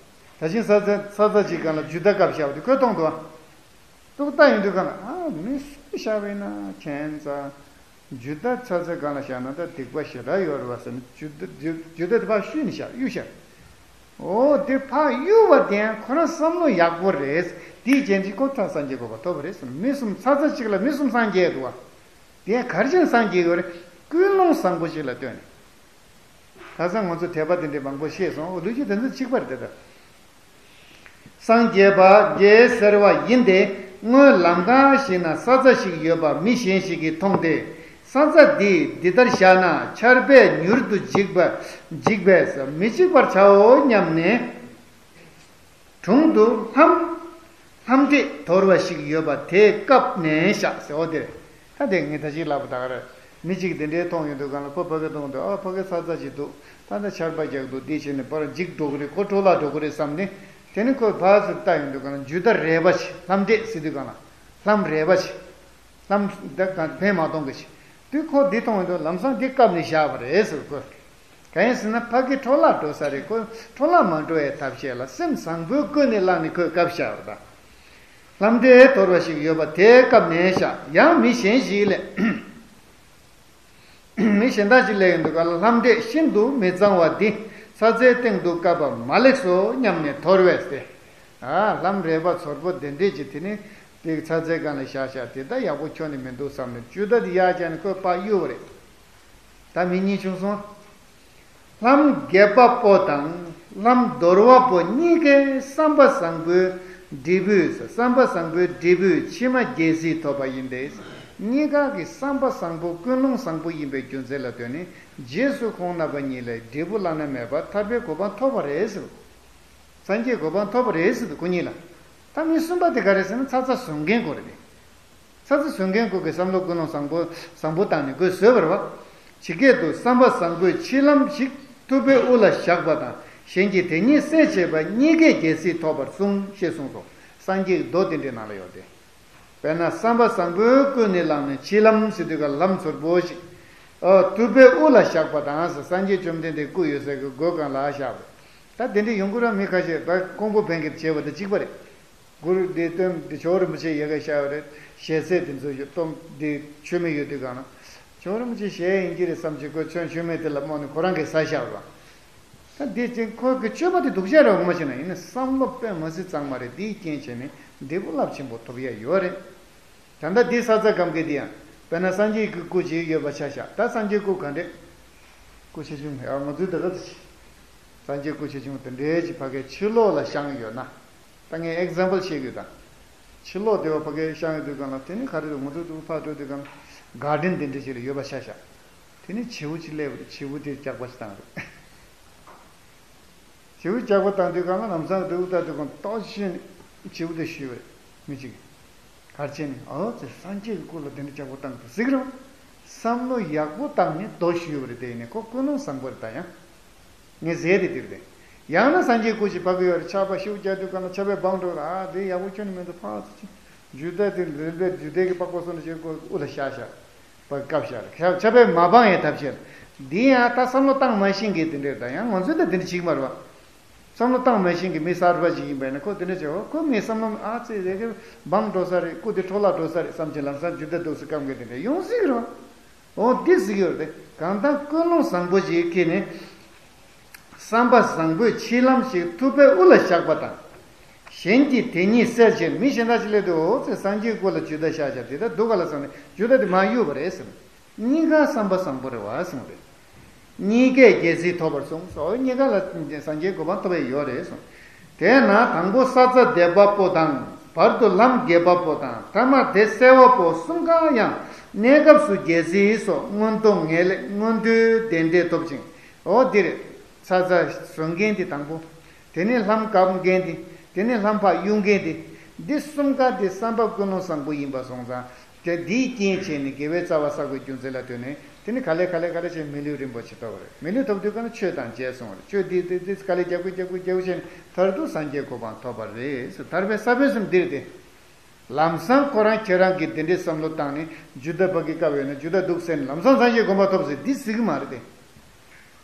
ད་ཕྱིན་ས་ཆ་ས་ཆ་གཅིག་སྒང་ལ་ཇུས་ཏ་བཀབ་བཞག་པ་དེ་ཁོས་མཐོང་འདུག་བ། ཏུག་ཏ་ཡོང་དུས་གང་ལ་ཨ་མི་གསུམ་བཞག་པ་ཡིན་ན་ཁྱད་མཚར། ཇུས་ཏ་ས་ཆ་སྒང་ལ་བཞག་ན་ད་སྡིག་པ་ཞེ་དྲག་ཡོད་རེད་བ་ཟེར་ནས་ཇུས་ཏ་ཇུས་ཇུས་ཏ་དེ་ཕར་བཤུས་ནས་བཞག་གཡུག་བཞག་ཨོ་དེ་ཕར་གཡུག་པ་དེ་ཡང་ཁོ་རང་བསམ་བློ་ཡག་པོ་རེད། དེའི་རྐྱེན་གྱིས་ཁོ་ཐར་སངས་རྒྱས་གོ་འཕང་ཐོབ་པ་རེད་ཟེར་ནས་མི་གསུམ་ས་ཆ་གཅིག་ལ་མི་གསུམ་སངས་རྒྱས་འདུག་བ། དེ་གར་ཕྱིན་སངས་རྒྱས་ཡོད་རེད། ཀུན་སློང་བཟང་པོ་ཞིག་ལ་ལྟོས་ནས། ཁ་སང་ང་ཚོ་དད་པ་དེ་འདྲའི་མང་པོ་ཤེས་སོང་། ལོ་རྒྱུས་དེ་ཚོ་གཅིག་པ་རེད་དེ་ལྟར། སངས་རྒྱས་པ་རྒྱལ་ཟེར་བ་ཡིན་ཏེ་སྔོན་ལམ་ཁ་ཞིག་ན་ས་ཆ་ཞིག་ཡོད་པ་མི་གཞན་ཞིག་གིས་མཐོང་སྟེ་ས་ཆ་འདི་འདི་ལྟར་བཞག་ན་ཆར་པས་མྱུར་དུ་འཇིག་པ་འཇིག་པས་མི་འཇིག་པར་བྱའོ་སྙམ་ནས། དྲུང་དུ་ལྷམ་ལྷམ་འདྲེས་དོར་བ་ཞིག་ཡོད་པ་དེ་བཀབ་ནས་བཞག་ཟེར་བ་དེ་རེད། ད་དེ་ངས་ད་ཅིག་ལབ་པ་ད་ག་རེད། མི་གཅིག་དེ་འདྲའི་མཐོང་ཡོང་དུས་གང་ལ་ཁོ་ཕ་གི་མཐོང་དུས་ཨ་ཕ་གི་ས་ཆ་ཅིག་འདུག་ད་ལྟ་ཆར་པ་རྒྱག་འདུག་འདི་བྱས་ནས་པར་འཇིག་འགྲོ་གི་རེད། ཁོ་འཕྲོ་བརླག་འགྲོ་གི་རེད་བསམ་ནས་དེ་ནི་ཁོས་ཕར་ཚུར་ལྟ་ཡོང་དུས་གང་ལ་ཇུས་ཏ་རལ་པ་ཞིག་ལྷམ་འདྲེས་ཟེར་དུས་གང་ལ་ལྷམ་རལ་པ་ཞིག་ལྷམ་འདི་གང་ཕན་མ་གཏོང་གི་ཞིག་དུས་ཁོ་འདི་མཐོང་ཡོང་དུས་ལམ་སང་འདི་བཀབ་ནས་བཞག་པ་རེད་ཟེར་ཁོས། གང་ཡིན་ཟེར་ན་ཕ་གི་འཕྲོ་བརླག་འགྲོ་ས་རེད། ཁོ་འཕྲོ་བརླག་མ་འགྲོ་བའི་ཐབས་ཤེས་ལ་སེམས་བཟང་པོའི་ཀུན་ནས་བསླངས་ནས་ཁོས་བཀབ་བཞག་པ་དང་། ལྷམ་འདྲེས་དོར་བ་ཞིག་ཡོད་པ་དེ་བཀབ་ནས་བཞག་ཡང་མི་གཞན་ཞིག་ལས། མི་གཞན་དག་ཅིག་སླེབས་ཡོང་དུས་ག་ལ་ལྷམ་འདྲེས་ཤིན་ཏུ་མི་གཙང་བ་འདི་ས་ཆའི་སྟེང་དུ་བཀབ་པ་མ་ལེགས་སོ་སྙམ་ནས་དོར་བས་ཏེ། ཨ་ལྷམ་རལ་པ་ཚོར་པོ་དེ་འདྲས་ཀྱི་དེ་ནི་དེ་ས་ཆའི་སྒང་ལ་བཞག་བཞག་དེ་ད་ཡག་པོ་ཁྱོན་ནས་མི་འདུག་བསམ་ནས་ཇུས་ཏ་དེ་གཡར་བྱས་ནས་ཁོས་ཕར་གཡུགས་པ་རེད། ད་མི་གཉིས་བྱུང་སོང་། ལྷམ་རྒས་པ་པོ་དང་ལྷམ་འདོར་བ་པོ་གཉིས་ཀའི་བསམ་པ་བཟང་པོའི་འབྲས་བུས་བསམ་པ་བཟང་པོའི་འབྲས་བུས་ཕྱི་མ་རྒྱལ་སྲིད་ཐོབ་པ་ཡིན་ཏེ། གཉིས་ཀ་གི་བསམ་པ་བཟང་པོ་ཀུན་སློང་བཟང་པོ་ཡིན་པའི་རྒྱུ་མཚན་ལ་ལྟོས་ནས་རྗེས་སུ་ཁོང་རྣམ་པ་གཉིས་ལས་འབྲས་བུ་བླ་ན་མེད་པ་ཐར་པའི་གོ་འཕང་ཐོབ་པ་རེད་ཟེར། སངས་རྒྱས་གོ་འཕང་ཐོབ་པ་རེད་ཟེར་དུས་ཁོ་གཉིས་ལ། ད་མི་གསུམ་པ་དེ་ག་རེ་ཟེར་ན་ཚ་ཚ་བཟོ་མཁན་ཁོ་རེད་དེ། ཚ་ཚ་བཟོ་མཁན་ཁོ་གི་བསམ་བློ་ཀུན་སློང་བཟང་པོ་བཟང་པོ་བཏང་ནས་ཁོས་བཟོས་པ་རེད་བ། ཇི་སྐད་དུ་བསམ་པ་བཟང་པོས་ཕྱི་ལམ་ཞིག་ཐུབ་པའི་དབུ་ལ་བཞག་པ་དང་གཞན་གྱིས་དེ་ཉིད་གསལ་བྱེད་པ་གཉིས་ཀས་རྒྱལ་སྲིད་ཐོབ་པར་གསུངས་ཞེས་གསུངས་སོ། སངས་རྒྱས་ཀྱི་མདོ་དེ་འདྲའི་ནང་ལ་ཡོད་དེ། དཔེར་ན་བསམ་པ་བཟང་པོའི་ཀུན་ནས་བསླངས་ནས་ཕྱི་ལམ་ཟེར་དུས་ཀ་ལམ་ཚོར་པོ་ཞིག་ཨ་ཐུབ་པའི་དབུ་ལ་བཞག་པ་དང་ཟེར་སངས་རྒྱས་བཅོམ་ལྡན་འདས་སྐུ་ཡོད་སའི་གི་སྒོ་སྒང་ལ་བཞག་པ། ད་དེ་འདྲའི་ཡོང་གི་ར་མི་ཁ་ཤས་ད་ཀོང་པོ་བན་གྱིས་བྱས་པ་དང་གཅིག་པ་རེད། གུ་རུ་འདི་སྟོན་འདི་ཇོ་བོ་རིན་པོ་ཆེ་ཡ་ག་བཞག་པ་རེད། ཞལ་ཟས་དེ་ཚོ་ཡོད་གཏོང་འདི་མཆོད་མེ་ཡོད་དུས་གང་ན། ཇོ་བོ་རིན་པོ་ཆེ་ཞལ་ཡིན་གྱི་རེད་བསམ་གྱི་ཁོས་མཆོད་མཆོད་མེ་དེ་ལ་རྨོངས་ནས་ཁོ་རང་གིས་ཟ་བཞག་པ་རེད། ད་འདི་ཅིག་ཁོ་གི་སྤྱོད་པ་དེ་སྡུག་ཅག་རེད་འོ་མ་བྱས་ན་ཡིན་ན་བསམ་བློ་དཔེ་མ་སྲིད་གཙང་མ་རེད། འདིའི་རྐྱེན་བྱས་ནས་འབྲས་བུ་རླབས་ཆེན་པོ་ཐོབ་ཡ་ཡོད་རེད། ད་ལྟ་འདི་ས་ཚ་སྒམ་གི་འདི་ཡང་དཔེར་ན་སངས་རྒྱས་ཀྱི་སྐུ་ཅིག་ཡོད་པ་ཆ་བཞག་ད་སངས་རྒྱས་སྐུ་ག་འདྲས། སྐུ་ཆེ་ཆུང་ཡང་ང་ཚོའི་འདི་ག་ཚོད་ཅིག་སངས་རྒྱས་སྐུ་ཆེ་ཆུང་དེ་འདྲའི་ཅིག་ཕ་གའི་ཕྱི་ལོགས་ལ་བཤམས་ཡོད་ན། ད་ངས་ཨེག་ཛམ་པལ་བཤད་གི་ཡོད་ད། ཕྱི་ལོགས་དེ་བ་ཕ་གའི་བཤམས་ཡོད་དུས་གང་ལ་དེ་ནི་ག་རེ་རེད། ང་ཚོ་དུ་ཕར་འགྲོ་དུས་གང་ལ་གར་ཌེན་དེ་འདྲ་ཞིག་ལ་ཡོད་པ་ཆ་བཞག་དེ་ནི་བྱེའུ་ཅིག་སླེབས་པ་རེད། བྱེའུ་དེ་ཇག་པ་ཞིག་བཏང་རེད། བྱེའུ་ཇག་པ་བཏང་དུས་གང་ལ་ལམ་སང་དུ་ལྟ་དུས་གང་ཏོག་ཙམ་བྱེའུ་དེ་ཞུས་པ་རེད། མི་གཅིག་གིས་གར་ཆེན་ནི་ཨོ་ཙི་སངས་རྒྱས་ཀྱི་སྐུ་ལ་དེ་འདྲ་ཇག་པ་བཏང་དུ་ཟིག་རེད། བསམ་བློ་ཡག་པོ་བཏང་ནས་མདོ་ཞུས་པ་རེད། དེ་ཡིན་ནས་ཁོ་ཀུན་སློང་བཟང་པོ་རེད་ད་ཡང་། ངས་ཟེར་དེ་དེར་བསྟན། ཡང་ན་སངས་རྒྱས་སྐུ་ཞིག་ཕ་གི་ཡོད་རེད། ཆར་པ་ཤུགས་རྒྱག་དུས་གང་ལ་ཆར་པས་སྦངས་འགྲོ་ར་ཨ་དེ་ཡག་པོ་ཁྱོན་ནས་མི་འདུག་ཕར་ཚུར་ཅིག་ཇུས་ཏ་དེ་རིལ་པའི་ཇུས་ཏའི་གི་པགས་པ་སོ་འདྲ་ཞིག་ཁོ་དབུ་ལ་བཞག་བཞག་པ་བཀབ་བཞག་རེད། ཆར་པས་མ་སྦངས་ཡའི་ཐབས་ཤེས་འདི་ཡང་ད་བསམ་བློ་བཏང་མ་ཤེས་མཁན་དེ་འདྲས་ད་ཡང་ང་ཚོས་ད་དེ་འདྲ་བྱེད་ཀྱི་མ་རེད་བ། བསམ་བློ་བཏང་མ་ཤེས་མཁན་མི་གསར་པ་ཞིག་ཡིན་པས་ན་ཁོ་དེ་འདྲ་བྱེད་འོ་ཁོ་ངའི་བསམ་བློ་ཨ་ཙི་རེ་གེ་སྦངས་འགྲོ་ས་རེད། སྐུ་དེ་འཕྲོ་བརླག་འགྲོ་ས་རེད་བསམ་གྱིན་ལམ་སང་ཇུས་ཏ་འདུག་སེ་བཀབ་མཁན་དེ་འདྲས་ཡོང་སྲིད་ཀྱི་རེད་བ། འོ་འདི་ཟེར་གྱི་ཡོད་རེད། གང་ལྟར་ཀུན་སློང་བཟང་པོ་ཞིག་གིས་ནི། བསམ་པ་བཟང་པོས་ཕྱི་ལམ་ཞིག་ཐུབ་པའི་དབུ་ལ་བཞག་པ་དང་། གཞན་གྱིས་དེ་ཉིད་གསལ་བྱེད་མི་གཞན་དག་ཅིག་སླེབས་དུས་འོ་ཙི་སངས་རྒྱས་སྐུ་ལ་ཇུས་ཏ་བཞག་བཞག་དེ་ལྟར་འདུག་ག་ལ་བསམ་ནས་ཇུས་ཏ་དེ་མར་གཡུགས་པ་རེད་ཟེར། གཉིས་ཀ་བསམ་པ་བཟང་པོ་རེད་བ་གསུངས་རེད། གཉིས་ཀས་རྒྱལ་སྲིད་ཐོབ་པར་གསུངས་སོ། གཉིས་ཀ་ལ་སངས་རྒྱས་གོ་འཕང་ཐོབ་པ་ཡོད་རེད་གསུངས། དེས་ན་དང་པོ་ས་རྩྭ་འདེབས་པ་པོ་དང་། བར་དུ་ལྷམ་འགེབས་པ་པོ་དང་། ཐ་མ་དེ་སེལ་བ་པོ་གསུམ་ཀ་ཡང་གནས་སྐབས་སུ་རྒྱལ་སྲིད་སོགས་མངོན་མཐོ་ངེས་ལེགས་མངོན་མཐོའི་བདེ་འབྲས་ཐོབ་ཅིང་། འོ་འདིར་ས་རྩྭ་བཟོ་མཁན་དེ་དང་པོ། དེ་ནས་ལྷམ་འགེབས་མཁན་དེ། དེ་ནས་ལྷམ་ཕར་གཡུག་མཁན་དེ། འདི་གསུམ་ཀ་དེ་བསམ་པ་ཀུན་སློང་བཟང་པོ་ཡིན་པ་སོང་ཙང་། དེ་འདིའི་རྐྱེན་བྱས་ནས་དགེ་བའི་རྩ་བ་བསགས་པའི་རྒྱུ་མཚན་ལ་ལྟོས་ནས། དེ་ནི་ག་ལེ་ག་ལེ་ག་ལེ་བྱས་མི་ལུས་རིན་པོ་ཆེ་ཐོབ་པ་རེད། མི་ལུས་ཐོབ་དུས་ག་ན་ཆོས་དང་མཇལ་སོང་བ་རེད། ཆོས་འདི་འདི་འདི་ག་ལེ་རྒྱག་དགོས་རྒྱག་དགོས་རྒྱག་དགོས་བྱས་ནས་མཐར་ཐུག་སངས་རྒྱས་གོ་འཕང་ཐོབ་པ་རེད། ཐར་པའི་ས་བོན་གསུམ་འདིར་ཏེ། ལམ་སང་ཁོ་རང་ཁྱེད་རང་གིས་དེ་འདྲའི་བསམ་བློ་བཏང་ནས་ཇུ་ཏ་ཕ་གི་བཀབ་ཡོད་ན་ཇུ་ཏ་འདུག་ཟེར་ནས་ལམ་སང་སངས་རྒྱས་གོ་འཕང་ཐོབ་ཟེར་འདི་ཟེར་གི་མ་རེད་དེ།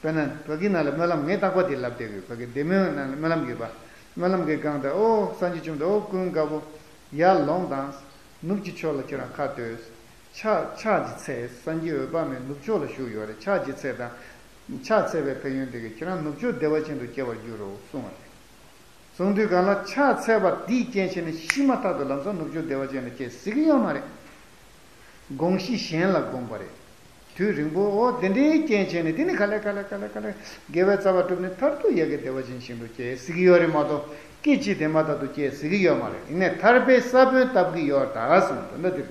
དཔེར་ན་ཕ་གི་ནང་ལ་སྨོན་ལམ་ངས་རྟག་པར་དེ་ལབ་བསྡད་ཡོད། ཕ་གི་བདེ་སྨོན་ནང་ལ་སྨོན་ལམ་རྒྱག་པ། སྨོན་ལམ་གྱི་སྒང་དུ་ཨོ་སངས་རྒྱས་བྱུང་དུ་ཨོ་ཀུན་དགའ་བོ། ཡར་ལོངས་དང་། ནུབ་ཀྱི་ཕྱོགས་ལ་ཁྱེད་རང་ཁ་ལྟོས། ཕྱག་ཕྱག་གི་ཚད་སངས་རྒྱས་འོད་དཔག་མེད་ནུབ་ཕྱོགས་ལ་བཞུགས་ཡོད་རེད། ཕྱག་གི་ཚད་དང་། ཕྱག་འཚལ་བའི་ཕན་ཡོན་དེ་གིས་ཁྱེད་རང་ནུབ་ཕྱོགས་བདེ་བ་ཅན་དུ་སྐྱེ་བར་འགྱུར་རོ་གསུངས་པ་རེད། གསུངས་དུས་གང་ལ་ཕྱག་འཚལ་བ་འདིས་རྐྱེན་བྱས་ནས་ཤི་མ་ཐག་ཏུ་ལམ་སང་ནུབ་ཕྱོགས་བདེ་བ་ཅན་ལ་སྐྱེ་ཟེར་གི་ཡོད་མ་རེད། དགོངས་གཞི་གཞན་ལ་དགོངས་པ་རེད། དུས་རིང་པོ་འོ་དེ་འདྲའི་རྐྱེན་བྱས་ནས་དེ་ནི་ག་ལེ་ག་ལེ་ག་ལེ་ག་ལེ་དགེ་བའི་རྩ་བ་བསྒྲུབས་ནས་མཐར་ཐུག་ཡ་གི་བདེ་བ་ཅན་ཞིག་ཏུ་སྐྱེ་ཟེར་གི་ཡོད་རེད་མ་གཏོགས་སྐད་ཅིག་དེ་མ་ཐག་ཏུ་སྐྱེ་ཟེར་གི་ཡོད་མ་རེད། ཡིན་ནའི་ཐར་པའི་ས་བོན་བཏབ་གི་ཡོད་ད་གསུངས་དོན་དག་འདིར།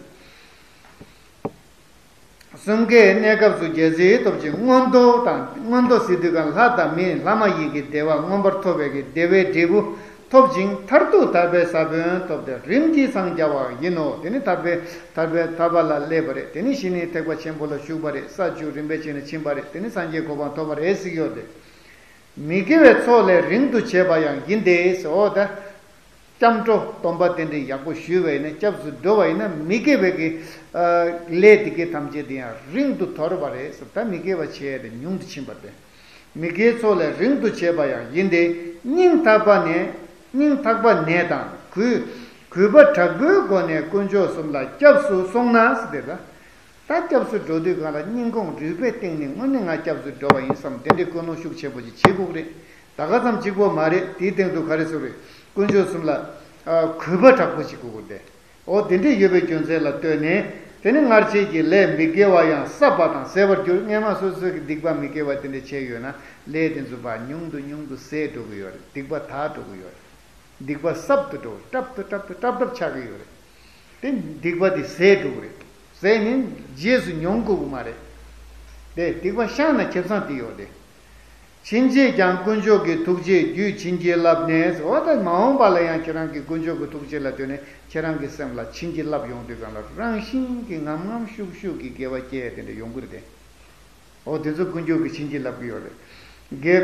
གསུམ་ཀའི་གནས་སྐབས་སུ་རྒྱལ་སྲིད་ཐོབ་ཅིང་མངོན་མཐོ་དང་། མངོན་མཐོ་ཟེར་དུས་གང་ལྷ་དང་མི་ལྷ་མ་ཡིན་གྱི་བདེ་བ་མངོན་པར་ཐོབ་པའི་གི་བདེ་བའི་འབྲས་བུ་ཐོབ་ཅིང་མཐར་ཐུག་ཐར་པའི་ས་བོན་ཐོབ་སྟེ་རིམ་གྱིས་འཚང་རྒྱ་བ་ཡིན་ནོ། དེ་ནི་ཐར་པའི་ཐར་པའི་ཐར་པ་ལ་སླེབས་པ་རེད། དེ་ནི་གཞི་ནས་ཐེག་པ་ཆེན་པོ་ལ་ཞུགས་པ་རེད། ས་བཅུ་རིམ་པས་བྱས་ནས་ཕྱིན་པ་རེད། དེ་ནི་སངས་རྒྱས་གོ་འཕང་ཐོབ་པ་རེད་ཟེར་གྱི་ཡོད་དེ། མི་དགེ་བའི་ཚོགས་ལས་རིང་དུ་བྱེད་པ་ཡང་ཡིན་ཏེ་ཟེར། འོ་ད། སྐྱབས་འགྲོ་སྡོམ་པ་དེ་འདྲའི་ཡག་པོ་ཞུས་པ་ཡིན་ན། སྐྱབས་སུ་འགྲོ་བ་ཡིན་ན་མི་དགེ་བའི་གི་ཨ་ལས་དེ་གའི་ཐམས་ཅད་དེ་ཡང་རིང་དུ་དོར་བ་རེད་ཟེར། ད་མི་དགེ་བ་བྱས་ཏེ་ཉུང་དུ་ཕྱིན་པ་སྟེ། མི་དགེའི་ཚོགས་ལས་རིང་དུ་བྱེད་པ་ཡང་ཡིན་ཏེ། སྙིང་ཐག་པ་ནས་སྙིང་ཐག་པ་ནས་དང་གུས་གུས་པ་དྲག་པོའི་སྒོ་ནས་དཀོན་མཆོག་གསུམ་ལ་སྐྱབས་སུ་སོང་ན་ཟེར་ཏེ་ད། ད་སྐྱབས་སུ་འགྲོ་དུས་གང་ལ་སྙིང་ཁོང་རུས་པའི་གཏིང་ནས་དངོས་གནས་ང་སྐྱབས་སུ་འགྲོ་བ་ཡིན་བསམ་དེ་འདྲའི་ཀུན་སློང་ཤུགས་ཆེན་པོ་ཅིག་བྱེད་དགོས་ཀྱི་རེད། ད་ག་ཙམ་གཅིག་པོ་མ་རེད། དེའི་སྟེང་དུ་ག་རེ་ཟེར་རེད། དཀོན་མཆོག་གསུམ་ལ་ཨ་གུས་པ་དྲག་པོ་ཅིག་དགོས་ཀྱི་རེད། འོ་དེ་འདྲས་ཡོད་པའི་རྒྱུ་མཚན་ལ་ལྟོས་ནས། དེ་ནི་སྔར་བྱས་ཀྱི་ལས་མི་དགེ་བ་ཡང་བསགས་པ་དང་ཟད་པར་འགྱུར། སྔས་མ་སོ་སོའི་གི་སྡིག་པ་མི་དགེ་བ་དེ་འདྲས་བྱས་ཡོད་ན་ལས་དེ་ཚོ་ཕར་ཉུང་དུ་ཉུང་དུ་ཟད་འགྲོ་གི་ཡོད་རེད། སྡིག་པ་དག་འགྲོ་གི་ཡོད་རེད། སྡིག་པ་སྲབ་ཏུ་འགྲོ། སྲབ་ཏུ་སྲབ་ཏུ་སྲབ་སྲབ་ཆགས་ཀྱི་ཡོད་རེད། དེ་སྡིག་པ་དེ་ཟད་འགྲོ་གི་རེད། ཟད་ནས་རྗེས་སུ་མྱོང་དགོས་ཀྱི་མ་རེད། དེ་སྡིག་པ་བཤགས་ན་ཁེ་བཟང་དེ་ཡོད་རེད། ཕྱིན་ཆད་ཀྱང་དཀོན་མཆོག་གི་ཐུགས་རྗེས་རྒྱུད་བྱིན་གྱིས་བརླབས་ནས། འོ་ད་མ་འོངས་པ་ལ་ཡང་ཁྱེད་རང་གིས་དཀོན་མཆོག་གི་ཐུགས་རྗེ་ལ་ལྟོས་ནས་ཁྱེད་རང་གི་སེམས་ལ་བྱིན་གྱིས་བརླབས་ཡོང་དུས་གང་ལ་རང་བཞིན་གྱིས་ངམ་ངམ་ཤུགས་ཤུགས་ཀྱིས་དགེ་བ་སྐྱེ་དེ་འདྲ་ཡོང་གི་རེད་དེ། འོ་དེ་ཚོ་དཀོན་མཆོག་གིས་བྱིན་གྱིས་བརླབས་ཀྱི་ཡོད་རེད། དགེ་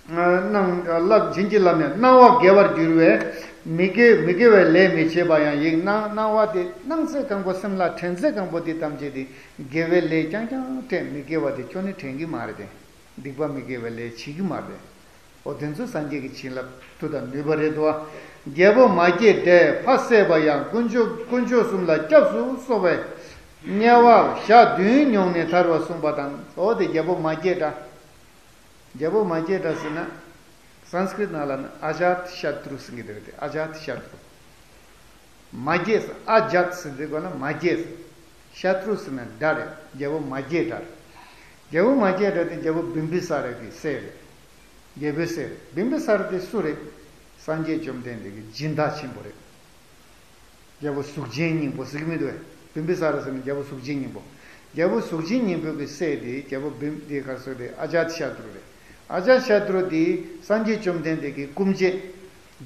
སྣང་བརླག་བྱིན་གྱིས་བརླབས་ནས་སྣང་བ་དགེ་བར་འགྱུར་བས། མི་དགེ་མི་དགེ་བའི་ལས་མི་བྱེད་པ་ཡང་ཡིན། སྣང་སྣང་བ་དེ་སྣང་ཚད་གང་པོ་སེམས་ལ་དྲན་ཚད་གང་པོ་དེ་ཐམས་ཅད་དེ་དགེ་བའི་ལས་རྐྱང་རྐྱང་དྲན། མི་དགེ་བ་དེ་ཁྱོན་ནས་དྲན་གྱི་མ་རེད་དེ། སྡིག་པ་མི་དགེ་བའི་ལས་བྱེད་ཀྱི་མ་རེད། འོ་དེ་ཚོ་སངས་རྒྱས་ཀྱི་བྱིན་རླབས་མཐུ་དང་ནུས་པ་རེད་དོ། རྒྱལ་པོ་མ་སྐྱེས་དགྲས་ཕ་བསད་པ་ཡང་། དཀོན་མཆོག་དཀོན་མཆོག་གསུམ་ལ་སྐྱབས་སུ་སོང་བས། དམྱལ་བ་ཞག་བདུན་མྱོང་ནས་ཐར་བར་གསུངས་པ་དང་། འོ་དེ་རྒྱལ་པོ་མ་སྐྱེས་དགྲ། རྒྱལ་པོ་མ་སྐྱེས་དགྲ་ཟེར་ན། སཾ་སྐྲྀཏ་ནང་ལ་ནི་ཨ་ཇཱཏ་ཤ་ཏྲུ་ཟེར་གྱི་འདུག་སྟེ། ཨ་ཇཱཏ་ཤ་ཏྲུ། མ་སྐྱེས་ཟེར། ཨ་ཇཱཏ་ཟེར་དུས་གོ་ན་མ་སྐྱེས་ཟེར། ཤ་ཏྲུ་ཟེར་ན་དགྲ་རེད། རྒྱལ་པོ་མ་སྐྱེས་དགྲ་རེད། རྒྱལ་པོ་མ་སྐྱེས་དགྲ་དེ་རྒྱལ་པོ་བིམ་བི་ས་ར་གི་སྲས་རེད། རྒྱལ་པོའི་སྲས་རེད། བིམ་བི་ས་ར་དེ་སུ་རེད། སངས་རྒྱས་བཅོམ་ལྡན་འདས་ཀྱི་སྦྱིན་བདག་ཆེན་པོ་རེད། རྒྱལ་པོ་གཟུགས་ཅན་སྙིང་པོ་ཟེར་གྱི་མི་འདུག་གས། བིམ་བི་ས་ར་ཟེར་ན་རྒྱལ་པོ་གཟུགས་ཅན་སྙིང་པོ། རྒྱལ་པོ་གཟུགས་ཅན་སྙིང་པོ་གི་སྲས་དེ་རྒྱལ་པོ་བིམ་དེ་ག་རེ་ཟེར་རེད། ཨ་ཇཱཏ་ཤ་ཏྲུ་རེད། ཨ་ཇཱཏ་ཤ་ཏྲུ་དེ་སངས་རྒྱས་བཅོམ་ལྡན་འདས་ཀྱི་སྐུ་མཆེད་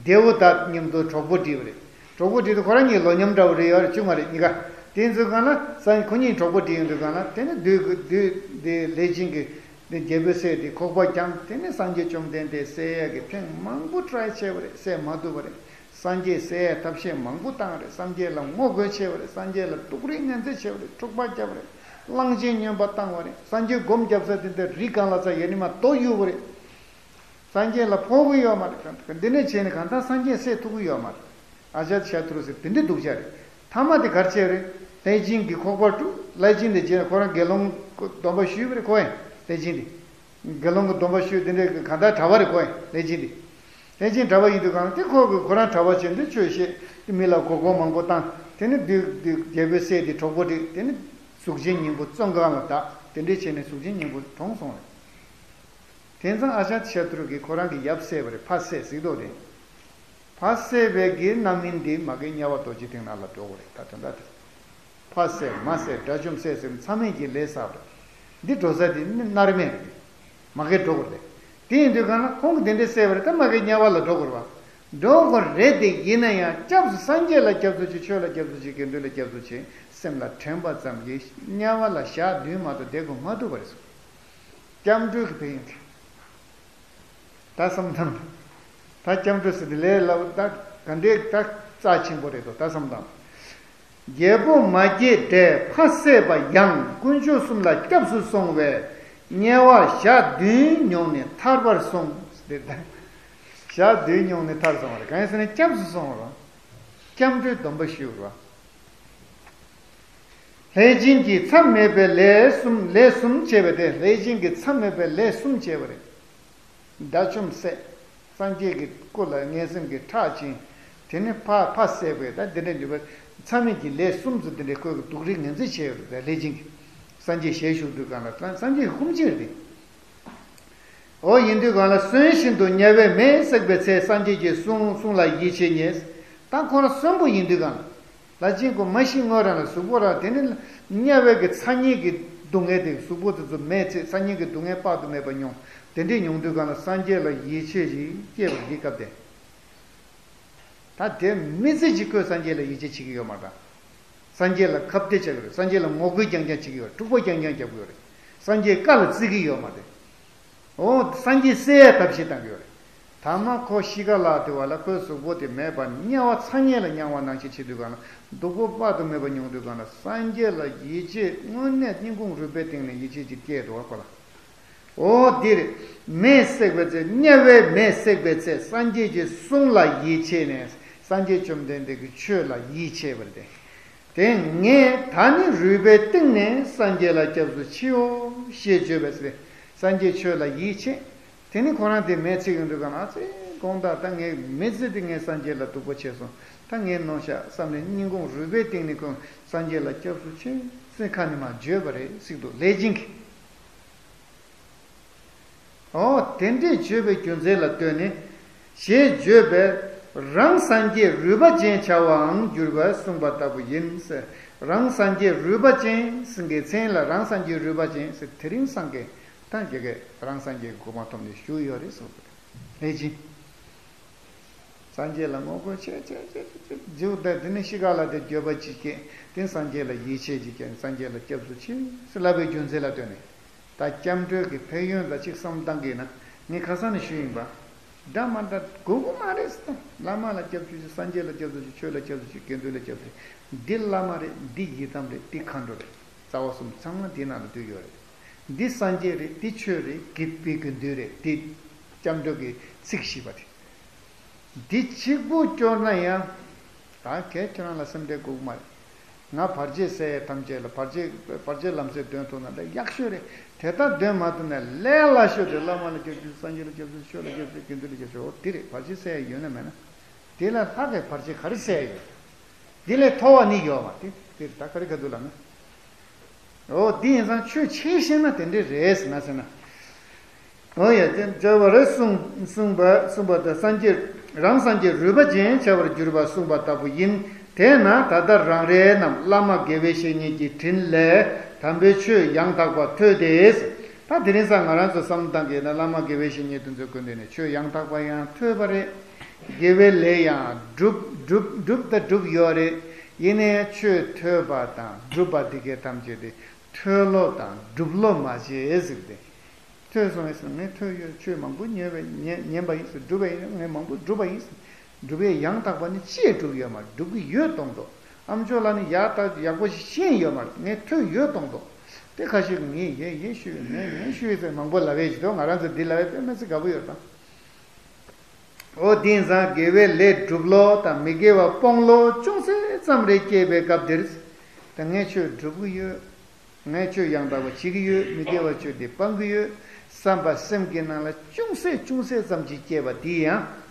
དེའུ་དཏ་མཉམ་དུ་གྲོགས་པོ་བསྒྲིགས་པ་རེད། གྲོགས་པོ་བསྒྲིགས་དུས་ཁོ་རང་གཉིས་ལོ་མཉམ་འདྲ་བོ་རེད། ཡོད་རེད། བཅུ་ང་རེད་གཉིས་ཀ། དེ་ཚོའི་སྒང་ལ་སངས་ཁོ་གཉིས་གྲོགས་པོ་བསྒྲིགས་ཡོང་དུས་སྒང་ལ་དེ་ནི་བདུད་བདུད་དེ་ལས་ཅན་གྱི་དེ་རྒྱལ་པོའི་སྲས་དེ་ཁོག་པ་བརྒྱངས། དེ་ནི་སངས་རྒྱས་བཅོམ་ལྡན་འདས་བསད་ཡག་གི་ཐེངས་མང་པོ་ཊ་རའི་བྱས་པ་རེད། བསད་མ་ཐུབ་པ་རེད། སངས་རྒྱས་བསད་ཡག་ཐབས་ཤེས་མང་པོ་བཏང་རེད། སངས་རྒྱས་ལ་ངོ་རྒོལ་བྱས་པ་རེད། སངས་རྒྱས་ལ་སྡུག་རུས་ངན་རྩོད་བྱས་པ་རེད། འཁྲུག་པ་བརྒྱབ་པ་རེད། གླང་ཆེན་སྨྱོན་པ་བཏང་བ་རེད། སངས་རྒྱས་སྒོམ་རྒྱབ་ས་དེ་འདྲ་རི་སྒང་ལ་ཚ་ཡ་ནི་མ་རྡོ་གཡུགས་པ་རེད། སངས་རྒྱས་ལ་ཕོག་གི་ཡོད་མ་རེད། འདི་འདྲ་བྱས་ནས་གང་ལྟར་སངས་རྒྱས་བསད་ཐུབ་ཀྱི་ཡོད་མ་རེད། ཨ་ཇཱཏ་ཤ་ཏྲུ་ཟེར་དེ་འདྲའི་སྡུག་ཅག་རེད། ཐ་མ་དེ་ག་རེ་བྱས་རེད། ལྷས་སྦྱིན་གྱི་ཁོག་པར་སྤྲུགས། ལྷས་སྦྱིན་དེ་རྗེས་ཁོ་རང་དགེ་སློང་སྡོམ་པ་ཞུས་པ་རེད། ཁོ་ཡང་ལྷས་སྦྱིན་དེ། དགེ་སློང་གི་སྡོམ་པ་ཞུས་དེ་འདྲའི་གང་ལྟར་གྲྭ་པ་རེད། ཁོ་ཡང་ལྷས་སྦྱིན་དེ། ལྷས་སྦྱིན་གྲྭ་པ་ཡིན་དུས་གང་དེ་ཁོ་གི་ཁོ་རང་གྲྭ་པ་བྱས་འདི་ཆོས་བཤད་དེ་མི་ལ་མགོ་སྐོར་མང་པོ་བཏང་། དེ་ནི་བདུད་བདུད་རྒྱལ་པོའི་སྲས་དེ་གྲོགས་པོ་བསྒྲིགས། དེ་ནི་གཟུགས་ཅན་སྙིང་པོ་བཙོན་ཁང་ལ་བདག་དེ་འདྲས་བྱས་ནས་གཟུགས་ཅན་སྙིང་པོ་གྲོངས་སོང་རེད། དེང་སང་ཨ་ཞང་ཤ་ཏྲུ་གིས་ཁོ་རང་གི་ཡབ་བསད་པ་རེད། ཕ་བསད་ཟེར་དོ་རེད། ཕ་བསད་པའི་གི་རྣམ་སྨིན་འདི་མ་གི་དམྱལ་བ་རྡོ་རྗེ་གདན་ནང་ལ་འགྲོ་དགོས་རེད། ད་དོན་དག་དེ། ཕ་བསད་མ་བསད་དགྲ་བཅོམ་བསད་ཟེར་མཚམས་མེད་ཀྱི་ལས་བསགས་པ་རེད། འདི་འགྲོ་ས་དེ་མནར་མེད་རེད། མ་གི་འགྲོ་དགོས་རེད། དེ་ཡིན་དུས་གང་ལ་ཁོང་གིས་དེ་འདྲས་བསད་པ་རེད། ད་མ་གི་དམྱལ་བ་ལ་འགྲོ་དགོས་རེད་བ། འགྲོ་དགོས་རེད་དེ། ཡིན་ན་ཡང་སྐྱབས་སུ་སངས་རྒྱས་ལ་སྐྱབས་སུ་མཆི། ཆོས་ལ་སྐྱབས་སུ་མཆི། དགེ་འདུན་ལ་སྐྱབས་སུ་མཆི། སེམས་ལ་དྲན་པ་ཙམ་གྱིས་དམྱལ་བ་ལ་ཞག་བདུན་མ་གཏོགས་བསྡད་དགོས་མ་ཐུབ་པ་རེད་གསུངས། སྐྱབས་འགྲོའི་གི་ཕན་ཡོན་དེ། ད་བསམ་དང་། ད་སྐྱབས་འགྲོ་ཟེར་དེ་ལས་སླ་པོ། ད་ག་འདྲའི་ད་རྩ་ཆེན་པོ་རེད་དོ། ད་བསམ་དང་། རྒྱལ་པོ་མ་སྐྱེས་དགྲས་ཕ་བསད་པ་ཡང་། དཀོན་མཆོག་གསུམ་ལ་སྐྱབས་སུ་སོང་བས། དམྱལ་བ་ཞག་བདུན་མྱོང་ནས་ཐར་པར་གསུངས། ཞག་བདུན་མྱོང་ནས་ཐར་སོང་བ་རེད། གང་ཡིན་ཟེར་ན་སྐྱབས་སུ་སོང་བ་རེད། སྐྱབས་འགྲོའི་སྡོམ་པ་ཞུས་པ་རེད། ལྷས་བྱིན་གྱིས་མཚམས་མེད་པའི་ལས་གསུམ། ལས་གསུམ་བྱས་པ་སྟེ། ལྷས་བྱིན་གྱིས་མཚམས་མེད་པའི་ལས་གསུམ་བྱས་པ་རེད། དགྲ་བཅོམ་བསད། སངས་རྒྱས་ཀྱི་སྐུ་ལ་ངན་སེམས་ཀྱིས་ཁྲག་བྱིན། དེ་ནས་ཕ་ཕ་བསད་པའི་ད་འདི་འདྲ་འདུས་པ། མཚམས་མེད་ཀྱི་ལས་གསུམ་ཚོ་འདི་འདྲའི་ཁོས་ཀྱི་སྡུག་རུས་ངན་ཚད་བྱས་ཡོད་རེད། ལྷས་བྱིན་གྱིས་སངས་རྒྱས་ཞལ་བཞུགས་དུས་གང་ལ་སངས་རྒྱས་ཀྱི་སྐུ་མཆེད་རེད། འོ་ཡིན་དུས་གང་ལ་གསོན་བཞིན་དུ་དམྱལ་བའི་མེས་བསྲེགས་པའི་ཚེ། སངས་རྒྱས་ཀྱི་གསུང་གསུང་ལ་ཡིད་ཆེས་ཉེས། ད་ཁོ་རང་གསོན་པོ་ཡིན་དུས་གང་ལ། ལྷས་བྱིན་ཁོ་མ་ཤི་སྔོན་རང་ལ་གཟུགས་པོ་རང་དེ་ནི་དམྱལ་བའི་གི་ཚ་དམྱལ་གྱི་སྡུག་བསྔལ་དེ། གཟུགས་པོ་དེ་ཚོ་མེ་ཚིག་ཚ་དམྱལ་གྱི་སྡུག་བསྔལ་དཔག་ཏུ་མེད་པ་མྱོང་། དེ་འདྲས་མྱོང་དུས་གང་ལ་སངས་རྒྱས་ལ་ཡིད་ཆེས་ཤིག་སྐྱེས་པ་འདི་སྐབས་དེ། ད་དེ་མི་ཚེ་གཅིག་ཁོས་སངས་རྒྱས་ལ་ཡིད་ཆེས་བྱེད་ཀྱི་ཡོད་མ་རེད། སངས་རྒྱས་ལ་ཁ་གཏད་བྱ་གི་རེད། སངས་རྒྱས་ལ་ངོ་རྒོལ་རྐྱང་རྐྱང་བྱེད་ཀྱི་ཡོད་རེད། འཁྲུག་པ་རྐྱང་རྐྱང་རྒྱབ་ཀྱི་ཡོད་རེད། སངས་རྒྱས་བཀའ་ལ་བརྩི་གི་ཡོད་མ་རེད། འོ་སངས་རྒྱས་བསད་ཡ་ཐབས་ཤེས་བཏང་གི་ཡོད་རེད། ཐ་མ་ཁོ་ཤི་ཁ་ལ་དེ་བ་ལ་ཁོའི་གཟུགས་པོ་དེ་མེད་པར་དམྱལ་བ་ཚ་དམྱལ་ལ་མྱང་བ་ནང་བཞིན་བྱེད་དུས་གང་ལ་སྡུག་པོ་དཔག་ཏུ་མེད་པ་མྱོང་དུས་གང་ལ་སངས་རྒྱས་ལ་ཡིད་ཆེས་དངོས་གནས་སྙིང་ཁུང་རུས་པའི་གཏིང་ནས་ཡིད་ཆེས་ཅིག་སྐྱེས་འདུག་བ་ཁོ་ལ། འོ་འདིར་མེས་བསྲེགས་པའི་ཚེ། དམྱལ་བའི་མེས་བསྲེགས་པའི་ཚེ་སངས་རྒྱས་ཀྱི་གསུང་ལ་ཡིད་ཆེས་ནས་སངས་རྒྱས་བཅོམ་ལྡན་འདས་ཀྱི་ཆོས་ལ་ཡིད་ཆེས་པར་ཏེ། དེ་ངས་ད་ནི་རུས་པའི་གཏིང་ནས་སངས་རྒྱས་ལ་སྐྱབས་སུ་མཆིའོ་ཞེས་བརྗོད་པས་སངས་རྒྱས་ཆོས་ལ་ཡིད་ཆེས། དེ་ནི་ཁོ་རང་དེ་མེས་ཚིག་ཡོང་དུས་གང་ལ་ཨ་ཙི་དགོངས་དག་ད་ངས་མི་ཚེ་འདི་ངས་སངས་རྒྱས་ལ་སྡུག་པོ་བྱས་སོང་། ད་ངས་ནོར་ཤག་བསམ་ནས་སྙིང་ཁུང་རུས་པའི་གཏིང་ནས་ཁོང་སངས་རྒྱས་ལ་སྐྱབས་སུ་མཆི་ཟེར་ཁ་ནས་མར་བརྗོད་པ་རེད་ཟེར་འདུག་ལྷས་བྱིན་གྱིས། འོ་དེ་འདྲས་བརྗོད་པའི་རྒྱུ་མཚན་ལ་ལྟོས་ནས། ཞེས་བརྗོད་པས་རང་སངས་རྒྱས་རུས་པ་ཅན་བྱ་བའང་འགྱུར་བར་གསུངས་པ་ལྟ་བུ་ཡིན། རང་སངས་རྒྱས་རུས་པ་ཅན་ཟེར་མཁན་མཚན་ལ་རང་སངས་རྒྱས་རུས་པ་ཅན་ཟེར་དེ་རིང་སངས་རྒྱས་ད་རྒྱ་སྐད་རང་སངས་རྒྱས་གོ་འཕང་ཐོབ་ནས་བཞུགས་ཡོད་རེད་གསུངས་པ་རེད། ལྷས་བྱིན། སངས་རྒྱས་ལ་ངོ་རྒོལ་བྱས་བྱས་བྱས་བྱས་བྱས་བྱས་བྱས་དེ་ནས་ཤི་ཁ་ལ་དེ་འགྱོད་པ་ཅིག་སྐྱེས། དེ་སངས་རྒྱས་ལ་ཡིད་ཆེས་ཅིག་སྐྱེས། སངས་རྒྱས་ལ་སྐྱབས་སུ་མཆི་ཟེར་ལབ་པའི་རྒྱུ་མཚན་ལ་ལྟོས་ནས། ད་སྐྱབས་འགྲོའི་གི་ཕན་ཡོན་ལ་ཅིག་བསམ་བཏང་གི་ན་ངས་ཁ་སང་ནས་ཞུས་ཡིན་པ། འདྲ་མ་འདྲ་དགོས་ཀྱི་མ་རེད་ཟེར། བླ་མ་ལ་སྐྱབས་སུ་མཆི། སངས་རྒྱས་ལ་སྐྱབས་སུ་མཆི། ཆོས་ལ་སྐྱབས་སུ་མཆི། དགེ་འདུན་ལ་སྐྱབས་སུ་མཆི། འདི་བླ་མ་རེད། འདི་ཡི་དམ་རེད། འདི་མཁའ་འགྲོ་རེད། རྩ་བ་གསུམ་ཚང་མ་འདི་ནང་ལ་འདུས་ཡོད་རེད། འདི་སངས་རྒྱས་རེད། འདི་ཆོས་རེད། འདི་དགེ་འདུན་རེད། འདི་སྐྱབས་འགྲོ་གི་ཚིག་བཞི་པ་དེ། འདི་གཅིག་པུ་སྐྱོར་ན་ཡང་། ད་གས་ཁྱེད་རང་ལ་སེམས་ཁྲལ་དགོས་ཀྱི་མ་རེད། ང་བར་ཆད་སེལ་ཡས་ཐམས་ཅད་ལ་བར་ཆད་བར་ཆད་ལམ་སེལ་འདོན་ཐུབ་ན་ལས་ཡག་ཤོས་རེད། དེ་ལྟར་འདོན་མ་ཐུབ་ན་ལས་སླ་ཤོས་དེ་བླ་མ་ལ་སྐྱབས་སུ་མཆི། སངས་རྒྱས་ལ་སྐྱབས་སུ་མཆི། ཆོས་ལ་སྐྱབས་སུ་མཆི། དགེ་འདུན་ལ་སྐྱབས་སུ་མཆི། འོ་འདི་རེད། བར་ཆད་སེལ་ཡས་ཡོད་ན་མེད་ན། དེ་ལས་ལྷག་གི་བར་ཆད་ག་རེ་སེལ་ཡས་ཡོད། འདི་ལས་མཐོ་བ་ནི་ཡོད་མ་རེད། དེ་ད་ག་རེ་ག་འདུག་ལབ་ན། འོ་འདི་ཡིན་ཙང་ཆོས་ཆེ་ཤེས་ན་དེ་འདྲས་རེད་ཟེར་ན་ཟེར་ན། འོ་ཡ་དེ་འདྲ་བ་རེད་གསུངས་གསུངས་པ་གསུངས་པ་དང་སངས་རྒྱས་རང་སངས་རྒྱས་རུས་པ་ཅན་བྱ་བར་འགྱུར་བ་གསུངས་པ་ལྟ་བུ་ཡིན། དེས་ན་ད་ལྟ་རང་རེ་རྣམས་བླ་མ་དགེ་བའི་བཤེས་གཉེན་གྱི་དྲིན་ལས་དམ་པའི་ཆོས་ཡང་དག་པ་ཐོས་ཏེ། ད་དེ་རིང་སང་ང་རང་ཚོ་བསམ་བློ་བཏང་གི་ན་བླ་མ་དགེ་བའི་བཤེས་གཉེན་དེ་ཚོའི་སྐུ་མདུན་ནས་ཆོས་ཡང་དག་པ་ཡང་ཐོས་པ་རེད། དགེ་བའི་ལས་ཡང་བསྒྲུབ་བསྒྲུབ་བསྒྲུབ་དང་བསྒྲུབ་ཡོད་རེད། ཡིན་ནའི་ཆོས་ཐོས་པ་དང་བསྒྲུབ་པ་འདི་གའི་ཐམས་ཅད་དེ་ཐོས་བློ་དང་སྒྲུབ་བློ་མ་བྱེད་ཟེར་ཏེ། ཐོས་སོང་ངས་ཟེར་ངས་ཐོས་ཡོད། ཆོས་མང་པོ་ཉན་པའི་ཉན་ཉན་པ་ཡིན་ཟེར། བསྒྲུབས་པ་ཡིན་ངས་མང་པོ་བསྒྲུབས་པ་ཡིན་ཟེར། བསྒྲུབས་པའི་ཡང་དག་པ་ནི་ཅིས་བསྒྲུབས་ཡོད་མ་རེད། སྒྲུབ་ཀྱི་ཡོད་གཏོང་དོ། ཨ་མཆོག་ལ་ནི་ཡག་ད་ཡག་པོ་ཞིག་ཤེས་ཡོད་མ་རེད། ངས་ཐོས་ཡོད་གཏོང་དོ། དེ་ཁ་ཤས་ངས་ཡེ་ཡེ་ཞུས་ཡོད། ངས་ངས་ཞུས་ཡོད་ཟེར་མང་པོ་ལབ་ཡས་ཅིག་འདུག་ང་རང་ཚོ་འདི་ལབ་ཡས་དཔེ་མི་སྲིད་དགའ་པོ་ཡོད་དང་། འོ་དེང་སང་དགེ་བའི་ལས་སྒྲུབ་བློ་དང་མི་དགེ་བ་སྤོང་བློ་ཅུང་ཟད་ཙམ་རེ་སྐྱེས་པའི་སྐབས་འདིར། ད་ངས་ཆོས་སྒྲུབ་ཀྱི་ཡོད། ངས་ཆོས་ཡང་དག་པ་བྱེད་ཀྱི་ཡོད། མི་དགེ་བ་ཆོས་དེ་སྤང་གི་ཡོད་བསམ་པ་སེམས་ཀྱི་ནང་ལ་ཅུང་ཟད་ཅུང་ཟད་ཙམ་ཅིག་སྐྱེས་པ་དེ་ཡང་།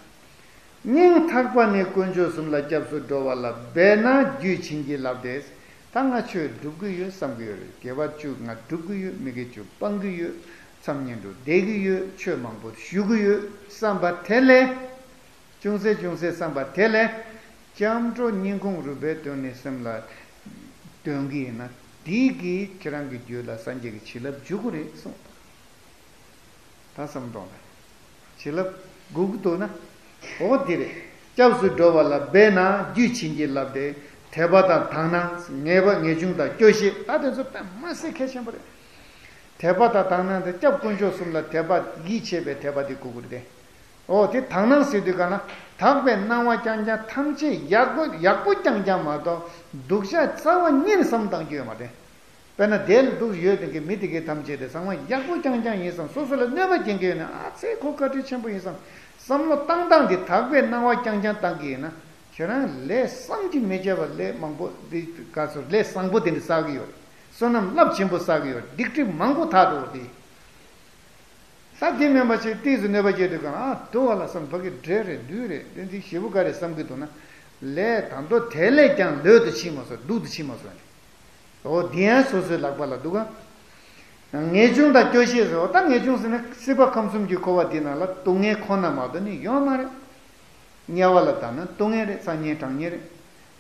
སྙིང་ཐག་པ་ནས་དཀོན་མཆོག་གསུམ་ལ་སྐྱབས་སུ་འགྲོ་བ་ལ་འབད་ན་རྒྱུད་བྱིན་གྱིས་བརླབས་ཏེ། ད་ང་ཆོས་སྒྲུབ་ཀྱི་ཡོད་བསམ་གྱི་ཡོད་རེད། དགེ་བ་བཅུ་ང་སྒྲུབ་ཀྱི་ཡོད། མི་དགེ་བཅུ་སྤང་གི་ཡོད། མཚམས་བསྙེན་སྒྲུབ་བསྡད་ཀྱི་ཡོད། ཆོས་མང་པོ་ཞུ་གི་ཡོད་བསམ་པ་དེ་ལས། ཅུང་ཟད་ཅུང་ཟད་བསམ་པ་དེ་ལས། སྐྱབས་འགྲོ་སྙིང་ཁོང་རུས་པའི་གཏིང་ནས་སེམས་ལ་འདོན་གྱི་ཡིན་ན། དེ་གིས་ཁྱེད་རང་གི་རྒྱུད་ལ་སངས་རྒྱས་ཀྱི་བྱིན་རླབས་འཇུག་གི་རེད་གསུངས། ད་བསམ་བློ་གཏོང་དང་། བྱིན་རླབས་དགོས་ཀྱི་འདུག་ན། འོ་དེ་རེད། སྐྱབས་སུ་འགྲོ་བ་ལ་འབད་ན་རྒྱུད་བྱིན་གྱིས་བརླབས་ཏེ། དད་པ་དང་དག་སྣང་། ངེས་པ་ངེས་འབྱུང་དང་སྐྱོ་ཤས། ད་དེ་ཚོ་དཔེ་མ་སྲིད་གལ་ཆེན་པོ་རེད། དད་པ་དང་དག་སྣང་དེ་སྐྱབས་དཀོན་མཆོག་གསུམ་ལ་དད་པ་ཡིད་ཆེས་པའི་དད་པ་དེ་དགོས་ཀྱི་རེད་དེ། འོ་དེ་དག་སྣང་ཟེར་དུས་ག་ན། དག་པའི་སྣང་བ་རྐྱང་རྐྱང་ཐམས་ཅད་ཡག་པོ་ཡག་པོ་རྐྱང་རྐྱང་མ་གཏོགས་སྡུག་ཅག་རྩ་བ་ཉིད་ནས་བསམ་བློ་གཏང་རྒྱུ་ཡོད་མ་རེད། དཔེར་ན་དེ་ལ་སྡུག་ཡོད་དེ་གི་མི་དེ་གའི་ཐམས་ཅད་དེ་ཚང་མ་ཡག་པོ་རྐྱང་རྐྱང་ཡིན་བསམ། སོ་སོ་ལ་གནོད་པ་སྐྱེལ་གྱི་ཡོད་ན། ཨ་ཙི་ཁོ་བཀའ་དྲིན་ཆེན་པོ་ཡིན་བསམ། བསམ་བློ་བཏང་སྟངས་དེ་དག་པའི་སྣང་བ་རྐྱང་རྐྱང་བཏང་གི་ཡིན་ན། ཁྱེད་རང་ལས་བསམ་གྱིས་མི་ཁྱབ་པ་ལས་མང་པོ་འདི་ག་ཚོད་ལས་བཟང་པོ་དེ་འདྲ་བསགས་ཀྱི་ཡོད་རེད། བསོད་ནམས་རླབས་ཆེན་པོ་བསགས་ཀྱི་ཡོད་རེད། སྡིག་སྒྲིབ་མང་པོ་དག་འགྲོ་གི་རེད། ད་དེ་མིན་པ་ཞིག་ཏོག་ཙམ་གནོད་པ་སྐྱེལ་དུས་གང་ཨ་དུ་བ་ལ་བསམ། ཕ་གི་འདྲེ་རེད་བདུད་རེད། དེ་འདི་ཞེ་པོ་ག་རེ་བསམ་གྱི་འདུག་ན། ལས་ད་མདོ་དེ་ལས་ཀྱང་ལོག་ཏུ་ཕྱིན་མ་སོང་། སྡུག་ཏུ་ཕྱིན་མ་སོང་། འོ་དེ་ཡང་སོ་སོའི་ལག་པ་ལ་འདུག་ག་ངེས་འབྱུང་དང་སྐྱོ་ཤས་ཟེར་བ། ད་ངེས་འབྱུང་ཟེར་ན་སྲིད་པ་ཁམས་གསུམ་གྱི་འཁོར་བ་འདི་ནང་ལ་སྡུག་བསྔལ་ཁོ་ན་མ་གཏོགས་ནི་ཡོད་མ་རེད། དམྱལ་བ་ལ་བརྟགས་ན་སྡུག་བསྔལ་རེད། གསང་བསྙེན་གྲགས་བསྙེན་རེད།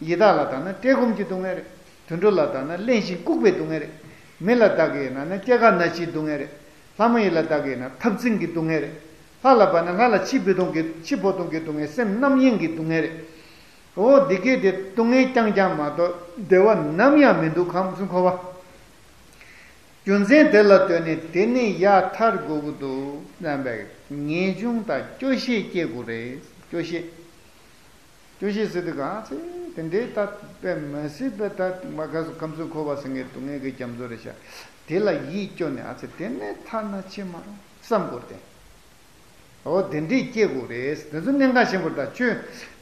ཡི་དྭགས་ལ་བརྟགས་ན་བཀྲེས་སྐོམ་གྱི་སྡུག་བསྔལ་རེད། དུད་འགྲོ་ལ་བརྟགས་ན་བརླན་ཞིང་ལྐུགས་པའི་སྡུག་བསྔལ་རེད། མི་ལ་བརྟགས་ཀྱི་ཡིན་ན་ན་སྐྱེ་རྒ་ན་འཆིའི་སྡུག་བསྔལ་རེད། ལྷ་མ་ཡིན་ལ་བརྟགས་ཀྱི་ཡིན་ན་འཐབ་འཛིང་གི་སྡུག་བསྔལ་རེད། ལྷ་ལ་བརྟགས་ན་ལྷ་ལ་འཆི་འཕོ་ལྟུང་གི་འཆི་འཕོ་ལྟུང་གི་སྡུག་བསྔལ། སེམས་རྣམ་གཡེང་གི་སྡུག་བསྔལ་རེད། འོ་འདི་སྐད་དེ་སྡུག་བསྔལ་རྐྱང་རྐྱང་མ་གཏོགས་བདེ་བ་ནམ་ཡང་མི་འདུག་ཁམས་གསུམ་འཁོར་བ། རྒྱུ་མཚན་དེ་ལ་ལྟོས་ནས་དེ་ནི་ཡར་ཐར་དགོས་ཀྱི་འདུག་བསམ་པའི་ངེས་འབྱུང་དང་སྐྱོ་ཤས་སྐྱེ་དགོས་རེད། སྐྱོ་ཤས། སྐྱོ་ཤས་ཟེར་དུས་ག་ཨ་ཙི་དེ་འདྲའི་ད་དཔེ་མ་སྲིད་པའི་ད་མ་ག་སུ་ཁམས་གསུམ་འཁོར་བ་ཟེར་མཁན་སྡུག་བསྔལ་གྱི་རྒྱ་མཚོ་རེད་ཤག་དེ་ལ་ཡིད་སྐྱོ་ནས་ཨ་ཙི་དེ་ནས་ཐར་ན་ཅི་མ་རུང་བསམ་དགོས་ཏེ། འོ་དེ་འདྲས་སྐྱེ་དགོས་རེད། དེ་ཚོ་གནད་འགག་ཆེན་པོ་རེད། ད་ཁྱོད་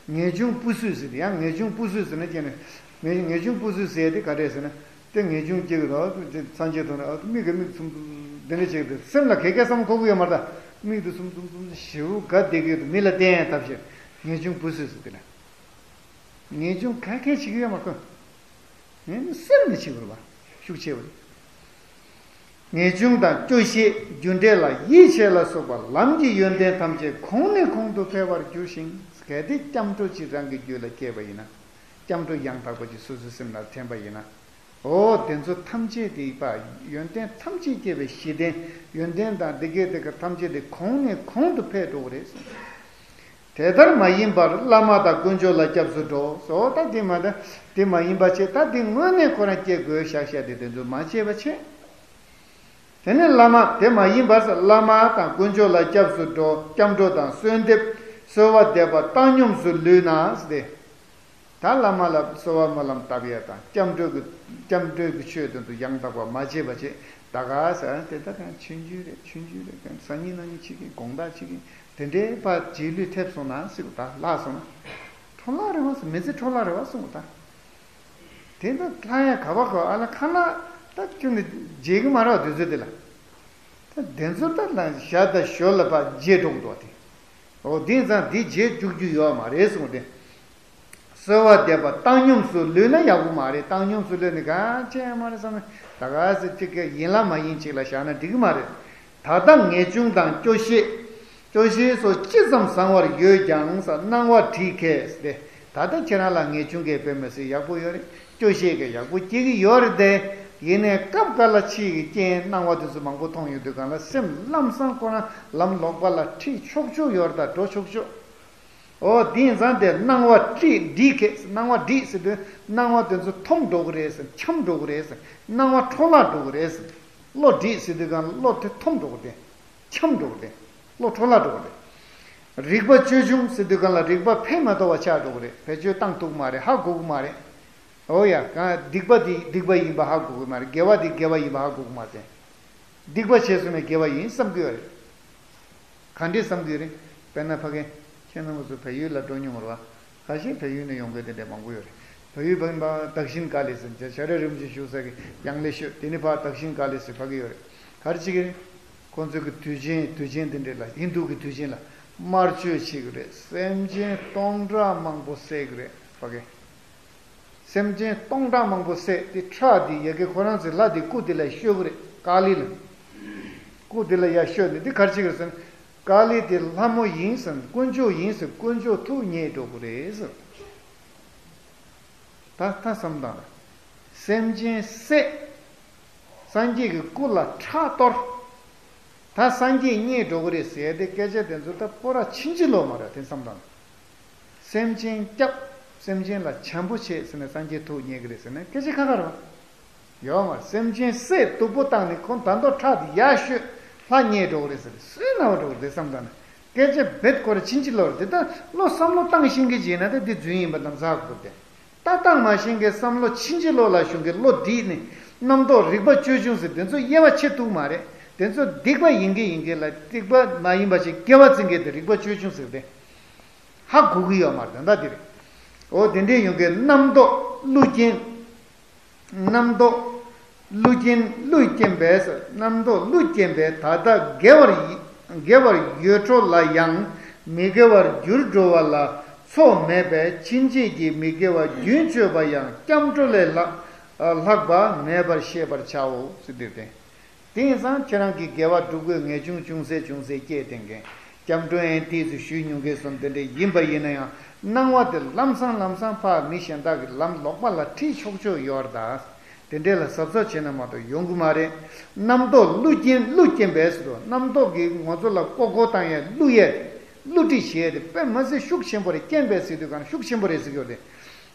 ངེས་འབྱུང་སྤུ་སུས་ཟེར་ཏེ། ཡང་ངེས་འབྱུང་སྤུ་སུས་ཟེར་ན་ཁྱེད་ནས་ངེས་ངེས་འབྱུང་སྤུ་སུས་ཟེར་ཏེ་ག་རེད་ཟེར་ན། དེ་ངེས་འབྱུང་སྐྱེ་གི་རེད། དེ་སངས་རྒྱས་ཐོག་ནས་ཨ་མིག་གིས་མིག་ཚུམ་ཚུམ་དེ་འདྲ་བྱེད་ཀྱི་འདུག་སེམས་ལ་ག་གེ་བསམ་འཁོར་གི་ཡོད་མ་རེད། ད་མིག་དེ་ཚུམ་ཚུམ་ཚུམ་ཞེ་པོ་དགའ་བསྡད་ཀྱི་འདུག་མི་ལ་བསྟན་ཡ་ཐབས་ཤེས། ངེས་འབྱུང་སྤུ་སུས་ཟེར་དེ་ལ། ངེས་འབྱུང་ག་གེ་བྱེད་ཀྱི་ཡོད་མ་རེད། ངས་ནི་སེམས་ནས་བྱེད་དགོས་རེད་པ། ཤུགས་ཆེ་བ་རེད། ངེས་འབྱུང་དང་སྐྱོ་ཤས་རྒྱུ་འབྲས་ལ་ཡིད་ཆེས་ལ་སོགས་པ་ལམ་གྱི་ཡོན་ཏན་ཐམས་ཅད་གོང་ནས་གོང་དུ་འཕེལ་བར་འགྱུར་ཞིང་། གལ་ཏེ་སྐྱབས་འགྲོ་གཅིག་རང་གི་རྒྱུད་ལ་སྐྱེས་པ་ཡིན་ན། སྐྱབས་འགྲོ་ཡང་དག་པ་གཅིག་སོ་སོའི་སེམས་ལ་ཐོན་པ་ཡིན་ན། འོ་དེ་ཚོ་ཐམས་ཅད་དེ་པ་ཡོན་ཏན་ཐམས་ཅད་སྐྱེ་བའི་གཞི་རྟེན་ཡོན་ཏན་དང་དེ་སྐད་དེ་ག་ཐམས་ཅད་དེ་གོང་ནས་གོང་དུ་འཕེལ་འགྲོ་གི་རེད་གསུངས། དེ་ལྟར་མ་ཡིན་པར་བླ་མ་དང་དཀོན་མཆོག་ལ་སྐྱབས་སུ་འགྲོ། སོ་ད་དེ་མ་ད་དེ་མ་ཡིན་པ་བྱས། ད་དེ་དངོས་གནས་ཁོ་རང་སྐྱེ་དགོས་ཤག་ཤག་དེ་དེ་ཚོ་མ་བྱས་པ་བྱས། དེ་ནས་བླ་མ་དེ་མ་ཡིན་པར་བླ་མ་དང་དཀོན་མཆོག་ལ་སྐྱབས་སུ་འགྲོ། སྐྱབས་འགྲོ་དང་གསོལ་འདེབས་གསོལ་བ་འདེབས་པ་བཏང་སྙོམས་སུ་ལུས་ན་ཟེར་ཏེ། ད་བླ་མ་ལ་གསོལ་བ་སྨོན་ལམ་བཏབ་ཡ་དང་སྐྱབས་འགྲོ་གི་སྐྱབས་འགྲོ་གི་ཆོས་དེ་ཚོ་ཡང་དག་པ་མ་བྱས་པ་བྱས། ད་ག་ས་དེ་ད་གང་ཆུང་ཆུང་རེད། ཆུང་ཆུང་རེད། གང་སང་ཉིན་གནངས་ཉིན་བྱེད་ཀྱིན་དགོང་དག་བྱེད་ཀྱིན་དེ་འདྲའི་བར་རྗེས་ལུས་ཐེབས་སོང་ན་སྲིད་པ་ད་ལྷག་སོང་ན། འཕྲོ་བརླག་རེད་བ་སོང་། མི་ཚེ་འཕྲོ་བརླག་རེད་བ་སོང་ད། དེ་ད་ལྷག་ཡ་ག་བ་ག་ཨ་ལ་ཁ་ལག་ད་ཁྱོད་ནི་བརྗེད་གི་མ་རེད་བ་དུས་ཚོད་དེ་ལ། ད་དེ་ཚོ་ད་ལ་ཞར་དང་ཞོར་ལ་ཕར་བརྗེད་འགྲོ་གི་འདུག་བ་དེ། འོ་དེ་ཙང་དེ་བརྗེད་བཅུག་རྒྱུ་ཡོད་མ་རེད་གསུངས་ཏེ། གསོལ་བ་འདེབས་པ་བཏང་སྙོམས་སུ་ལུས་ན་ཡག་པོ་མ་རེད། བཏང་སྙོམས་སུ་ལུས་ནས་གང་བྱས་ཡང་མ་རེད་བསམ་ནས་ད་ག་ཟེ་གཅིག་གི་ཡིན་ལ་མ་ཡིན་གཅིག་ལ་བཞག་ན་འགྲིག་གི་མ་རེད། ད་ལྟ་ངེས་འབྱུང་དང་སྐྱོ་ཤས། སྐྱོ་ཤས་སོགས་ཅི་ཙམ་བཟང་བར་ཡོད་ཀྱང་ས་སྣང་བ་བྲིད་མཁས་ཏེ། ད་ལྟ་ཁྱེད་རང་ལ་ངེས་འབྱུང་གི་དཔེ་མི་སྲིད་ཡག་པོ་ཡོད་རེད། སྐྱོ་ཤས་ཀྱི་ཡག་པོ་སྐྱེ་གི་ཡོད་རེད་དེ། ཡིན་ནའི་སྐབས་འགའ་ལ་ཕྱི་ཡི་རྐྱེན་སྣང་བ་དེ་ཚོ་མང་པོ་མཐོང་ཡོང་དུས་གང་ལ་སེམས་ལམ་སང་ཁོ་རང་ལམ་ལོག་པ་ལ་ཁྲིད་ཆོག་ཆོག་ཡོད་རེད། ད་འགྲོ་ཆོག་ཆོག་འོ་དེ་ཡིན་ཙང་དེ་སྣང་བ་བྲིད་བྲིད་མཁས། སྣང་བ་བྲིད་ཟེར་དུས་སྣང་བ་དེ་ཚོ་འཐོམ་འགྲོ་གི་རེད་ཟེར། འཁྱམས་འགྲོ་གི་རེད་ཟེར། སྣང་བ་འཕྲོ་བརླག་འགྲོ་གི་རེད་ཟེར། བློ་བྲིད་ཟེར་དུས་གང་བློ་དེ་འཐོམ་འགྲོ་གི་རེད། འཁྱམས་འགྲོ་གི་རེད། བློ་འཕྲོ་བརླག་འགྲོ་གི་རེད། རིག་པ་ཅོལ་ཆུང་ཟེར་དུས་གང་ལ་རིག་པ་ཕན་མ་ཐོགས་པ་ཆགས་འགྲོ་གི་རེད། བེད་སྤྱོད་བཏང་ཐུབ་ཀྱི་མ་རེད། ཧ་གོ་གི་མ་རེད། འོ་ཡ་གང་སྡིག་པ་དེ་སྡིག་པ་ཡིན་པ་ཧ་གོ་གི་མ་རེད། དགེ་བ་དེ་དགེ་བ་ཡིན་པ་ཧ་གོ་གི་མ་རེད། སྡིག་པ་བྱས་སོང་ན་དགེ་བ་ཡིན་བསམ་གི་ཡོད་རེད། ག་འདྲས་བསམ་གི་ཡོད་རེད། དཔེར་ན་ཕ་གི་ཁྱེད་རྣམ་པ་ཚོ་བལ་ཡུལ་ལ་འགྲོ་མྱོང་བ་རེད་བ། ཁ་ཤས་བལ་ཡུལ་ནས་ཡོང་མཁན་དེ་འདྲས་མང་པོ་ཡོད་རེད། བལ་ཡུལ་བན་པ་དག་ཤིན་ཀ་ལི་ཟེར་བྱ་བྱ་ར་རིན་པོ་ཆེ་བཞུགས་ས་གི་ཡང་ལེ་ཤོད་དེ་ནི་ཕ་དག་ཤིན་ཀ་ལི་ཟེར་ཕ་གི་ཡོད་རེད། ག་རེ་བྱེད་ཀྱི་རེད། ཁོང་ཚོ་གི་དུས་ཆེན་དུས་ཆེན་དེ་འདྲས་ལ་ཧིན་དུ་གི་དུས་ཆེན་ལ་དམར་མཆོད་བྱེད་གི་རེད། སེམས་ཅན་སྟོང་ཕྲག་མང་པོ་བསད་གི་རེད་ཕ་གི། སེམས་ཅན་སྟོང་ཕྲག་མང་པོ་བསད་དེ་ཁྲག་དེ་ཡ་གི་ཁོ་རང་ཚོའི་ལྷ་དེ་སྐུ་དེ་ལ་ཤོད་གི་རེད། ཀ་ལི་ལ། སྐུ་དེ་ལ་ཡར་བཤོས་ནས་འདི་ག་རེ་བྱེད་ཀྱི་རེད་ཟེར་ན། ཀ་ལི་དེ་ལྷ་མོ་ཡིན་ཟེར་ན། དཀོན་མཆོག་ཡིན་ཟེར་ན། དཀོན་མཆོག་ཐུགས་མཉེས་འགྲོ་གི་རེད་ཟེར། ད་ད་བསམ་བཏང་ར། སེམས་ཅན་བསད། སངས་རྒྱས་ཀྱི་སྐུ་ལ་ཁྲག་གཏོར། ད་སངས་རྒྱས་མཉེས་འགྲོ་གི་རེད་ཟེར་ཏེ་སྐད་ཆ་དེ་ཚོ་ད་སྤོ་ར་ཕྱིན་ཅི་ལོག་མ་རེད། དེ་བསམ་བཏང་། སེམས་ཅན་སྐྱབས། སེམས་ཅན་ལ་བྱམས་པོ་བྱེད་ཟེར་ནས་སངས་རྒྱས་ཐུགས་མཉེས་ཀྱི་རེད་ཟེར་ན་སྐད་ཆ་ཁ་ཁ་རེད་བ། ཡོད་མ་རེད། སེམས་ཅན་བསད་སྡུག་པོ་བཏང་ནས་ཁོང་ད་མདོ་ཁྲག་དེ་ཡར་བཤོས། ལྷ་མཉེས་འགྲོ་གི་རེད་ཟེར་ཏེ་སུའི་རྣ་བ་འགྲོ་གི་རེད། དེ་བསམ་བཏང་ན་སྐད་ཆ་རྦད་ཁོ་ར་ཕྱིན་ཅི་ལོག་རེད། དེ་ད་བློ་བསམ་བློ་བཏང་ཤེས་མཁན་ཅིག་ཡིན་ན་ད་འདི་རྫུན་ཡིན་པ་ནམ་ཟ་དགོས་དེ། ད་བཏང་མ་ཤེས་མཁན་བསམ་བློ་ཕྱིན་ཅི་ལོག་ལ་ཞུགས་མཁན་བློ་བསྒྲིལ་ནས་རྣམ་རྟོག་རིག་པ་ཅོལ་ཆུང་ཟེར་དེ་ཚོ་དབྱེ་བ་ཕྱེ་ཐུབ་མ་རེད། དེ་ཚོ་སྡིག་པ་ཡིན་མཁན་ཡིན་མཁན་ལ་སྡིག་པ་མ་ཡིན་པ་ཞིག་དགེ་བ་འཛིན་མཁན་དེ་རིག་པ་ཅོལ་ཆུང་ཟེར་ཏེ། ཧ་གོ་གི་ཡོད་མ་རེད། ད་ལྟ་འདིར། འོ་དེ་འདྲའི་ཡོང་གི་རྣམ་རྟོག་ཀླུ་རྒྱན། རྣམ་རྟོག་ཀླུ་རྒྱན་ཀླུས་བརྒྱན་པས། རྣམ་རྟོག་ཀླུས་བརྒྱན་པས། ད་ལྟ་དགེ་བར་དགེ་བར་ཡོད་འགྲོ་ལ་ཡང་། མི་དགེ་བར་འགྱུར་འགྲོ་བ་ལ་ཚོགས་མེད་པས། ཕྱིན་ཆད་ཀྱི་མི་དགེ་བ་རྒྱུན་གཅོད་པ་ཡང་སྐྱབས་འགྲོ་ལས་ལྷག་ལྷག་པ་མེད་པར་ཤེས་པར་བྱའོ་ཟེར་དུས་ཏེ། དེང་སང་ཁྱེད་རང་གིས་དགེ་བ་སྒྲུབ་དགོས་ངེས་བྱུང་ཅུང་ཟད་ཅུང་ཟད་སྐྱེས་བསྡད་མཁན། སྐྱབས་འགྲོ་ཡན་ཏིས་སུ་ཞུས་མྱོང་མཁན་སོང་དེ་འདྲ་ཡིན་པ་ཡིན་ན་ཡང་སྣང་བ་དེ་ལམ་སང་ལམ་སང་ཕར་མི་གཞན་དག་གི་ལམ་ལོག་པ་ལ་ཁྲིད་ཆོག་ཆོག་ཡོད་རེད་ད། དེ་འདྲས་ལ་གཟབ་གཟབ་བྱས་ན་མ་གཏོགས་ཡོང་གི་མ་རེད། རྣམ་རྟོག་ཀླུ་རྒྱན་ཀླུས་བརྒྱན་པས་ཟེར་དུས་རྣམ་རྟོག་གིས་ང་ཚོ་ལ་ཀོ་ཀོ་བཏང་ཡས་ཀླུ་ཡས། བསླུ་བྲིད་བྱས་ཏེ་དཔེ་མ་སྲིད་ཤུགས་ཆེན་པོ་རེད། རྐྱེན་པས་ཟེར་དུས་གང་ཤུགས་ཆེན་པོ་རེད་ཟེར་གྱི་ཡོད་རེད།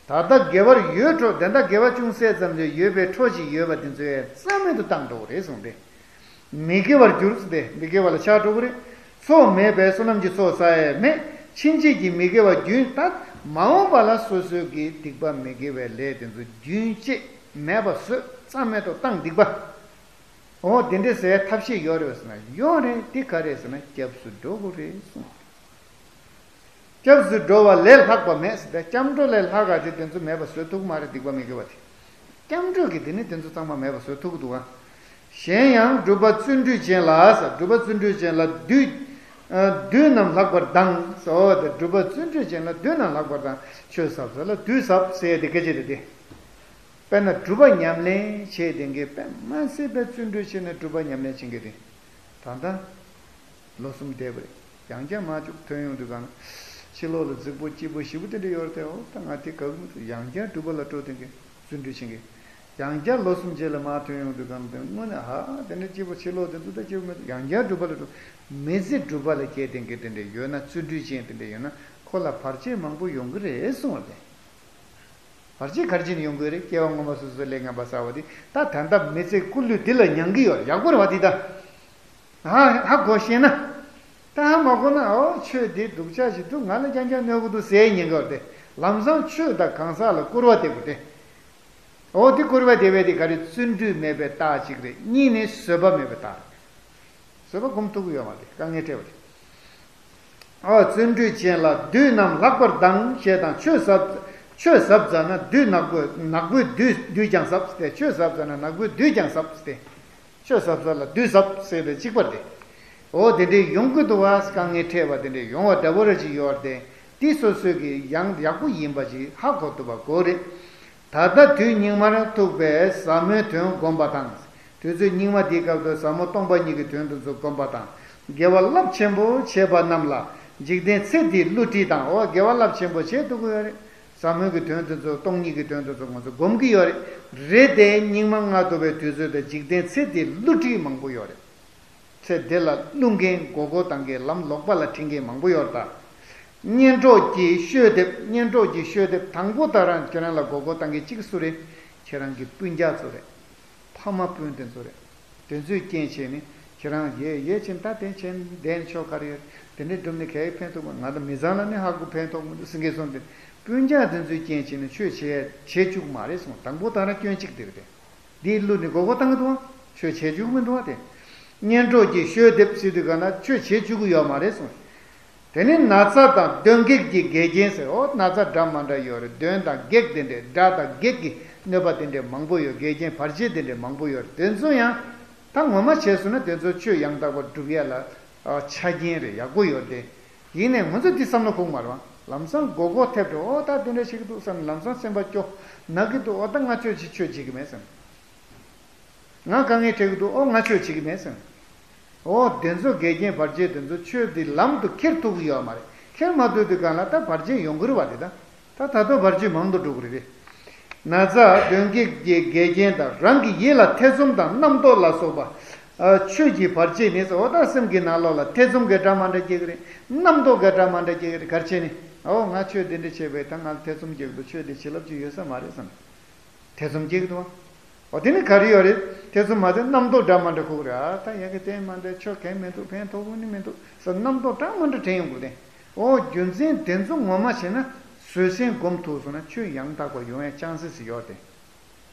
ད་ལྟ་དགེ་བར་ཡོད་འགྲོ། དེ་འདྲ་དགེ་བ་ཅུང་ཟད་ཙམ་ལས་ཡོད་པའི་འཕྲོ་ཅིག་ཡོད་པ་དེ་ཚོས་རྩ་མེད་དུ་བཏང་འགྲོ་གི་རེད་གསུངས་ཏེ། མི་དགེ་བར་འགྱུར་ཟེར་ཏེ་མི་དགེ་བ་ལ་ཆགས་འགྲོ་གི་རེད། ཚོགས་མེད་པས་བསོད་ནམས་ཀྱི་ཚོགས་བསགས་ཡས་མེད། ཕྱིན་ཆད་ཀྱི་མི་དགེ་བ་རྒྱུན་ད་མ་འོངས་པ་ལ་སོ་སོའི་གི་སྡིག་པ་མི་དགེ་བའི་ལས་དེ་ཚོ་རྒྱུན་བཅད་མེད་པ་བཟོས་རྩ་མེད་དུ་བཏང་སྡིག་པ། འོ་དེ་འདྲས་ཟེར་ཐབས་ཤེས་ཡོད་རེད་ཟེར་ན་ཡོད་རེད། དེ་ག་རེད་ཟེར་ན་སྐྱབས་སུ་འགྲོ་དགོས་རེད་གསུངས། སྐྱབས་སུ་འགྲོ་བ་ལས་ལྷག་པ་མེད་ཟེར་ཏེ་སྐྱབས་འགྲོ་ལས་ལྷག་ག་དེ་དེ་ཚོ་མེད་པ་བཟོ་ཐུབ་མ་རེད། སྡིག་པ་མི་དགེ་བ་དེ། སྐྱབས་འགྲོ་གིས་དེ་ནི་དེ་ཚོ་ཚང་མ་མེད་པ་བཟོ་ཐུབ་ཀྱི་འདུག་ག་གཞན་ཡང་སྒྲུབ་པ་བརྩོན་འགྲུས་ཅན་ལ་ཟེར། སྒྲུབ་པ་བརྩོན་འགྲུས་ཅན་ལ་བདུད་ཨ་བདུད་རྣམས་ལྷག་པར་སྡང་ཟེར། འོ་དེ་སྒྲུབ་པ་བརྩོན་འགྲུས་ཅན་ལ་བདུད་རྣམས་ལྷག་པར་སྡང་། ཆོས་ཟབ་ས་ལ་བདུད་ཟབ་ཟེར་ཡས་དེ་སྐད་ཆ་རེད་དེ། དཔེར་ན་སྒྲུབ་པ་ཉམས་ལེན་བྱས་བསྡད་མཁན་དཔེ་མ་སྲིད་པའི་བརྩོན་འགྲུས་བྱས་ནས་སྒྲུབ་པ་ཉམས་ལེན་བྱེད་མཁན་དེ། ད་ལྟ་ལོ་གསུམ་འདས་པ་རེད། ཡང་བསྐྱར་མ་བཅུག་ཐོན་ཡོང་དུས་གང་། ཕྱི་ལོགས་ལ་རྫིག་པོ་སྐྱིད་པོ་ཞེ་པོ་དེ་འདྲ་ཡོད་རེད་དེ། འོ་ད་ང་དེ་དགའ་གི་མི་འདུག་ཡང་བསྐྱར་སྒྲུབ་པ་ལ་སྤྲོ་བསྡད་མཁན་བརྩོན་འགྲུས་བྱེད་མཁན། ཡང་བསྐྱར་ལོ་གསུམ་རྗེས་ལ་མར་ཐོན་ཡོང་དུས་གང་དེ་དངོས་གནས་ཧ་དེ་འདྲ་སྐྱིད་པོ་ཕྱི་ལོགས་དེ་ཚོ་ད་སྐྱིད་པོ་མི་འདུག་ཡང་བསྐྱར་སྒྲུབ་པ་ལ་སྤྲོ། མི་ཚེ་སྒྲུབ་པ་ལ་སྐྱེལ་བསྡད་མཁན་དེ་འདྲ་ཡོད་ན། བརྩོན་འགྲུས་ཅན་དེ་འདྲ་ཡོད་ན་ཁོ་ལ་བར་ཆད་མང་པོ་ཡོང་གི་རེད་གསུངས་པ་རེད། བར་ཆད་ག་རེ་བྱས་ནས་ཡོང་གི་རེད། སྐྱེ་བ་སྔོན་མ་སོ་སོའི་ལས་ངན་པ་བསགས་པ་དེ་ད་ད་ལྟ་མི་ཚེ་སྐུ་ལུས་འདི་ལ་མྱང་གི་ཡོད་རེད། ཡག་པོ་རེད་བ་དེ་ད། ཧ་ཧ་གོ་ཤེས་ན། ད་ཧ་མ་གོ་ན་འོ་ཆོས་འདི་སྡུག་ཅག་ཞིག་འདུག་ང་ལ་རྐྱང་རྐྱང་གནོད་གི་འདུག་ཟེར་ཉེན་ཁ་ཡོད་དེ། ལམ་སང་ཆོས་དང་གང་ཟག་ལ་སྐུར་བ་འདེབས་དགོས་ཏེ། འོ་དེ་སྐུར་བ་འདེབས་པ་དེ་ག་རེ། བརྩོན་འགྲུས་མེད་པའི་རྟགས་གཅིག་རེད། གཉིས་ནི་བཟོད་པ་མེད་པའི་རྟགས་རེད། བཟོད་པ་སྒོམ་ཐུབ་ཀྱི་ཡོད་མ་རེད། དཀའ་ངལ་འཕྲད་པ་རེད། ཨོ་བརྩོན་འགྲུས་ཅན་ལ་བདུད་རྣམས་ལྷག་པར་སྡང་ཞེས་དང་། ཆོས་ཟབ་ཆོས་ཟབ་ཟ་ན་བདུད་ནག་པོས་ནག་པོས་བདུད་བདུད་ཀྱང་ཟབ་སྟེ། ཆོས་ཟབ་ཟ་ན་ནག་པོས་བདུད་ཀྱང་ཟབ་སྟེ། ཆོས་ཟབ་ཟ་ལ་བདུད་ཟབ་ཟེར་བའི་གཅིག་པ་རེད། ཨོ་དེ་འདྲའི་ཡོང་གི་འདུག་བ། དཀའ་ངལ་འཕྲད་པ་དེ་འདྲའི་ཡོང་བ་འདྲ་པོ་ར་ཅིག་ཡོད་རེད་དེ། དེ་སོ་སོས་ཀྱི་ཡང་ཡག་པོ་ཡིན་པ་ཅིག་ཧ་གོ་ཐུབ་པ་དགོས་རེད། ད་ལྟ་དུས་སྙིགས་མར་ཐུག་པས་ཟབ་མོའི་དོན་བསྒོམ་པ་དང་། དུས་ཚོད་སྙིགས་མ་འདིའི་སྐབས་སུ་ཟབ་མོ་སྟོང་པ་ཉིད་ཀྱི་དོན་དེ་ཚོ་བསྒོམ་པ་དང་། དགེ་བ་རླབས་ཆེན་པོ་བྱེད་པ་རྣམས་ལ་འཇིག་རྟེན་ཚེ་འདིའི་བསླུ་བྲིད་དང་། འོ་དགེ་བ་རླབས་ཆེན་པོ་བྱེད་ཐུབ་ཀྱི་ཡོད་རེད། ཟབ་མོའི་གི་དོན་དེ་ཚོ་སྟོང་ཉིད་ཀྱི་དོན་དེ་ཚོ་ང་ཚོ་སྒོམ་གྱི་ཡོད་རེད། རེད་དེ་སྙིགས་མ་ལྔ་བདོ་བའི་དུས་ཚོད་དེ་འཇིག་རྟེན་ཚེ་འདིའི་བསླུ་བྲིད་མང་པོ་ཡོད་རེད། ཚེ་འདི་ལ་བསླུ་མཁན་མགོ་སྐོར་བཏང་མཁན་ལམ་ལོག་པ་ལ་ཁྲིད་མཁན་མང་པོ་ཡོད་རེད་ད། གཉེན་གྲོགས་ཀྱིས་ཤོ་འདེབས། གཉེན་གྲོགས་ཀྱིས་ཤོ་འདེབས། དང་པོ་ད་རང་ཁྱེད་རང་ལ་མགོ་སྐོར་བཏང་མཁན་གཅིག་སུ་རེད། ཁྱེད་རང་གི་སྤུན་ཀྱག་ཚོ་རེད། ཕ་མ་སྤུན་དེ་ཚོ་རེད། དེ་ཚོས་རྐྱེན་བྱས་ནས་ཁྱེད་རང་ཡས་ཡས་ཕྱིན་ད་དེ་ཕྱིན་བསྡད་ནས་ཆོག་ག་རེ་ཡོད། དེ་འདྲས་བསྒྲུབས་ནས་ག་ཡེ་ཕན་ཐོགས་མ། ང་ད་མི་ཚང་ལ་ནི་ཧ་གོ་ཕན་ཐོགས་མི་འདུག་ཟེར་མཁན་སོང་སྟེ། སྤུན་ཀྱག་དེ་ཚོས་རྐྱེན་བྱས་ནས་ཆོས་བྱེད་བྱེད་བཅུག་མ་རེད་གསུངས། དང་པོ་ད་རང་སྐྱོན་གཅིག་དེ་རེད་དེ། འདིའི་གླུ་ནི་མགོ་སྐོར་བཏང་གི་འདུག་ཨ། ཆོས་བྱེད་བཅུག་མི་འདུག་ཨ་དེ། གཉེན་གྲོགས་ཀྱིས་ཤོ་འདེབས་ཟེར་དུས་ག་ན་ཆོས་བྱེད་བཅུག་གི་ཡོད་མ་རེད་གསུངས། དེ་ནི་ན་ཚ་དང་གདོན་བགེགས་ཀྱི་འགལ་རྐྱེན་ཟེར། འོ་ན་ཚ་འདྲ་མ་འདྲ་ཡོད་རེད། གདོན་དང་བགེགས་དེ་འདྲས། དགྲ་དང་བགེགས་ཀྱི་གནོད་པ་དེ་འདྲས་མང་པོ་ཡོད། འགལ་རྐྱེན་བར་ཆད་དེ་འདྲས་མང་པོ་ཡོད་རེད། དེ་ཚོ་ཡང་ད་ངོ་མ་བྱས་སོང་ན་དེ་ཚོ་ཆོས་ཡང་དག་པར་སྒྲུབ་ཡ་ལ་ཨ་ཆ་རྐྱེན་རེད། ཡག་པོ་ཡོད་དེ། ཡིན་ནའི་ང་ཚོ་འདི་བསམ་བློ་འཁོར་མ་རེད་བ། ལམ་སང་མགོ་སྐོར་ཐེབས་འགྲོ། ཨོ་ད་དེ་འདྲ་བྱེད་ཀྱི་འདུག་བསམ་ནས་ལམ་སང་སེམས་པ་སྐྱོ། ན་གི་འདུག་ཨོ་ད་ང་ཆོས་བྱེད་ཆོས་བྱེད་ཀྱི་མེད་བསམ། ང་དཀའ་ངལ་འཕྲད་ཀྱི་འདུག་ཨོ་ང་ཆོས་བྱེད་ཀྱི་མེད་བསམ། འོ་དེ་ཚོ་འགལ་རྐྱེན་བར་ཆད་དེ་ཚོ་ཆོས་འདི་ལམ་དུ་ཁྱེར་ཐུབ་ཀྱི་ཡོད་མ་རེད། ཁྱེར་མ་ཐུབ་དུས་གང་ལ་ད་བར་ཆད་ཡོང་གི་རེད་བ། དེ་ད་ད་ད་ལྟ་བར་ཆད་མང་དུ་འགྲོ་གི་རེད། ན་ཚ་གདོན་བགེགས་ཀྱི་འགལ་རྐྱེན་དང་། རང་གི་ཡིད་ལ་ཐེ་ཚོམ་དང་རྣམ་རྟོག་ལ་སོགས་པ། ཨ་ཆོས་ཀྱི་བར་ཆད་ནི་ཟེར། འོ་ད་སེམས་ཀྱི་ནང་ལོགས་ལ་ཐེ་ཚོམ་གྱི་སྒྲ་མང་དྲགས་སྐྱེ་གི་རེད། རྣམ་རྟོག་གི་སྒྲ་མང་དྲགས་སྐྱེ་གི་རེད། ག་རེ་བྱས་ནས། འོ་ང་ཆོས་འདི་འདྲ་བྱས་པས་ད་ང་ལ་ཐེ་ཚོམ་སྐྱེ་གི་འདུག་ཆོས་འདི་བྱེད་ལབ་ཀྱི་ཡོད་ས་མ་རེད་བསམ། ཐེ་ཚོམ་སྐྱེ་གི་འདུག་འོ་དེ་ནི་ག་རེ་ཡོད་རེད། ཐེ་ཚོམ་མ་ཟད་རྣམ་རྟོག་འདྲ་མ་འདྲ་ཁུག་རེད། ཨ་ད་ཡ་གི་དེ་མ་འདྲ་ཆོ་གས་མི་འདུག་ཕན་ཐོགས་ཀྱི་ནི་མི་འདུག་ཟེར་རྣམ་རྟོག་འདྲ་མ་འདྲ་དྲན་ཡོང་གི་རེད། འོ་རྒྱུ་མཚན་དེ་ཚོ་ངོ་མ་བྱས་ན་བཟོད་བསྲན་སྒོམ་ཐུབ་སོང་ན་ཆོས་ཡང་དག་པ་ཡོང་ཡ་ཅང་སི་སི་ཡོད་རེད།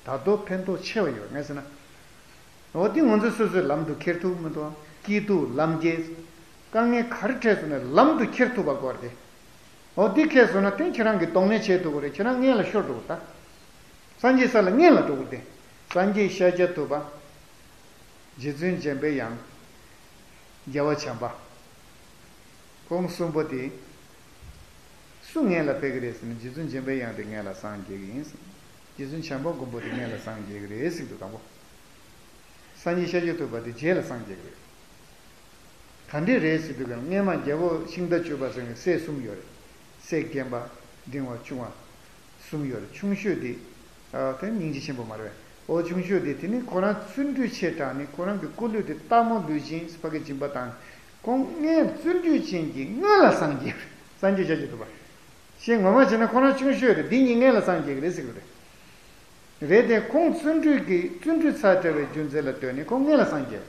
ད་དུང་ཕན་ཐོགས་ཆེ་བ་ཡོད་ངས་ཟེར་ན། འོ་དེ་ང་ཚོ་སོ་སོའི་ལམ་དུ་ཁྱེར་ཐུབ་མི་འདུག་སྐྱིད་སྡུག་ལམ་འགྱེད། དཀའ་ངལ་ག་རེ་འཕྲད་སོང་ན་ལམ་དུ་ཁྱེར་ཐུབ་པ་དགོས་རེད། འོ་འདི་ཁེལ་སོང་ན་དེ་ཁྱེད་རང་གིས་གདོང་ལེན་བྱེད་ཐུབ་ཀྱི་རེད། ཁྱེད་རང་སྔོན་ལ་ཤོར་འགྲོ་གི་རེད་ད། སངས་རྒྱས་ས་ལ་སྔོན་ལ་འགྲོ་གི་རེད་དེ། སངས་རྒྱས་ཤཱཀྱ་ཐུབ་པ། རྗེ་བཙུན་འཇམ་པའི་དབྱངས། རྒྱལ་བ་བྱམས་པ། ཁོང་གསུམ་པོ་དེ། སུ་སྔོན་ལ་ཕེབས་ཀྱི་རེད་ཟེར་ན་རྗེ་བཙུན་འཇམ་པའི་དབྱངས་དེ་སྔོན་ལ་སངས་རྒྱས་ཀྱི་ཡིན་ཟེར། རྗེ་བཙུན་བྱམས་པ་མགོན་པོ་དེ་སྔོན་ལ་སངས་རྒྱས་ཀྱི་རེད་ཟེར་གྱི་འདུག་དང་པོ། སངས་རྒྱས་ཤཱཀྱ་ཐུབ་པ་དེ་རྗེས་ལ་སངས་རྒྱས་ཀྱི་རེད། ག་འདྲས་རེད་ཟེར་དུས་ཀྱང་སྔོན་མ་རྒྱལ་པོ་ཤིང་རྟ་བཅོས་པ་ཟེར་ནས་སྲས་གསུམ་ཡོད་རེད། སྲས་རྒན་པ། འབྲིང་བ། ཆུང་བ། གསུམ་ཡོད་རེད། ཆུང་ཤོས་དེ། ཨ་དེ་སྙིང་རྗེ་ཆེན་པོ་མ་རེད་པས། འོ་ཆུང་ཤོས་དེ་དེ་ནི་ཁོ་རང་བརྩོན་འགྲུས་ཆེ་དྲགས་ནས་ཁོ་རང་གི་སྐུ་ལུས་དེ་སྟག་མོ་ལུས་སྦྱིན་ཕ་གི་སྦྱིན་པ་བཏང་། ཁོང་སྔོན་བརྩོན་འགྲུས་ཅན་གྱིས་སྔོན་ལ་སངས་རྒྱས། སངས་རྒྱས་ཤཱཀྱ་ཐུབ་པ། ཞེས་ངོ་མ་བྱས་ན་ཁོ་རང་ཆུང་ཤོས་རེད། འདི་གཉིས་སྔོན་ལ་སངས་རྒྱས་ཀྱི་རེད་ཟེར་གྱི་རེད། རེད་དེ་ཁོང་བརྩོན་འགྲུས་ཀྱི་བརྩོན་འགྲུས་ཚ་དྲགས་པའི་རྒྱུ་མཚན་ལ་ལྟོས་ནས་ཁོང་སྔོན་ལ་སངས་རྒྱས།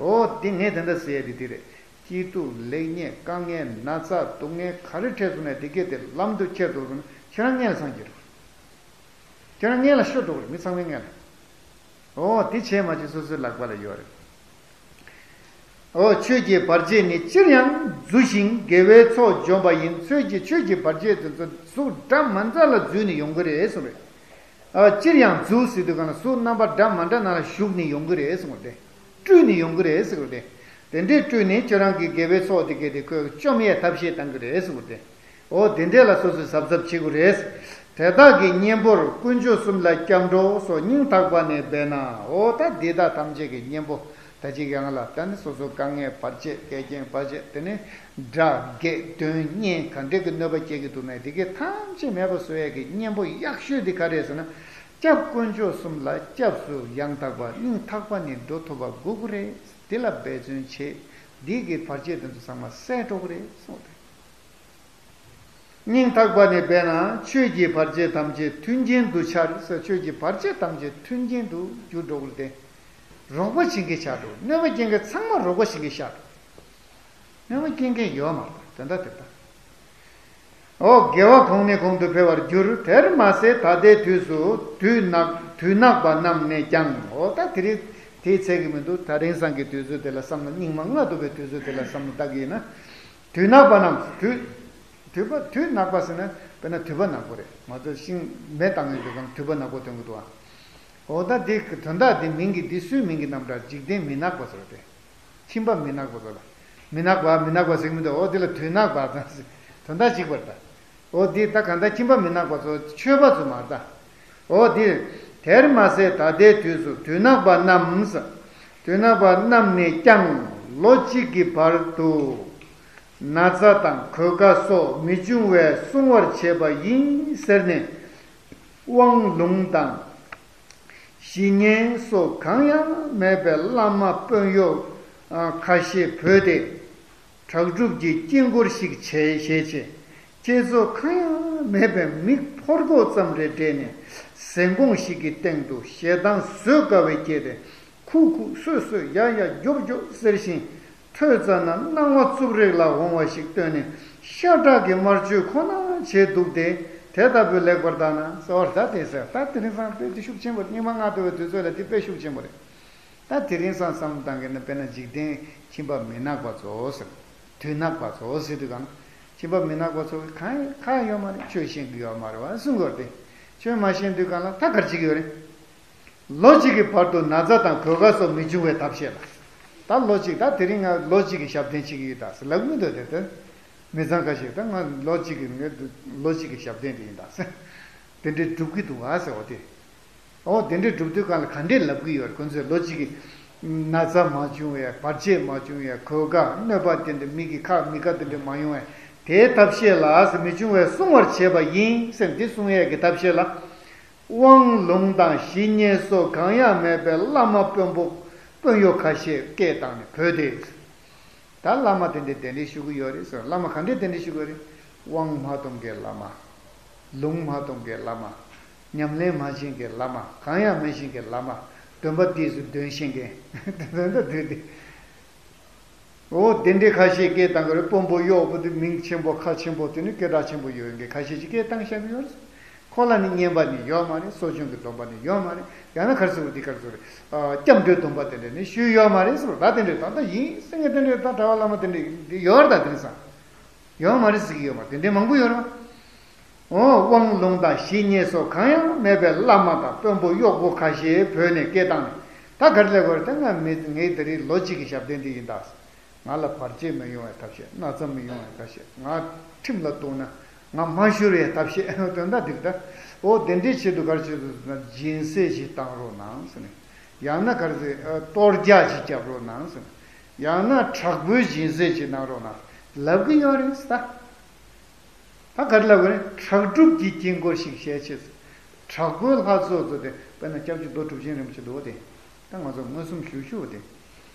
འོ་འདི་ངས་དེ་འདྲ་ཟེར་ཡ་དེ་འདི་རེད། སྐྱིད་སྡུག་ལེགས་ཉེས་དཀའ་ངལ་ན་ཚ་སྡུག་བསྔལ་ག་རེ་འཕྲད་སོང་ན་དེ་སྐད་དེ་ལམ་དུ་ཁྱེར་འགྲོ་དགོས་ན་ཁྱེད་རང་སྔོན་ལ་སངས་རྒྱས་འགྲོ། ཁྱེད་རང་སྔོན་ལ་ཤོར་འགྲོ་གི་རེད། མི་ཚང་མའི་སྔོན་ལ། འོ་དེ་བྱས་མ་བྱས་སོ་སོའི་ལག་པ་ལ་ཡོད་རེད། འོ་ཆོས་ཀྱི་བར་ཆད་ནི་ཅིར་ཡང་རྫུ་ཞིང་དགེ་བའི་ཚོགས་འཇོམས་པ་ཡིན། ཆོས་ཀྱི་ཆོས་ཀྱི་བར་ཆད་དེ་ཚོ་གཟུགས་འདྲ་མི་འདྲ་ལ་འཛུལ་ནས་ཡོང་གི་རེད་གསུངས་རེད། ཨ་ཅིར་ཡང་རྫུ་ཟེར་དུས་གང་ལ་གཟུགས་རྣམ་པ་འདྲ་མི་འདྲ་ནང་ལ་ཞུགས་ནས་ཡོང་གི་རེད་གསུངས་རེད། སྤྲུལ་ནས་ཡོང་གི་རེད་ཟེར་གི་རེད། དེ་འདྲའི་སྤྲུལ་ནས་ཁྱོད་རང་གི་དགེ་བའི་ཚོགས་དེ་གས་དེ་ཁོས་བཅོམ་ཡས་ཐབས་ཤེས་གཏང་གི་རེད་ཟེར་གི་རེད། འོ་དེ་འདྲས་ལ་སོ་སོས་གཟབ་གཟབ་བྱེད་དགོས་རེད། དེ་དག་གི་གཉེན་པོར་དཀོན་མཆོག་གསུམ་ལ་སྐྱབས་འགྲོ་སོགས་སྙིང་ཐག་པ་ནས་འབད་ན། འོ་ད་འདི་དག་ཐམས་ཅད་ཀྱི་གཉེན་པོ་ད་ཅིག་ཡང་ལ་ད་ནི་སོ་སོ་དཀའ་ངལ་བར་ཆད་འགལ་རྐྱེན་བར་ཆད་དེ་ནི་དགྲ་བགེགས་གདོན་གཉན་ག་འདྲས་ཀྱི་གནོད་པ་སྐྱེལ་གྱི་འདུག་ན་དེ་གས་ཐམས་ཅད་མེད་པ་བཟོ་ཡས་ཀྱི་གཉེན་པོ་ཡག་ཤོས་དེ་ག་རེད་ཟེར་ན། སྐྱབས་དཀོན་མཆོག་གསུམ་ལ་སྐྱབས་སུ་ཡང་དག་པ་སྙིང་ཐག་པ་ནས་འགྲོ་ཐུབ་པ་དགོས་ཀྱི་རེད། འདི་ལ་འབད་བརྩོན་བྱེད། འདི་གི་བར་ཆད་དེ་ཚོ་ཚང་མ་བསལ་འགྲོ་གི་རེད་གསུངས་ཏེ། སྙིང་ཐག་པ་ནས་འབད་ན་ཆོས་ཀྱི་བར་ཆད་ཐམས་ཅད་མཐུན་རྐྱེན་དུ་འཆར་ཟེར། ཆོས་ཀྱི་བར་ཆད་ཐམས་ཅད་མཐུན་རྐྱེན་དུ་འགྱུར་འགྲོ་གི་རེད་དེ། རོགས་པ་བྱེད་མཁན་ཆགས་འགྲོ། གནོད་པ་སྐྱེལ་མཁན་ཚང་མ་རོགས་པ་བྱེད་མཁན་ཆགས་འགྲོ། གནོད་པ་སྐྱེལ་མཁན་ཡོད་མ་རེད། དོན་དག་དེ་ལྟ། འོ་དགེ་བ་གོང་ནས་གོང་དུ་འཕེལ་བར་འགྱུར། དེར་མ་ཟད་ད་ལྟའི་དུས་སུ་དུད་ནག་དུད་ནག་པ་རྣམས་ནས་ཀྱང་། འོ་ད་དེ་རིང་དེའི་ཚད་ཀྱི་མི་འདུག་ད་རིང་སང་གི་དུས་ཚོད་དེ་ལ་བསམ་ན་སྙིགས་མ་ལྔ་བདོ་བའི་དུས་ཚོད་དེ་ལ་བསམ་ན་ལྟ་གི་ཡིན་ན། དུད་ནག་པ་རྣམས་དུད། དུད་པ་དུད་ནག་པ་ཟེར་ན་དཔེར་ན་དུད་པ་ནག་པོ་རེད། ང་ཚོ་ཤིང་མེ་བཏང་ཡོད་དུས་གང་དུད་པ་ནག་པོ་སྟོན་གི་འདུག་ཨ། འོ་ད་དེ་དོན་དག་དེ་མིང་གི་དེ་སུའི་མིང་གི་རྣམ་གྲངས་འཇིག་རྟེན་མི་ནག་པ་ཟེར་བ་དེ། ཁྱིམ་པ་མི་ནག་པ་ཚོ་ལ། མི་ནག་པ་མི་ནག་པ་ཟེར་གྱི་མི་འདུག་འོ་དེ་ལ་དུད་ནག་པ་དང་དོན་དག་གཅིག་པ་རེད་ད། འོ་དེ་ད་གང་ལྟར་ཁྱིམ་པ་མི་ནག་པ་ཚོ་ཆོས་པ་ཚོ་མ་རེད་ད། འོ་དེ། དེར་མ་ཟད་ད་ལྟའི་དུས་སུ་དུད་ནག་པ་རྣམས། དུད་ནག་པ་རྣམས་ནས་ཀྱང་ལོ་གཅིག་གི་བར་དུ་ན་ཚ་དང་གོད་ཁ་སོགས་མི་འབྱུང་བས་སྲུང་བར་བྱེད་པ་ཡིན་ཟེར་ནས། དབང་ལུང་དང་། ཞི་གཉེན་སོགས་གང་ཡང་མེད་པའི་བླ་མ་དཔོན་གཡོག་ཁ་ཤས་བོས་ཏེ། དྲག་སྒྲུབ་ཀྱི་དཀྱིལ་འཁོར་ཞིག་བྱས་བྱས་བྱས། བསྐྱེད་རྫོགས་གང་ཡང་མེད་པའི་མི་ཕོ་རྒོད་ཙམ་རེ་བསྒྲལ་ནས། ཟན་གོང་ཞིག་གི་སྟེང་དུ་ཞེ་སྡང་བཟོད་དཀའ་བས་བསྐྱེད་དེ། ཁུག་ཁུག་སོད་སོད་ཡ་ཡ་རྒྱོབ་རྒྱོབ་ཟེར་ཞིང་། ཐོས་ཙ་ན་སྣང་བ་རྩུབ་རེག་ལ་འོང་བ་ཞིག་སྟོན་ནས། ཤ་ཁྲག་གི་དམར་མཆོད་ཁོ་ན་བྱས་འདུག་སྟེ། དེ་ལྟ་བུའི་ལེགས་པར་བརྟགས་ན་ཟེར་བ་ད་དེ་ཟེར། ད་དེ་རིང་སང་དཔེ་དེ་ཤུགས་ཆེན་པོ་རེད། སྙིགས་མ་ལྔ་བདོ་བའི་དུས་ཚོད་ལ་དེ་དཔེ་ཤུགས་ཆེན་པོ་རེད། ད་དེ་རིང་སང་བསམ་བློ་བཏང་གི་ན་དཔེར་ན་འཇིག་རྟེན་ཁྱིམ་པ་མི་ནག་པ་ཚོ་ཟེར། དུད་ནག་པ་ཚོ་ཟེར་དུས་གང་ཁྱིམ་པ་མི་ནག་པ་ཚོ་གང་ཁག་ཡོད་མ་རེད། ཆོས་ཤེས་ཀྱི་ཡོད་མ་རེད་བ་གསུང་གི་ཡོད་རེད་དེ། ཆོས་མ་ཤེས་དུས་གང་ལ་ད་ག་རེ་བྱེད་ཀྱི་ཡོད་རེད། ལོ་གཅིག་གི་བར་དུ་ན་ཚ་དང་གོད་ཁ་སོགས་མི་འབྱུང་བའི་ཐབས་ཤེས་ལ། ད་ལོ་གཅིག་ད་དེ་རིང་ང་ལོ་གཅིག་གི་ཞབས་བརྟན་བྱེད་ཀྱི་ཡོད་ད་ཟེར་ལབ་མི་འདུག་དེ་དོན། མི་ཚང་ཁ་ཤས་ད་ང་ལོ་གཅིག་གི་ངའི་ལོ་གཅིག་གི་ཞབས་བརྟན་དེ་ཡིན་ད་ཟེར། དེ་འདྲའི་སྒྲུབ་ཀྱི་འདུག་ག་ཟེར་བ་དེ། འོ་དེ་འདྲའི་སྒྲུབ་དུས་གང་ལ་ག་འདྲས་ལབ་ཀྱི་ཡོད་རེད། ཁོ་ཚོས་ལོ་གཅིག་གི་ ན་ཚ་མ་བྱུང་བའི་བར་ཆད་མ་བྱུང་བའི་གོད་ཁ་གནོད་པ་དེ་འདྲ་མི་གི་ཁ་མི་ཁ་དེ་འདྲ་མ་ཡོང་བའི་དེའི་ཐབས་ཤེས་ལ་ཟེར་མི་བྱུང་བའི་སྲུང་བར་བྱེད་པ་ཡིན་ཟེར་འདི་གསུང་ཡས་ཀྱི་ཐབས་ཤེས་ལ། དབང་ལུང་དང་ཞི་བསྙེན་སོགས་གང་ཡང་མེད་པའི་བླ་མ་དཔོན་པོ་དཔོན་གཡོག་ཁ་ཤས་སྐད་བཏང་ནས་བོས་ཏེ། ད་བླ་མ་དེ་འདྲའི་གདན་འདྲེན་ཞུ་གི་ཡོད་རེད་ཟེར། བླ་མ་ག་འདྲའི་གདན་འདྲེན་ཞུ་གི་ཡོད་རེད། དབང་མ་སྟོང་གི་བླ་མ། ལུང་མ་སྟོང་གི་བླ་མ། ཉམས་ལེན་མ་བྱེད་མཁན་བླ་མ། གང་ཡང་མ་ཤེས་མཁན་བླ་མ། འདོན་པ་དེ་ཚོ་འདོན་ཤེས་མཁན་དེ་ཚོ་འདྲ་འདུས་ཏེ། འོ་དེ་འདྲའི་ཁ་ཤས་སྐད་བཏང་གི་རེད། དཔོན་པོ་གཡོག་པོ་དེ་མིང་ཆེན་པོ་ཁ་ཆེན་པོ་དེ་ནི་སྐད་གྲགས་ཆེན་པོ་ཡོད་མཁན་ཁ་ཤས་ཀྱིས་སྐད་བཏང་བཞག་གི་ཡོད་རེད། ཁོ་ལ་ནི་བསྙེན་པ་ནི་ཡོད་མ་རེད། གསོ་སྦྱོང་གི་སྡོམ་པ་ནི་ཡོད་མ་རེད། ཡང་ན་ག་རེ་ཟེར་དགོས་རེད། འདི་ག་རེ་ཟེར་དགོས་རེད། ཨ། སྐྱབས་འགྲོའི་སྡོམ་པ་དེ་འདྲ་ནི་ཞུས་ཡོད་མ་རེད་ཟེར། ད་དེ་འདྲ་ད་ད་ཡིན་ཟེར་མཁན་དེ་འདྲ་ད་གྲྭ་པ་བླ་མ་དེ་འདྲ་འདི་ཡོད་རེད། ད་དེང་སང་ཡོད་མ་རེད་ཟེར་གྱི་ཡོད་མ་རེད། དེ་འདྲའི་མང་པོ་ཡོད་རེད་པ། འོ་དབང་ལུང་དང་ཞི་བསྙེན་སོགས་གང་ཡང་མེད་པའི་བླ་མ་དང་དཔོན་པོ་གཡོག་པོ་ཁ་ཤས་བོས་ནས་སྐད་བཏང་ནས། ད་ག་རེ་ལབ་དགོས་རེད། ད་ང་མི་ངའི་དེ་རིང་ལོ་གཅིག་གི་ཞབས་བརྟན་འདི་ཡིན་ད། ང་ལ་བར་ཆད་མི་ཡོང་བའི་ཐབས་ཤེས། ན་ཚ་མི་ཡོང་བའི་ཐབས་ཤེས། ང་ཁྲིམས་ལ་གཏུགས་ན་ང་མ་ཤོར་བའི་ཐབས་ཤེས་དོན་དག་འདིར་ད། འོ་དེ་འདྲའི་ཆེད་དུ་ག་རེ་བྱེད་དགོས་ཟེར་ན་སྦྱིན་སྲེག་ཅིག་བཏང་རོགས་གནང་ཟེར་ནས། ཡང་ན་ག་རེ་ཟེར། ཨ། གཏོར་རྒྱག་ཅིག་རྒྱབ་རོགས་གནང་ཟེར་ནས། ཡང་ན་དྲག་པོའི་སྦྱིན་སྲེག་ཅིག་གནང་རོགས་གནང་ལབ་གི་ཡོད་རེད་ད། ད་ག་རེ་ལབ་དགོས་རེད། དྲག་སྒྲུབ་ཀྱི་དཀྱིལ་འཁོར་ཞིག་བཞེངས་ཆེད་ཟེར། དྲག་པོའི་ལྷ་ཚོགས་ཚོ་དེ་དཔེར་ན་སྐྱབས་རྗེ་རྡོ་གྲུབ་ཆེན་རིན་པོ་ཆེ་འདུག་བ། དེ་ད་ང་ཚོ་མངོན་སུམ་ཞུ་ཞུ་བ་དེ།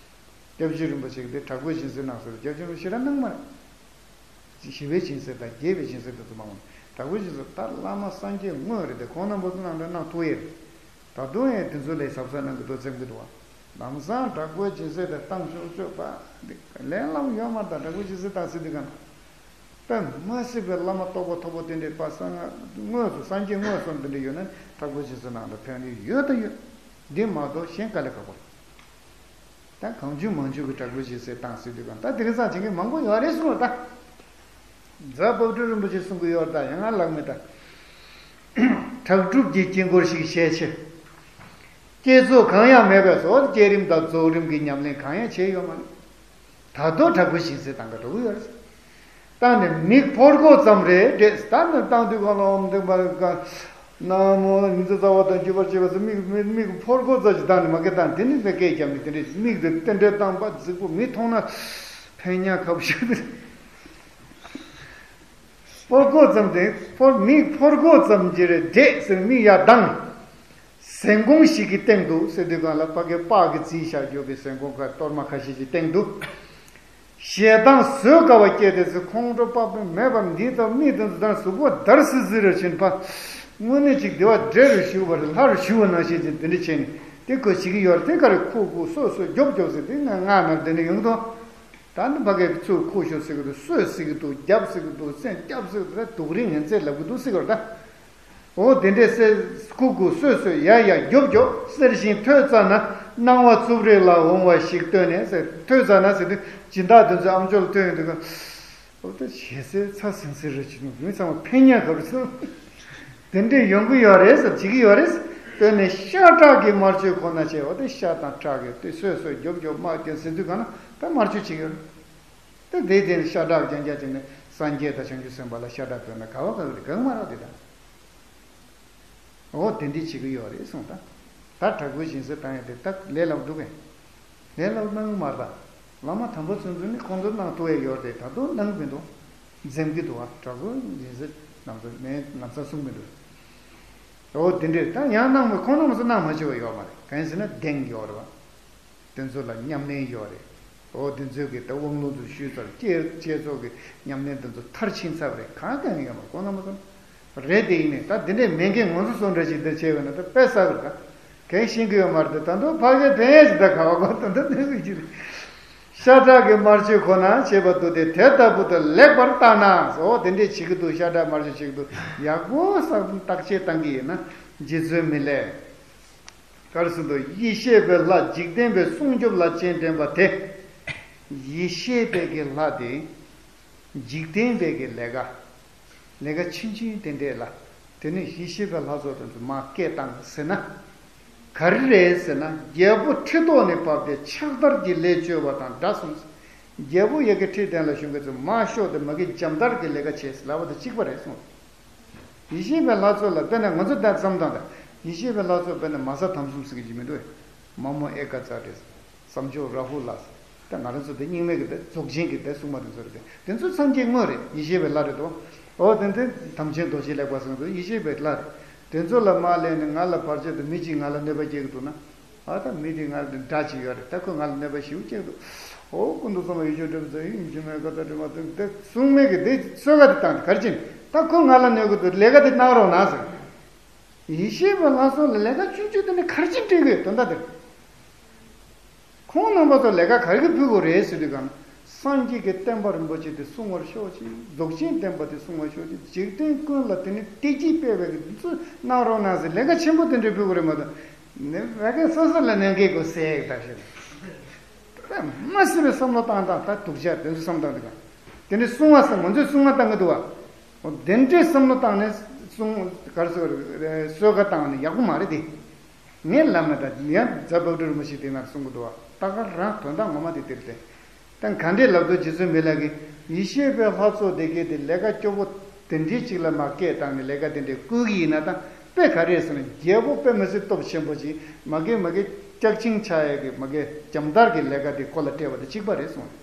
སྐྱབས་རྗེ་རིན་པོ་ཆེ་གིས་དེ་དྲག་པོའི་སྦྱིན་སྲེག་གནང་ཟེར་བ། སྐྱབས་རྗེ་རིན་པོ་ཆེ་ཞེ་དྲག་གནང་མ་རེད། ཞི་བའི་སྦྱིན་སྲེག་དང་རྒྱས་པའི་སྦྱིན་སྲེག་དེ་ཚོ་མང་བ། དྲག་པོའི་སྦྱིན་སྲེག་ད་བླ་མ་སངས་རྒྱས་དངོས་རེད་དེ། ཁོང་རྣམ་པ་ཚོ་ནང་ལ་གནང་ཐུབ་ཡས་རེད། ད་དུང་ཡང་དེ་ཚོ་ལས་གཟབ་གཟབ་གནང་གི་འདུག་འཛེམ་གི་འདུག་བ། ལམ་སང་དྲག་པོའི་སྦྱིན་སྲེག་དེ་བཏང་ཆོག་ཆོག་པ་འདི་ལས་སླ་པོ་ཡོད་མ་རེད། ད་དྲག་པོའི་སྦྱིན་སྲེག་བཏང་ཟེར་དུས་ག་ན། དཔེ་མ་སྲིད་པའི་བླ་མ་རྟོགས་པ་མཐོ་པོ་དེ་འདྲའི་པ་སངས་དངོས་སུ་སངས་རྒྱས་དངོས་སུ་འདི་འདྲ་ཡོད་ན་དྲག་པོའི་སྦྱིན་སྲེག་ནང་དུ་ཕན་ནུས་ཡོད་ད་ཡོད། འདི་མ་གཏོགས་གཞན་དཀའ་ལས་ཁག་པོ་རེད། ད་གང་བྱུང་མང་བྱུང་གི་དྲག་པོའི་སྦྱིན་སྲེག་བཏང་ཟེར་དུས་ག་ན། ད་དེང་སང་བྱེད་མཁན་མང་པོ་ཡོད་རེད་གསུངས་རེད་ད། རྫ་དཔལ་སྤྲུལ་རིན་པོ་ཆེས་གསུང་གི་ཡོད་རེད་ད། ཡང་ང་ལབ་མེད་ད། དྲག་སྒྲུབ་ཀྱི་དཀྱིལ་འཁོར་ཞིག་བཞེངས་ཆེད། བསྐྱེད་རྫོགས་གང་ཡང་མེད་པས་སོ། བསྐྱེད་རིམ་དང་རྫོགས་རིམ་གྱི་ཉམས་ལེན་གང་ཡང་བྱས་ཡོད་མ་རེད། ད་དུང་དྲག་པོའི་སྦྱིན་སྲེག་བཏང་ག་འགྲོ་གི་ཡོད་རེད། བཏང་ནས་མིག་ཕོར་གོ་ཙམ་རེ་འདྲེས། ད་ནི་བཏང་དུས་གང་ལ་ཨོཾ་དེ་པར་ན་མོ་ཉི་ཚེ་རྩ་བ་དང་བརྒྱུད་པར་བྱེད་པ་ཟེར། མིག་མིག་མིག་ཕོར་གོ་ཙམ་ཞིག་བཏང་ནས་མ་སྐད་བཏང་། དེ་ནི་སྐད་བརྒྱབ་ནས་དེ་འདྲས་མིག་དེ་རྟེན་འབྲེལ་བཏང་པ་རྫིག་པོ་མི་མཐོང་ན་ཕན་ཉག་ཁ་པོ་ཞིག་རེད། ཕོར་གོ་ཙམ་དེ་ཕོར་མིག་ཕོར་གོ་ཙམ་གྱི་རེ་འདྲེས་ཟེར། མིག་ཡར་ལྡང་། ཟན་གོང་ཞིག་གི་སྟེང་དུ་ཟེར་དུས་གང་ལ་ཕ་གི་པགས་ཀྱིས་བརྫིས་བཞག་རྒྱུ་གི་ཟན་གོང་ག་གཏོར་མ་ཁ་ཤས་ཀྱི་སྟེང་དུ། ཞེ་སྡང་བཟོད་དཀའ་བ་སྐྱེས་ཏེ་ཟེར། ཁོང་ཁྲོ་པགས་པའི་མེད་པར་འདི་ལྟ་བུ་མིག་དེ་ཚོ་ལྟར་གཟུགས་པོ་འདར་སིག་སིག་རེ་བྱས་ནས་ཕ། དངོས་གནས་ཅིག་བདེ་བ་འདྲེ་རུ་ཞུགས་པ་རེད། ལྷ་རུ་ཞུགས་པ་ནང་བཞིན་ཅིག་དེ་འདྲ་བྱས་ནས་དེ་ཁོས་བྱེད་ཀྱི་ཡོད་རེད། དེ་ག་རེ་ཁུག་ཁུག་སོད་སོད་རྒྱོབ་རྒྱོབ་ཟེར། དེ་ང་ང་ན་དེ་འདྲ་ཡོང་གི་འདུག་ད་ནི་ཕ་གིའི་ཚུར་ཁུག་ཤོག་ཟེར་གི་འདུག་སོད་ཟེར་གི་འདུག་རྒྱབ་ཟེར་གི་འདུག་སེམས་སྐྱབས་ཟེར་གི་འདུག་ད་སྡུག་རིགས་ངན་ཚད་ལབ་གི་འདུག་ཟེར་གི་རེད་ད། འོ་དེ་འདྲས་སེ་ཁུག་ཁུག་སོད་སོད་ཡ་ཡ་རྒྱོབ་རྒྱོབ་གསལ་ཞིང་ཐོས་ཙ་ན་སྣང་བ་རྩུབ་རེག་ལ་འོང་བ་ཞིག་སྟོན་ནས་ཟེར། ཐོས་ཙ་ན་ཟེར་དུས་སྦྱིན་བདག་དེ་ཚོའི་ཨམ་ཅོག་ལ་ཐོན་ཡོང་དུས་ཀ། འོ་དེ་ཞེ་སའི་ཚ་ཟིང་ཟིང་རེ་བྱེད་ནས་མི་ཚང་མ་ཕན་ཉག་ག་རེ་སོང་། དེ་འདྲས་ཡོང་གི་ཡོད་རེད་ཟེར། བྱེད་ཀྱི་ཡོད་རེད་ཟེར། སྟོན་ནས་ཤ་ཁྲག་གི་དམར་མཆོད་ཁོ་ན་བྱས། འོ་དེ་ཤ་དང་ཁྲག་གི་དེ་སོད་སོད་རྒྱོབ་རྒྱོབ་དམར་རྒྱན་ཟེར་དུས་ག་ན་ད་དམར་མཆོད་བྱེད་ཀྱི་ཡོད་རེད། དེ་དེ་དེ་ཤ་ཁྲག་རྒྱན་རྒྱག་བྱས་ནས་སངས་རྒྱས་དང་བྱང་ཆུབ་སེམས་དཔའ་ལ་ཤ་ཁྲག་ཕུལ་ན་ག་བ་ག་གི་རེད། གང་མ་རག་དེ་དང་། འོ་དེ་འདྲས་བྱེད་ཀྱི་ཡོད་རེད་གསུངས་ད། ད་དྲག་པོའི་སྦྱིན་སྲེག་བཏང་ཡ་དེ་ད་ལས་སླ་པོ་འདུག་གས། ལས་སླ་པོ་གནང་གི་མ་རེད་ད། བླ་མ་དམ་པ་ཚོ་ཚོ་ནི་ཁོང་ཚོ་གནང་ཐུབ་ཡ་ཡོད་རེད། ད་དུང་གནང་གི་མི་འདུག་འཛེམ་གྱི་འདུག་བ། དྲག་པོའི་སྦྱིན་སྲེག་ལམ་སང་མེད་ལམ་སང་གསུངས་མི་འདུག་འོ་དེ་འདྲས་ད་ཡང་གནང་མི་ཁོང་རྣམ་པ་ཚོ་གནང་མ་བྱས་པ་ཡོད་མ་རེད། གང་ཡིན་ཟེར་ན་གདེང་ཡོད་རེད་བ། དེ་ཚོ་ལ་ཉམས་ལེན་ཡོད་རེད། འོ་དེ་ཚོས་ཀྱི་ད་དབང་ལུང་དུ་ཞུས་ཚར། བསྐྱེད་བསྐྱེད་རྫོགས་ཀྱི་ཉམས་ལེན་དེ་ཚོ་མཐར་ཕྱིན་ཚར་བ་རེད། གང་གང་ཡོད་མ་རེད། ཁོང་རྣམ་པ་ཚོ་རེད། དེ་ཡིན་ནའི་ད་དེ་འདྲས་མེད་མཁན་ང་ཚོ་སོ་འདྲ་ཞིག་འདིར་བྱས་པ་ན་ད་དཔེ་བསགས་རེད། ད་གང་ཤེས་ཀྱི་ཡོད་མ་རེད། ད་ད་དུང་ཕ་གིར་ཕན་ཡས་ཞིག་ད་ག་བ་གོ་ད་ད་ནས་ཟིག་ཅི་རེད། ཤ་ཁྲག་གི་དམར་མཆོད་ཁོ་ན་བྱེད་པ་འདུག་སྟེ། དེ་ལྟ་བུ་དེ་ལེགས་པར་བརྟགས་ན། འོ་དེ་འདྲས་བྱེད་ཀྱི་འདུག་ཤ་ཁྲག་དམར་མཆོད་བྱེད་ཀྱི་འདུག་ཡག་པོ་བསགས་བརྟག་དཔྱད་བཏང་གི་ཡིན་ན་རྗེ་བཙུན་མི་ལས། ག་རེ་ཟེར་འདུག་ཡེ་ཤེས་པའི་ལྷ་འཇིག་རྟེན་པའི་སྲུང་སྐྱོབ་ལ་སྤྱན་འདྲེན་པ་དེ། ཡེ་ཤེས་པའི་གི་ལྷ་དེ། འཇིག་རྟེན་པའི་གི་ལས་ཀ་ལས་ཀ་ཆུང་ཆུང་དེ་འདྲས་ལ། དེ་ནི་ཡེ་ཤེས་པའི་ལྷ་ཚོགས་དེ་ཚོ་མར་སྐད་བཏང་ཟེར་ན། ག་རེ་རེད་ཟེར་ན། རྒྱལ་པོ་ཁྲི་ཐོག་ནས་བབས་ཏེ་ཕྱག་དར་གྱི་ལས་བཅོལ་བ་དང་འདྲ་གསུངས། རྒྱལ་པོ་ཡ་གི་ཁྲི་སྟེང་ལ་བཞུགས་མཁན་ཚོ་མར་ཤོག་དེ་མ་གི་འཇམ་དར་གྱི་ལས་ཀ་བྱས་ཟེར་ལབ་པ་དང་གཅིག་པ་རེད་གསུངས། ཡེ་ཤེས་པའི་ལྷ་ཚོགས་ལ་དཔེར་ན་ང་ཚོ་ད་བསམ་བཏང་ད། ཡེ་ཤེས་པའི་ལྷ་ཚོགས་དཔེར་ན་མ་ས་དམ་གསུམ་ཟེར་གི་ཅིག་མི་འདུག་མ་མོ་ཨེ་ཀ་ཙ་རེད། བསམ་སྦྱོར་རཱ་ཧུ་ལ། ད་ང་རང་ཚོ་དེ་རྙིང་མའི་གི་དེ་རྫོགས་ཆེན་གྱི་དེ་གསུངས་པ་དེ་ཚོ་རེད་དེ། དེ་ཚོ་སངས་རྒྱས་དངོས་རེད། ཡེ་ཤེས་པའི་ལྷ་རེད་དོ། འོ་དེ་དེ་དམ་ཅན་རྡོ་རྗེ་ལེགས་པ་ཟེར་དུས་ཡེ་ཤེས་པའི་ལྷ་རེད། དེ་ཚོ་ལ་མ་ལས་ནས་ང་ལ་བར་ཆད་དུ་མི་གཅིག་ང་ལ་གནོད་པ་སྐྱེལ་གི་འདུག་ན། ཨ་ད་མི་དེ་ང་ལ་དགྲ་གཅིག་ཡོད་རེད། ད་ཁོས་ང་ལ་གནོད་པ་ཞེ་པོ་སྐྱེལ་གི་འདུག་འོ་ཀུན་ཏུ་བསམ་པ་ཡེ་ཤེས་སྒྲིབ་སོགས་ཡིན་གྱི་མེད་ཀ་ད་དྲི་མ་དེ་དེ་གསུངས་མེད་གི་དེ་གསོལ་ཁ་དེ་བཏང་དེ་གར་ཕྱིན། ད་ཁོས་ང་ལ་གནོད་གི་འདུག་ལས་ཀ་དེ་གནང་རོགས་གནང་ཟེར། ཡེ་ཤེས་པའི་ལྷ་ཚོགས་ལ་ལས་ཀ་ཆུང་ཆུང་དེ་ནི་གར་ཅིག་སྤྲད་དགོས་དོན་དག་དེ། ཁོང་རྣམ་པ་ཚོ་ལས་ཀ་ག་རེ་གི་ཕུལ་དགོས་རེད་ཟེར་དུས་གང་། སངས་རྒྱས་ཀྱི་བསྟན་པ་རིན་པོ་ཆེ་དེ་སྲུང་བར་ཤོག་ཅིག་རྫོགས་ཆེན་བསྟན་པ་དེ་སྲུང་བར་ཤོག་ཅིག་འཇིག་རྟེན་ཀུན་ལ་དེ་ནི་བདེ་སྐྱིད་སྤེལ་བའི་གི་འདི་ཚོ་གནང་རོགས་གནང་ཟེར་ལས་ཀ་ཆེན་པོ་དེ་འདྲ་ཕུལ་དགོས་རེད་མ་གཏོགས། ནི་བད་ཀན་སོ་སོ་ལ་གནོད་མཁན་གོ་ཟེར་ཡག་ད་ཞེས། མ་སྲིད་པའི་བསམ་བློ་བཏང་སྟངས་ད་སྡུག་ཅག་དེ་ཚོ་བསམ་སྟངས་དེ་གང་། དེ་ནི་སྲུང་བ་ཟེར་ང་ཚོས་སྲུང་བ་བཏང་གི་འདུག་བ། འོ་དེ་འདྲའི་བསམ་བློ་བཏང་ནས་སྲུང་གར་སོ་གསོལ་ཁ་བཏང་ནས་ཡག་པོ་མ་རེད་དེ། ངས་ལབ་ན་ད་ཡང་རྫ་བབ་སྒྲུབ་རིན་པོ་ཆེ་དེ་ན་གསུང་གི་འདུག་བ། ད་ག་རང་དོན་དག་ངོ་མ་དེ་དེ་རེད་དེ། ད་ག་འདྲས་ལབ་དུས་རྗེ་བཙུན་མི་ལ་གིས་ཡེ་ཤེས་པའི་ལྷ་ཚོགས་དེ་གས་དེ་ལས་ཀ་སྐྱོ་པོ་དེ་འདྲའི་ཅིག་ལ་མ་སྐད་བཏང་ནས་ལས་ཀ་དེ་འདྲས་བསྐུལ་གི་ཡིན་ན་ད་དཔེ་ག་རེ་ཟེར་ན་རྒྱལ་པོ་དཔེ་མི་སྲིད་སྟོབས་ཆེན་པོ་ཅིག་མ་གི་མ་གི་སྐྱག་ཆིང་ཆགས་ཡས་ཀྱི་མ་གི་འཇམ་ཐར་གྱི་ལས་ཀ་དེ་ཁོ་ལ་སྤྲད་པ་དེ་གཅིག་པ་རེད་གསུངས།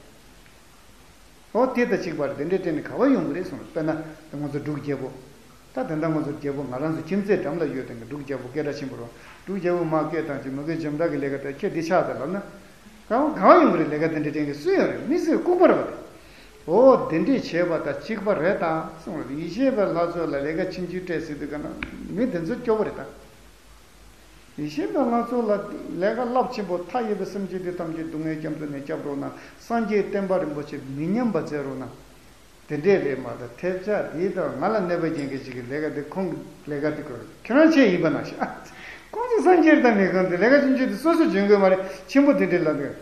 འོ་དེ་དང་གཅིག་པ་རེད། དེ་འདྲའི་སྤྲད་ནས་ག་བ་ཡོང་གི་རེད་གསུངས། དཔེར་ན་ང་ཚོ་འབྲུག་རྒྱལ་པོ། ད་དེ་འདྲ་ང་ཚོ་རྒྱལ་པོ་ང་རང་ཚོ་ཁྱིམ་མཚེས་འགྲམ་ལ་ཡོད་དེ་འདྲ་འབྲུག་རྒྱལ་པོ་སྐད་གྲགས་ཆེན་པོ་རེད། འབྲུག་རྒྱལ་པོ་མ་སྐད་བཏང་ཅིག་མ་གི་འཇམ་ཐར་གྱི་ལས་ཀ་དེ་ཁྱེད་འདི་ཆགས་ད་ལབ་ན། ག་བ་ག་བ་ཡོང་གི་རེད། ལས་ཀ་དེ་འདྲ་དྲན་གི་སུ་ཡོང་རེད། མི་སུས་ལྐུགས་པ་རེད་པ་དེ། འོ་དེ་འདྲས་བྱས་པ་དང་གཅིག་པ་རེད་ད་གསུངས་རེད། ཡེ་ཤེས་པའི་ལྷ་ཚོགས་ལ་ལས་ཀ་ཆུང་ཆུང་སྤྲད་ཟེར་དུས་ག་ན་མི་དེ་ཚོ་སྐྱོ་པོ་རེད་ད། ཡེ་ཤེས་པའི་ལྷ་ཚོགས་ལ་ལས་ཀ་རླབས་ཆེན་པོ་མཐའ་ཡས་པའི་སེམས་ཅན་དེ་ཐམས་ཅད་སྡུག་བསྔལ་སྐྱོབ་ཐུབ་ནས་སྐྱབས་རོགས་གནང་། སངས་རྒྱས་བསྟན་པ་རིན་པོ་ཆེ་མི་ཉམས་པ་མཛད་རོགས་གནང་། དེ་འདྲས་རེད་མ་གཏོགས་ཐེབས་ཆག་དེའི་ཐོག་ང་ལ་གནོད་པ་སྐྱེལ་མཁན་ཞིག་གི་ལས་ཀ་དེ་ཁོང་གི་ལས་ཀ་དེ་དགོས་རེད། ཁྱོད་རང་ཆེད་ཡིན་པ་ནང་བཞིན་ཨ། ཁོང་ཚོ་སངས་རྒྱས་དང་མི་ཁོང་དེ་ལས་ཀ་ཆུང་ཆུང་དེ་སོ་སོ་འཇོན་དགོས་མ་རེད། ཆེན་པོ་དེ་འདྲས་ལབ་འདུག་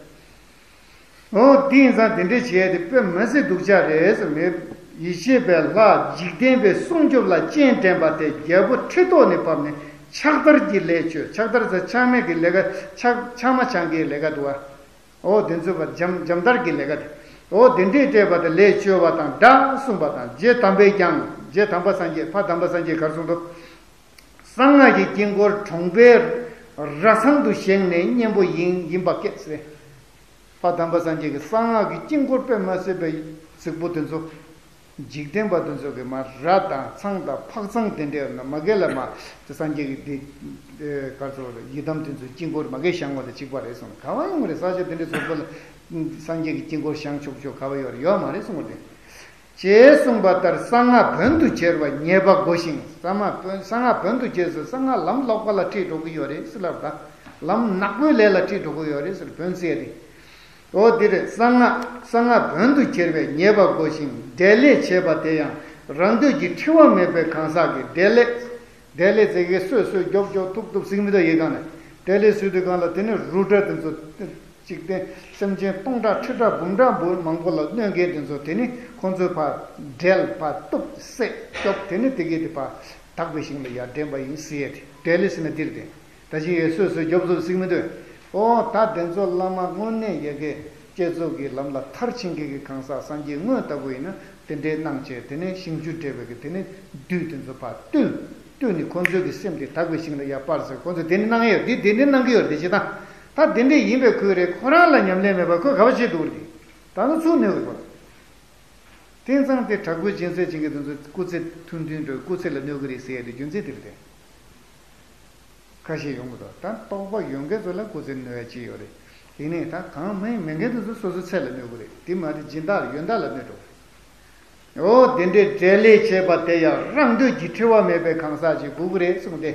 འོ་དེ་ཡིན་ཙང་དེ་འདྲས་བྱས་ཏེ་དཔེ་མི་སྲིད་སྡུག་ཅག་རེད་ཟེར་མེད། ཡེ་ཤེས་པའི་ལྷ་འཇིག་རྟེན་པའི་སྲུང་སྐྱོབ་ལ་སྤྱན་འདྲེན་པ་དེ་རྒྱལ་པོ་ཁྲི་ཐོག་ནས་བབས་ནས་ཕྱག་དར་གྱི་ལས་བཅོལ། ཕྱག་དར་ཟེར་ཆག་མེད་ཀྱི་ལས་ཀ་ཕྱག་ཕྱག་མ་ཆག་མཁན་ལས་ཀ་འདུག་བ། འོ་དེ་ཚོ་བ་འཇམ་འཇམ་དར་གྱི་ལས་ཀ་དེ། འོ་དེ་འདྲས་སྤྲད་པ་དེ་ལས་བཅོལ་བ་དང་འདྲ་གསུངས་པ་དང་། རྗེ་དམ་པས་ཀྱང་། རྗེ་དམ་པ་སངས་རྒྱས་ཕ་དམ་པ་སངས་རྒྱས་གར་གསུངས་འདུག་གསང་སྔགས་ཀྱི་དཀྱིལ་འཁོར་གྲོང་པའི་ར་ཚང་དུ་བཞེངས་ནས་གཉན་པོ་ཡིན་ཡིན་པ་སྐད་ཟེར། ཕ་དམ་པ་སངས་རྒྱས་ཀྱི་གསང་སྔགས་ཀྱི་དཀྱིལ་འཁོར་དཔེ་མ་སྲིད་པའི་རྫིག་པོ་དེ་ཚོ། འཇིག་རྟེན་པ་དེ་ཚོ་གི་མ་ར་དང་ཚང་དང་ཕག་ཚང་དེ་འདྲའི་ན་མ་གེ་ལ་མ་དེ་སངས་རྒྱས་ཀྱི་དེ་གར་ཚོ་ཡི་དམ་དེ་ཚོ་དཀྱིལ་འཁོར་མ་གེ་བཞེངས་པ་དང་གཅིག་པ་རེད་གསུངས། ག་བ་ཡོང་གི་རེད། ས་ཆ་དེ་འདྲའི་ཚོ་པོ་ལ་སངས་རྒྱས་ཀྱི་དཀྱིལ་འཁོར་བཞེངས་ཆོག་ཆོག་ག་བ་ཡོད་རེད། ཡོད་མ་རེད་གསུངས་པ་དེ། ཞེས་གསུངས་པ་ལྟར་གསང་སྔགས་བོན་དུ་གྱེར་བ་ཉེས་པ་དགོས་ཤིང་། གསང་སྔགས་བོན་གསང་སྔགས་བོན་དུ་གྱེར་ཟེར་གསང་སྔགས་ལམ་ལོག་པ་ལ་ཁྲིད་འགྲོ་གི་ཡོད་རེད་ཟེར་ལབ་ད། ལམ་ནག་པོའི་ལས་ལ་ཁྲིད་འགྲོ་གི་ཡོད་རེད་ཟེར་བོན་ཟེར་རེད། འོ་འདིར་གསང་སྔགས་གསང་སྔགས་བོན་དུ་གྱེར་བའི་ཉེས་པ་དགོས་ཤིང་འབྲས་ལེགས་བྱས་པ་དེ་ཡང་རང་འདོད་ཀྱི་འཁྲི་བ་མེད་པའི་གང་ཟག་གིས་འབྲས་ལེགས། འབྲས་ལེགས་ཟེར་གི་སོས་སོས་རྒྱོབ་རྒྱོབ་ཐུབ་ཐུབ་ཟིག་མི་འདུག་ཡི་གང་ནས་འབྲས་ལེགས་ཟེར་དུས་གང་ལ་དེ་ནི་རུ་དྲ་དེ་ཚོ། འཇིག་རྟེན་སེམས་ཅན་སྟོང་ཕྲག་ཁྲི་ཕྲག་འབུམ་ཕྲག་འབུམ་མང་པོ་ལ་གནོད་མཁན་དེ་ཚོ་དེ་ནི་ཁོང་ཚོའི་ཕར་འབྲེལ་ཕར་གཏུབ་བསད་སྐྱོབ་དེ་ནི་དེ་གའི་དེ་ཕར་དག་པའི་ཞིང་ལ་ཡར་འདྲེན་པ་ཡིན་ཟེར་ཡས་དེ་འབྲས་ལེགས་ཟེར་ན་འདིར་དེ་ད་ཅི་ཡོད་སོས་སོས་རྒྱོབ་རྒྱོབ་ཟིག་མི་འདུག་འོ་ད་དེ་ཚོ་བླ་མ་དངོས་གནས་ཡ་གི་བསྐྱེད་རྫོགས་ཀྱི་ལམ་ལ་མཐར་ཕྱིན་མཁན་གྱི་གང་ཟག་སངས་རྒྱས་དངོས་ལྟ་བུ་ཡིན་ན་དེ་འདྲའི་གནང་བྱས་དེ་ནས་ཞིང་བཅུ་འདྲེས་པའི་གི་དེ་ནས་བདུད་དེ་ཚོ་ཕར་བཏུལ། བཏུལ་ནས་ཁོང་ཚོའི་གི་སེམས་དེ་དག་པའི་ཞིང་ལ་ཡར་སྤར་ཟེར་ཁོང་ཚོས་དེ་འདྲ་གནང་ཡོད། འདི་དེ་འདྲ་གནང་གི་ཡོད་རེད་དེ་བྱེད་སྟངས། ད་དེ་འདྲ་ཡིན་པའི་ཁུལ་རེད། ཁོ་རང་ལ་ཉམས་ལེན་མེད་པར་ཁོས་ག་བ་བྱེད་འདུག་རེད། ད་ནི་ཚུགས་ནུས་ཀྱི་བར། དེང་སང་དེ་དྲག་པོའི་སྦྱིན་སྲེག་བྱེད་མཁན་དེ་ཚོ་སྐུ་ཚེ་ཐུང་ཐུང་འགྲོ་སྐུ་ཚེ་ལ་གནོད་ཀྱི་རེད་ཟེར་ཡ་དེ་རྒྱུ་མཚན་དེ་རེད་དེ། ཁ་ཤས་ཡོང་གི་འདུག་ད་རྟོགས་པ་ཡོད་མཁན་ཚོ་ལ་སྐུ་ཚེ་གནོད་ཡ་ཅི་ཡོད་རེད། དེ་ནས་ད་གང་མིན་མེད་མཁན་དེ་ཚོ་སོ་སོའི་ཚེ་ལ་གནོད་ཀྱི་རེད། དེ་མ་རེད་སྦྱིན་བདག་ཡོན་བདག་ལ་གནོད་འགྲོ་གི་རེད། འོ་དེ་འདྲའི་འབྲས་ལེགས་བྱས་པ་དེ་ཡང་རང་འདོད་ཀྱི་འཁྲི་བ་མེད་པའི་གང་ཟག་ཅིག་དགོས་ཀྱི་རེད་གསུངས་ཏེ།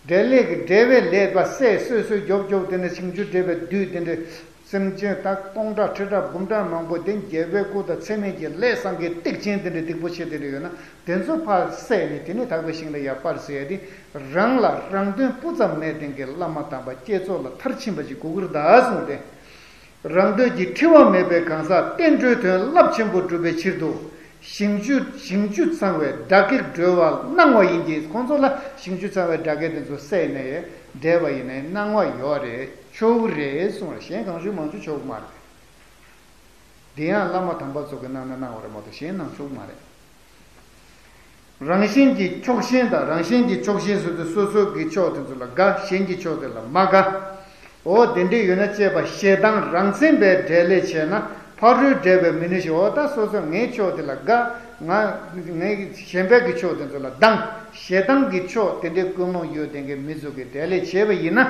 འབྲས་ལེགས་ཀྱི་འབྲས་བུ་ལེགས་པ་བསད་སོས་སོས་རྒྱོབ་རྒྱོབ་དེ་ནས་ཞིང་བཅུ་འདྲེས་པའི་བདུད་དེ་འདྲའི་སེམས་ཅན་ད་སྟོང་ཕྲག་ཁྲི་ཕྲག་འབུམ་ཕྲག་མང་པོ་དེ་རྒྱལ་པོའི་སྐུ་དང་ཚད་མེད་ཀྱི་ལས་བསགས་མཁན་སྡིག་ཅན་དེ་འདྲའི་སྡིག་པོ་ཆེ་དེ་འདྲ་ཡོད་ན་དེ་ཚོ་ཕར་བསད་ནས་དེ་ནས་དག་པའི་ཞིང་ལ་ཡར་སྤར་ཟེར་ཡ་དེ་རང་ལ་རང་དོན་སྤུ་ཙམ་མེད་མཁན་གྱི་བླ་མ་དམ་པ་བསྐྱེད་རྫོགས་ལ་མཐར་ཕྱིན་པ་ཞིག་དགོས་ཀྱི་རེད་ད་གསུངས་ཏེ། རང་འདོད་ཀྱི་འཁྲི་བ་མེད་པའི་གང་ཟག་བསྟན་འགྲོའི་དོན་རླབས་ཆེན་པོ་སྒྲུབ་པའི་ཕྱིར་དུ། ཞིང་བཅུ་ཞིང་བཅུ་ཚང་བའི་དགྲ་བགེགས་སྒྲོལ་བར་གནང་བ་ཡིན་གྱི། ཁོང་ཚོ་ལ་ཞིང་བཅུ་ཚང་བའི་དགྲ་བགེགས་དེ་ཚོ་བསད་ནས་བསྒྲལ་བ་ཡིན་ནའི་གནང་བ་ཡོད་རེད། ཆོག་གི་རེད་གསུངས་རེད། གཞན་གང་བྱུང་མང་བྱུང་ཆོག་གི་མ་རེད། དེ་ཡང་བླ་མ་དམ་པ་ཚོ་གི་གནང་ན་གནང་བ་རེད་མ་གཏོགས་གཞན་གནང་ཆོག་གི་མ་རེད། རང་བཞིན་གྱིས་ཕྱོགས་ཞེན་དང་། རང་བཞིན་གྱིས་ཕྱོགས་ཞེན་ཟེར་དུས་སོ་སོ་གི་ཕྱོགས་དེ་ཚོ་ལ་དགའ། གཞན་གྱི་ཕྱོགས་དེ་ལ་མ་དགའ། འོ་དེ་འདྲ་ཡོད་ན་བཅས་པ་ཞེ་སྡང་རང་མཚན་པའི་འབྲེལ་ལས་བྱས་ན་ཕ་རོལ་འབྲེལ་བའི་མི་ནུས་ཤིང་། འོ་ད་སོ་སོ་ངའི་ཕྱོགས་དེ་ལ་དགའ། ང་ངའི་གཞན་པའི་གི་ཕྱོགས་དེ་ཚོ་ལ་སྡང་། ཞེ་སྡང་གི་ཕྱོགས་དེ་འདྲའི་ཀུན་སློང་ཡོད་དེ་གི་མི་ཚོ་གི་འབྲེལ་ལས་བྱས་པ་ཡིན་ན།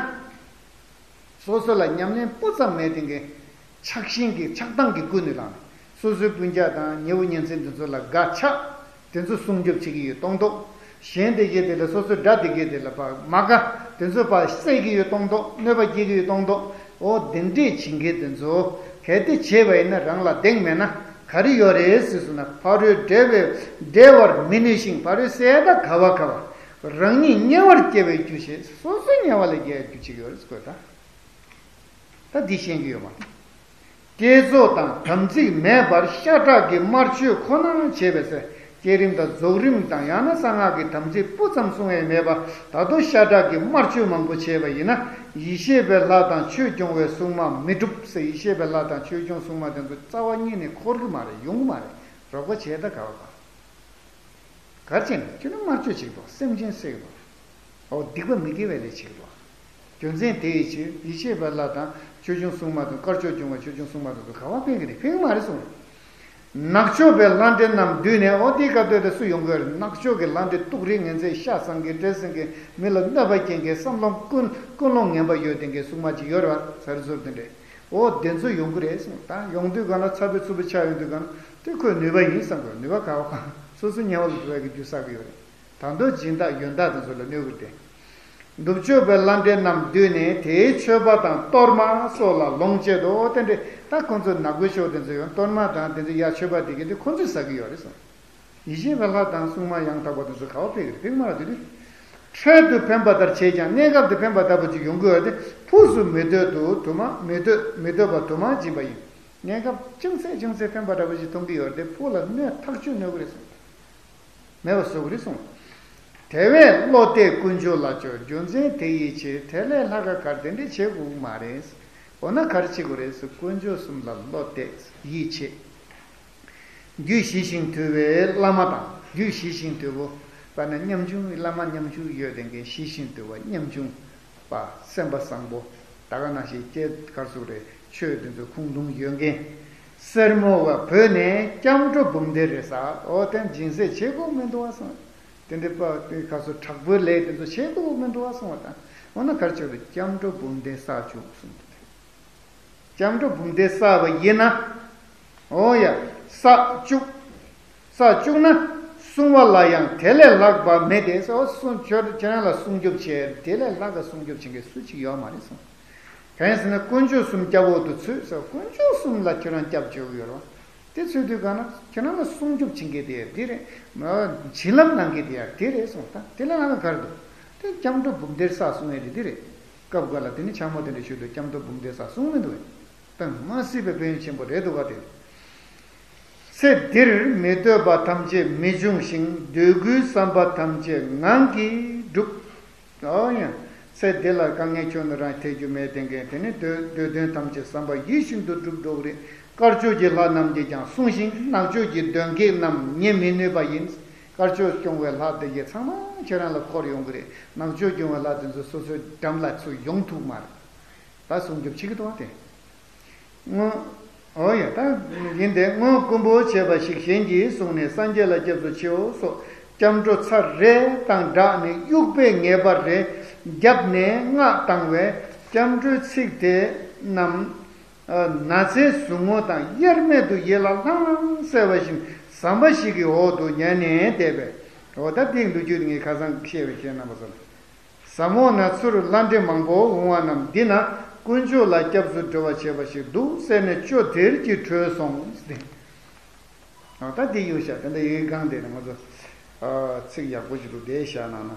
སོ་སོ་ལ་ཉམས་ལེན་སྤུ་ཙམ་མེད་དེ་གི་ཆགས་ཞེན་གྱི་ཆགས་སྡང་གི་ཀུན་ནས་ལངས་ནས་སོ་སོའི་སྤུན་ཀྱག་དང་ཉེ་བོ་ཉེ་ཚན་དེ་ཚོ་ལ་དགའ་ཆགས། དེ་ཚོ་སྲུང་སྐྱོབ་བྱེད་ཀྱི་ཡོད་མདོག་མདོག་གཞན་དེ་གས་དེ་ལ་སོ་སོའི་དགྲ་དེ་གས་དེ་ལ་ཕར་མ་དགའ། དེ་ཚོ་ཕར་བསད་ཀྱི་ཡོད་མདོག་མདོག་གནོད་པ་སྐྱེལ་གྱི་ཡོད་མདོག་མདོག་འོ་དེ་འདྲས་བྱེད་མཁན་དེ་ཚོ་གལ་ཏེ་བྱས་པ་ཡིན་ན་རང་ལ་གདེང་མེད་ན་ག་རེ་ཡོད་རེད་ཟེར་སོང་ན། ཕ་རོལ་འབྲེལ་བའི་འབྲེལ་བར་མི་ནུས་ཤིང་། ཕ་རོལ་ཟེར་ད་ག་བ་ག་བ། རང་ཉིད་དམྱལ་བར་སྐྱེ་བའི་རྒྱུ་བྱེད། སོ་སོ་དམྱལ་བ་ལ་སྐྱེ་བའི་རྒྱུ་བྱེད་ཀྱི་ཡོད་རེད་ཟེར་གོ་ད། ད་འདི་ཤེས་ཀྱི་ཡོད་མ་རེད། བསྐྱེད་རྫོགས་དང་དམ་ཚིག་མེད་པར་ཤ་ཁྲག་གི་དམར་མཆོད་ཁོ་ན་བྱས་པས་ཟེར། བསྐྱེད་རིམ་དང་རྫོགས་རིམ་དང་ཡང་ན་གསང་སྔགས་ཀྱི་དམ་ཚིག་སྤུ་ཙམ་བསྲུང་བས་མེད་པ། ད་དུང་ཤ་ཁྲག་གི་དམར་མཆོད་མང་པོ་བྱས་པ་ཡིན་ན། ཡེ་ཤེས་པའི་ལྷ་དང་ཆོས་སྐྱོང་བའི་སྲུང་མ་མི་འགྲུབ་ཟེར། ཡེ་ཤེས་པའི་ལྷ་དང་ཆོས་སྐྱོང་སྲུང་མ་དེ་ཚོ་རྩ་བ་ཉིད་ནས་འཁོར་གྱི་མ་རེད། ཡོང་གི་མ་རེད། རོགས་པ་བྱས་ད་ག་བ་ག་གར་ཕྱིན་ནས་ཁྱོད་རང་དམར་མཆོད་བྱེད་ཀྱི་འདུག་སེམས་ཅན་བསད་ཀྱི་འདུག་འོ་སྡིག་པ་མི་དགེ་བའི་ལས་བྱེད་ཀྱི་འདུག་རྒྱུ་མཚན་དེ་ཡི་ཕྱིར་ཡེ་ཤེས་པའི་ལྷ་དང་ཆོས་སྐྱོང་སྲུང་མ་དང་དཀར་ཕྱོགས་སྐྱོང་བ་ཆོས་སྐྱོང་སྲུང་མ་དང་དུ་ག་བ་ཕན་གྱི་རེད། ཕན་གྱི་མ་རེད་གསུངས། ནག་ཕྱོགས་པའི་ལྷ་འདྲེ་རྣམས་འདུས་ནས། འོ་དེའི་སྐབས་དུས་དེ་སུ་ཡོང་གི་རེད། ནག་ཕྱོགས་ཀྱི་ལྷ་འདྲེ་སྡུག་རུས་ངན་ཚད་ཤ་ཟ་མཁན་འདྲེ་ཟ་མཁན་མི་ལ་གནོད་པ་སྐྱེལ་མཁན་བསམ་བློ་ཀུན་ཀུན་སློང་ངན་པ་ཡོད་དེ་མཁན་སྲུང་མ་ཅིག་ཡོད་རེད་བ། ཚ་རུ་ཟུར་དེ་འདྲས། འོ་དེ་ཚོ་ཡོང་གི་རེད་གསུངས། ད་ཡོང་དུས་གང་ལ་ཚ་བའི་ཚུབ་པའི་ཆ་ཡོང་དུས་གང་ལ་དེ་ཁོའི་ནུས་པ་ཡིན་བསམ་དགོས། ནུས་པ་ག་བ་གང་སོ་སོ་དམྱལ་བ་ལ་འགྲོ་བའི་གི་རྒྱུ་བསགས་ཀྱི་ཡོད་རེད། ད་མདོ་སྦྱིན་བདག་ཡོན་བདག་དེ་ཚོ་ལ་གནོད་ཀྱི་རེད་དེ། ནུབ་ཕྱོགས་པའི་ལྷ་འདྲེ་རྣམས་འདུས་ནས་དེའི་མཆོད་པ་དང་གཏོར་མ་སོགས་ལ་ལོངས་སྤྱད་དོ། དེ་འདྲས་ད་ཁོ་ཚོ་ནག་པོའི་ཕྱོགས་དེ་ཚོ་ཡོང་གཏོར་མ་དང་དེ་ཚོ་ཡ་མཆོད་པ་དེ་གི་དེ་ཁོ་ཚོས་ཟ་གི་ཡོད་རེད་གསུངས། ཡེ་ཤེས་པའི་ལྷ་དང་སྲུང་མ་ཡང་དག་པ་དེ་ཚོ་ག་བ་ཕེབས་ཀྱི་རེད། ཕེབས་མ་རེད་དེ་དུས། འཕྲལ་དུ་ཕན་པ་ལྟར་བྱས་ཀྱང་གནས་སྐབས་དེ་ཕན་པ་ལྟ་བུ་ཅིག་ཡོང་གི་ཡོད་དེ། ཕུགས་སུ་མི་འདོད་དུ་དུ་མ་མི་འདོད་མི་འདོད་པ་དུ་མ་སྦྱིན་པ་ཡིན། གནས་སྐབས་ཅུང་ཟད་ཅུང་ཟད་ཕན་པ་འདྲ་བོ་ཞིག་མཐོང་གི་ཡོད་དེ། ཕུགས་ལ་གནོད་ཐག་ཆོད་གནོད་ཀྱི་རེད་གསུངས། མེད་པ་བཟོ་གི་རེད་གསུངས། དེ་བས་བློ་གཏད་དཀོན་མཆོག་ལ་སྤྱོད། རྒྱུ་མཚན་དེ་ཡི་ཕྱིར་དེ་ལས་ལྷག་ག་གར་དེ་འདྲས་བྱེད་དགོས་ཀྱི་མ་རེད། འོ་ན་ག་རེ་བྱེད་དགོས་རེད་ཟེར། དཀོན་མཆོག་གསུམ་ལ་བློ་གཏད་ཡིད་ཆེས། རྒྱུད་ཞི་ཞིང་དུལ་བའི་བླ་མ་དང་། རྒྱུད་ཞི་ཞིང་དུལ་བོ། དཔེར་ན་ཉམ་ཆུང་བླ་མ་ཉམ་ཆུང་ཡོད་དེ་འགན་ཞི་ཞིང་དུལ་བ་ཉམ་ཆུང་པ་སེམས་པ་བཟང་པོ། ད་ག་ནང་བཞིན་སྐྱེས་གར་སུ་རེད། ཆོས་དེ་ཚོ་ཁུངས་ལུང་ཡོད་མཁན། སེར་མོ་བ་བོད་ནས་སྐྱབས་འགྲོ་འབུམ་སྡེ་རེད་ས། འོ་དེ་སྦྱིན་སྲེག་བྱེད་དགོས་མི་འདུག་བ་སོང་། དེ་འདྲའི་པ་དེ་ག་སོ་དྲག་པོའི་ལས་དེ་ཚོ་བྱེད་དགོས་མི་འདུག་བ་སོང་བ་དང་། འོ་ན་གར་ཆོག་རེད། སྐྱབས་འགྲོ་འབུམ་སྡེ་ས་བཅུག་གསུངས་འདུག་སྟེ། སྐྱབས་འགྲོ་འབུམ་སྡེ་བསགས་པ་ཡིན་ན། འོ་ཡ། བསགས་བཅུག་བསགས་བཅུག་ན། བསྲུང་བ་ལ་ཡང་དེ་ལས་ལྷག་པ་མེད་དེ། སོ་སོ་ཁྱོད་ཁྱེད་རང་ལ་སྲུང་སྐྱོབ་བྱེད་དེ་ལས་ལྷག་ག་སྲུང་སྐྱོབ་བྱེད་མཁན་སུ་གཅིག་ཡོད་མ་རེད་གསུངས། གང་ཡིན་ཟེར་ན་དཀོན་མཆོག་གསུམ་སྐྱབས་འོག་ཏུ་ཚུད་ཟེར། དཀོན་མཆོག་གསུམ་ལ་ཁྱོད་རང་སྐྱབས་བཅོལ་གི་ཡོད་རེད་བ། དེ་ཚུད་དུས་གང་ན་ཁྱོད་རང་ལ་སྲུང་སྐྱོབ་བྱེད་མཁན་དེ་ཡང་དེ་རེད། བྱིན་རླབས་གནང་མཁན་དེ་ཡང་དེ་རེད་གསུངས། ད་དེ་ལས་ལྷག་ག་ག་རེ་འདུག་དེ་སྐྱབས་འགྲོ་འབུམ་སྡེ་བསགས་གསུང་ཡས་དེ་འདི་རེད། སྐབས་འགའ་ལ་དེ་ནི་འཕྱ་སྨོད་དེ་འདྲ་ཞུ་དུས་སྐྱབས་འགྲོ་འབུམ་སྡེ་བསགས་གསུང་མི་འདུག་གས། དཔེ་མ་སྲིད་པའི་ཕན་ཡོན་ཆེན་པོ་རེད་འདུག་ག་དེ། ཚེ་འདིར་མི་འདོད་པ་ཐམས་ཅད་མི་འབྱུང་ཞིང་། འདོད་དགུའི་བསམ་པ་ཐམས་ཅད་ངང་གིས་འགྲུབ། ཨོ་ཡ། ཚེ་འདི་ལ་དཀའ་ངལ་ཁྱོན་ནས་རང་འཕྲད་རྒྱུ་མེད་དེ་འགན་དེ་ནི་འདོད་འདོད་དོན་ཐམས་ཅད་བསམ་པ་ཡིད་བཞིན་དུ་འགྲུབ་འགྲོ་གི་རེད། དཀར་ཕྱོགས་ཀྱི་ལྷ་རྣམས་ཀྱིས་ཀྱང་བསྲུང་ཞིང་། ནག་ཕྱོགས་ཀྱི་གདོན་བགེགས་རྣམས་ཉེ་མི་ནུས་པ་ཡིན། དཀར་ཕྱོགས་སྐྱོང་བའི་ལྷ་དེ་གས་ཚང་མ་ཁྱེད་རང་ལ་འཁོར་ཡོང་གི་རེད། ནག་ཕྱོགས་སྐྱོང་བའི་ལྷ་དེ་ཚོ་སོ་སོའི་འགྲམ་ལ་ཚུར་ཡོང་ཐུབ་མ་རེད། ད་སྲུང་སྐྱོབ་བྱེད་ཀྱི་འདུག་བ་དེ། སྔོན། ཨོ་ཡ། ད་ཡིན་ཏེ། སྔོན་རྐུན་པོ་བྱས་པ་ཞིག་གཞན་གྱིས་བཟུང་ནས་སངས་རྒྱས་ལ་སྐྱབས་སུ་མཆིའོ་སོགས་སྐྱབས་འགྲོ་ཚར་རེ་དང་སྦྲགས་ནས་དབྱུག་པས་ངེས་པར་རེ་བརྒྱབ་ནས་སྔགས་བཏང་བས་སྐྱབས་འགྲོའི་ཚིག་དེ་རྣམས་ན་ཚའི་ཟུག་རྔུ་དང་དབྱེར་མེད་དུ་ཡིད་ལ་ལྷང་ལྷང་གསལ་བ་བཞིན་ཟམ་པ་ཞིག་གི་འོག་ཏུ་ཉལ་ནས་བསྡད་པས། འོ་ད་དེའི་ལོ་རྒྱུས་ངས་ཁ་སང་བཤད་པའི་ཁྱེད་རྣམ་པ་ཚོ་ལ། ཟམ་འོག་ན་ཚུར་ལྷ་འདྲེ་མང་པོ་འོང་བ་རྣམས་འདི་ན་དཀོན་མཆོག་ལ་སྐྱབས་སུ་འགྲོ་བར་བྱེད་པ་ཞིག་འདུག་ཟེར་ནས་ཅོ་དེར་གྱིས་བྲོས་སོང་ཟེར། ཨ་ད་འདི་ཡོད་ཤག་དེ་འདྲ་ཡོད་གང་དེ་ནི་ང་ཚོ་ཨ་ཚིག་ཡག་པོ་ཞིག་ཏུ་བསྡད་བཞག་ན་ན།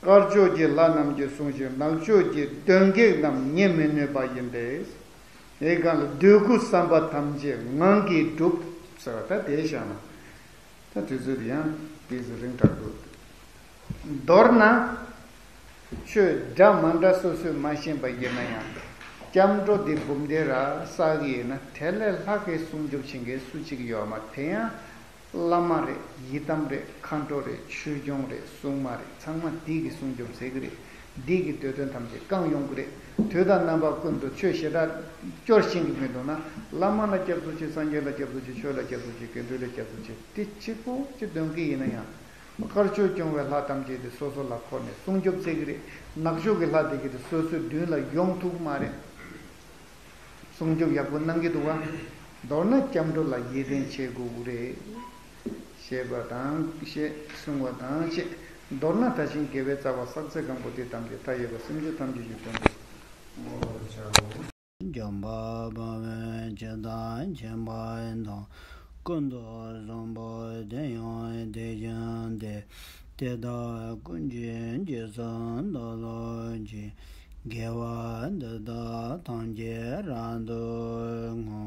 དཀར་ཕྱོགས་ཀྱི་ལྷ་རྣམས་ཀྱིས་བསྲུང་ཞིང་། ནག་ཕྱོགས་ཀྱི་གདོན་བགེགས་རྣམས་ཉེ་མི་ནུས་པ་ཡིན་ཏེ། ཡོད་གང་ལ་འདོད་དགུའི་བསམ་པ་ཐམས་ཅད་ངང་གིས་འགྲུབ་ཟེར་བ་ད་བསྡད་བཞག་ན། ད་དུས་ཚོད་དེ་ཡང་ཏོག་ཙམ་རིང་དྲགས་འདུག་མདོར་ན། ཆོས་འདྲ་མ་འདྲ་སོ་སོས་མ་ཤེས་པ་ཡིན་ན་ཡང་། སྐྱབས་འགྲོ་འདི་འབུམ་སྡེ་ར་བསགས་ཀྱི་ཡིན་ན་དེ་ལས་ལྷག་གི་སྲུང་སྐྱོབ་བྱེད་མཁན་སུ་གཅིག་ཡོད་མ་རེད། དེ་ཡང་བླ་མ་རེད། ཡི་དམ་རེད། མཁའ་འགྲོ་རེད། ཆོས་སྐྱོང་རེད། སྲུང་མ་རེད། ཚང་མ་འདི་གིས་སྲུང་སྐྱོབ་བྱེད་ཀྱི་རེད། འདི་གིས་འདོད་དོན་ཐམས་ཅད་བསྐང་ཡོང་གི་རེད། དུས་དང་རྣམ་པ་ཀུན་ཏུ་ཆོས་ཞེ་དྲག་སྐྱོར་ཤེས་ཀྱི་མི་འདུག་ན། བླ་མ་ལ་སྐྱབས་སུ་མཆི། སངས་རྒྱས་ལ་སྐྱབས་སུ་མཆི། ཆོས་ལ་སྐྱབས་སུ་མཆི། དགེ་འདུན་ལ་སྐྱབས་སུ་མཆི། དེ་གཅིག་པོ་ཅིག་འདོན་གྱི་ཡིན་ན་ཡང་། དཀར་ཕྱོགས་སྐྱོང་བའི་ལྷ་ཐམས་ཅད་དེ་སོ་སོ་ལ་འཁོར་ནས་སྲུང་སྐྱོབ་བྱེད་ཀྱི་རེད། ནག་ཕྱོགས་ཀྱི་ལྷ་དེ་གི་དེ་སོ་སོའི་མདུན་ལ་ཡོང་ཐུབ་མ་རེད། སྲུང་སྐྱོབ་ཡག་པོ་གནང་གི་འདུག་བ། མདོར་ན་སྐྱབས་འགྲོ་ལ་ཡིད་བརྟན་བྱེད་དགོས་ཀྱི་རེད། ཞེས་པ་དང་ཞེས་གསུངས་པ་དང་ཞེས། མདོར་ན་ད་ཕྱིན་དགེ་བའི་རྩ་བ་བསགས་ཚད་གང་པོ་དེ་ཐམས་ཅད་མཐའ་ཡས་པ་སེམས་ཅན་ཐམས་ཅད་ཀྱི་དོན་དུ་བསྔོ་བར་བྱའོ། འཇམ་དཔལ་དཔའ་བོས་ཇི་ལྟར་མཁྱེན་པ་དང་། ཀུན་ཏུ་བཟང་པོ་དེ་ཡང་དེ་བཞིན་ཏེ། དེ་དག་ཀུན་གྱི་རྗེས་སུ་བདག་སློབ་ཅིང་། དགེ་བ་འདི་དག་ཐམས་ཅད་རབ་ཏུ་བསྔོ།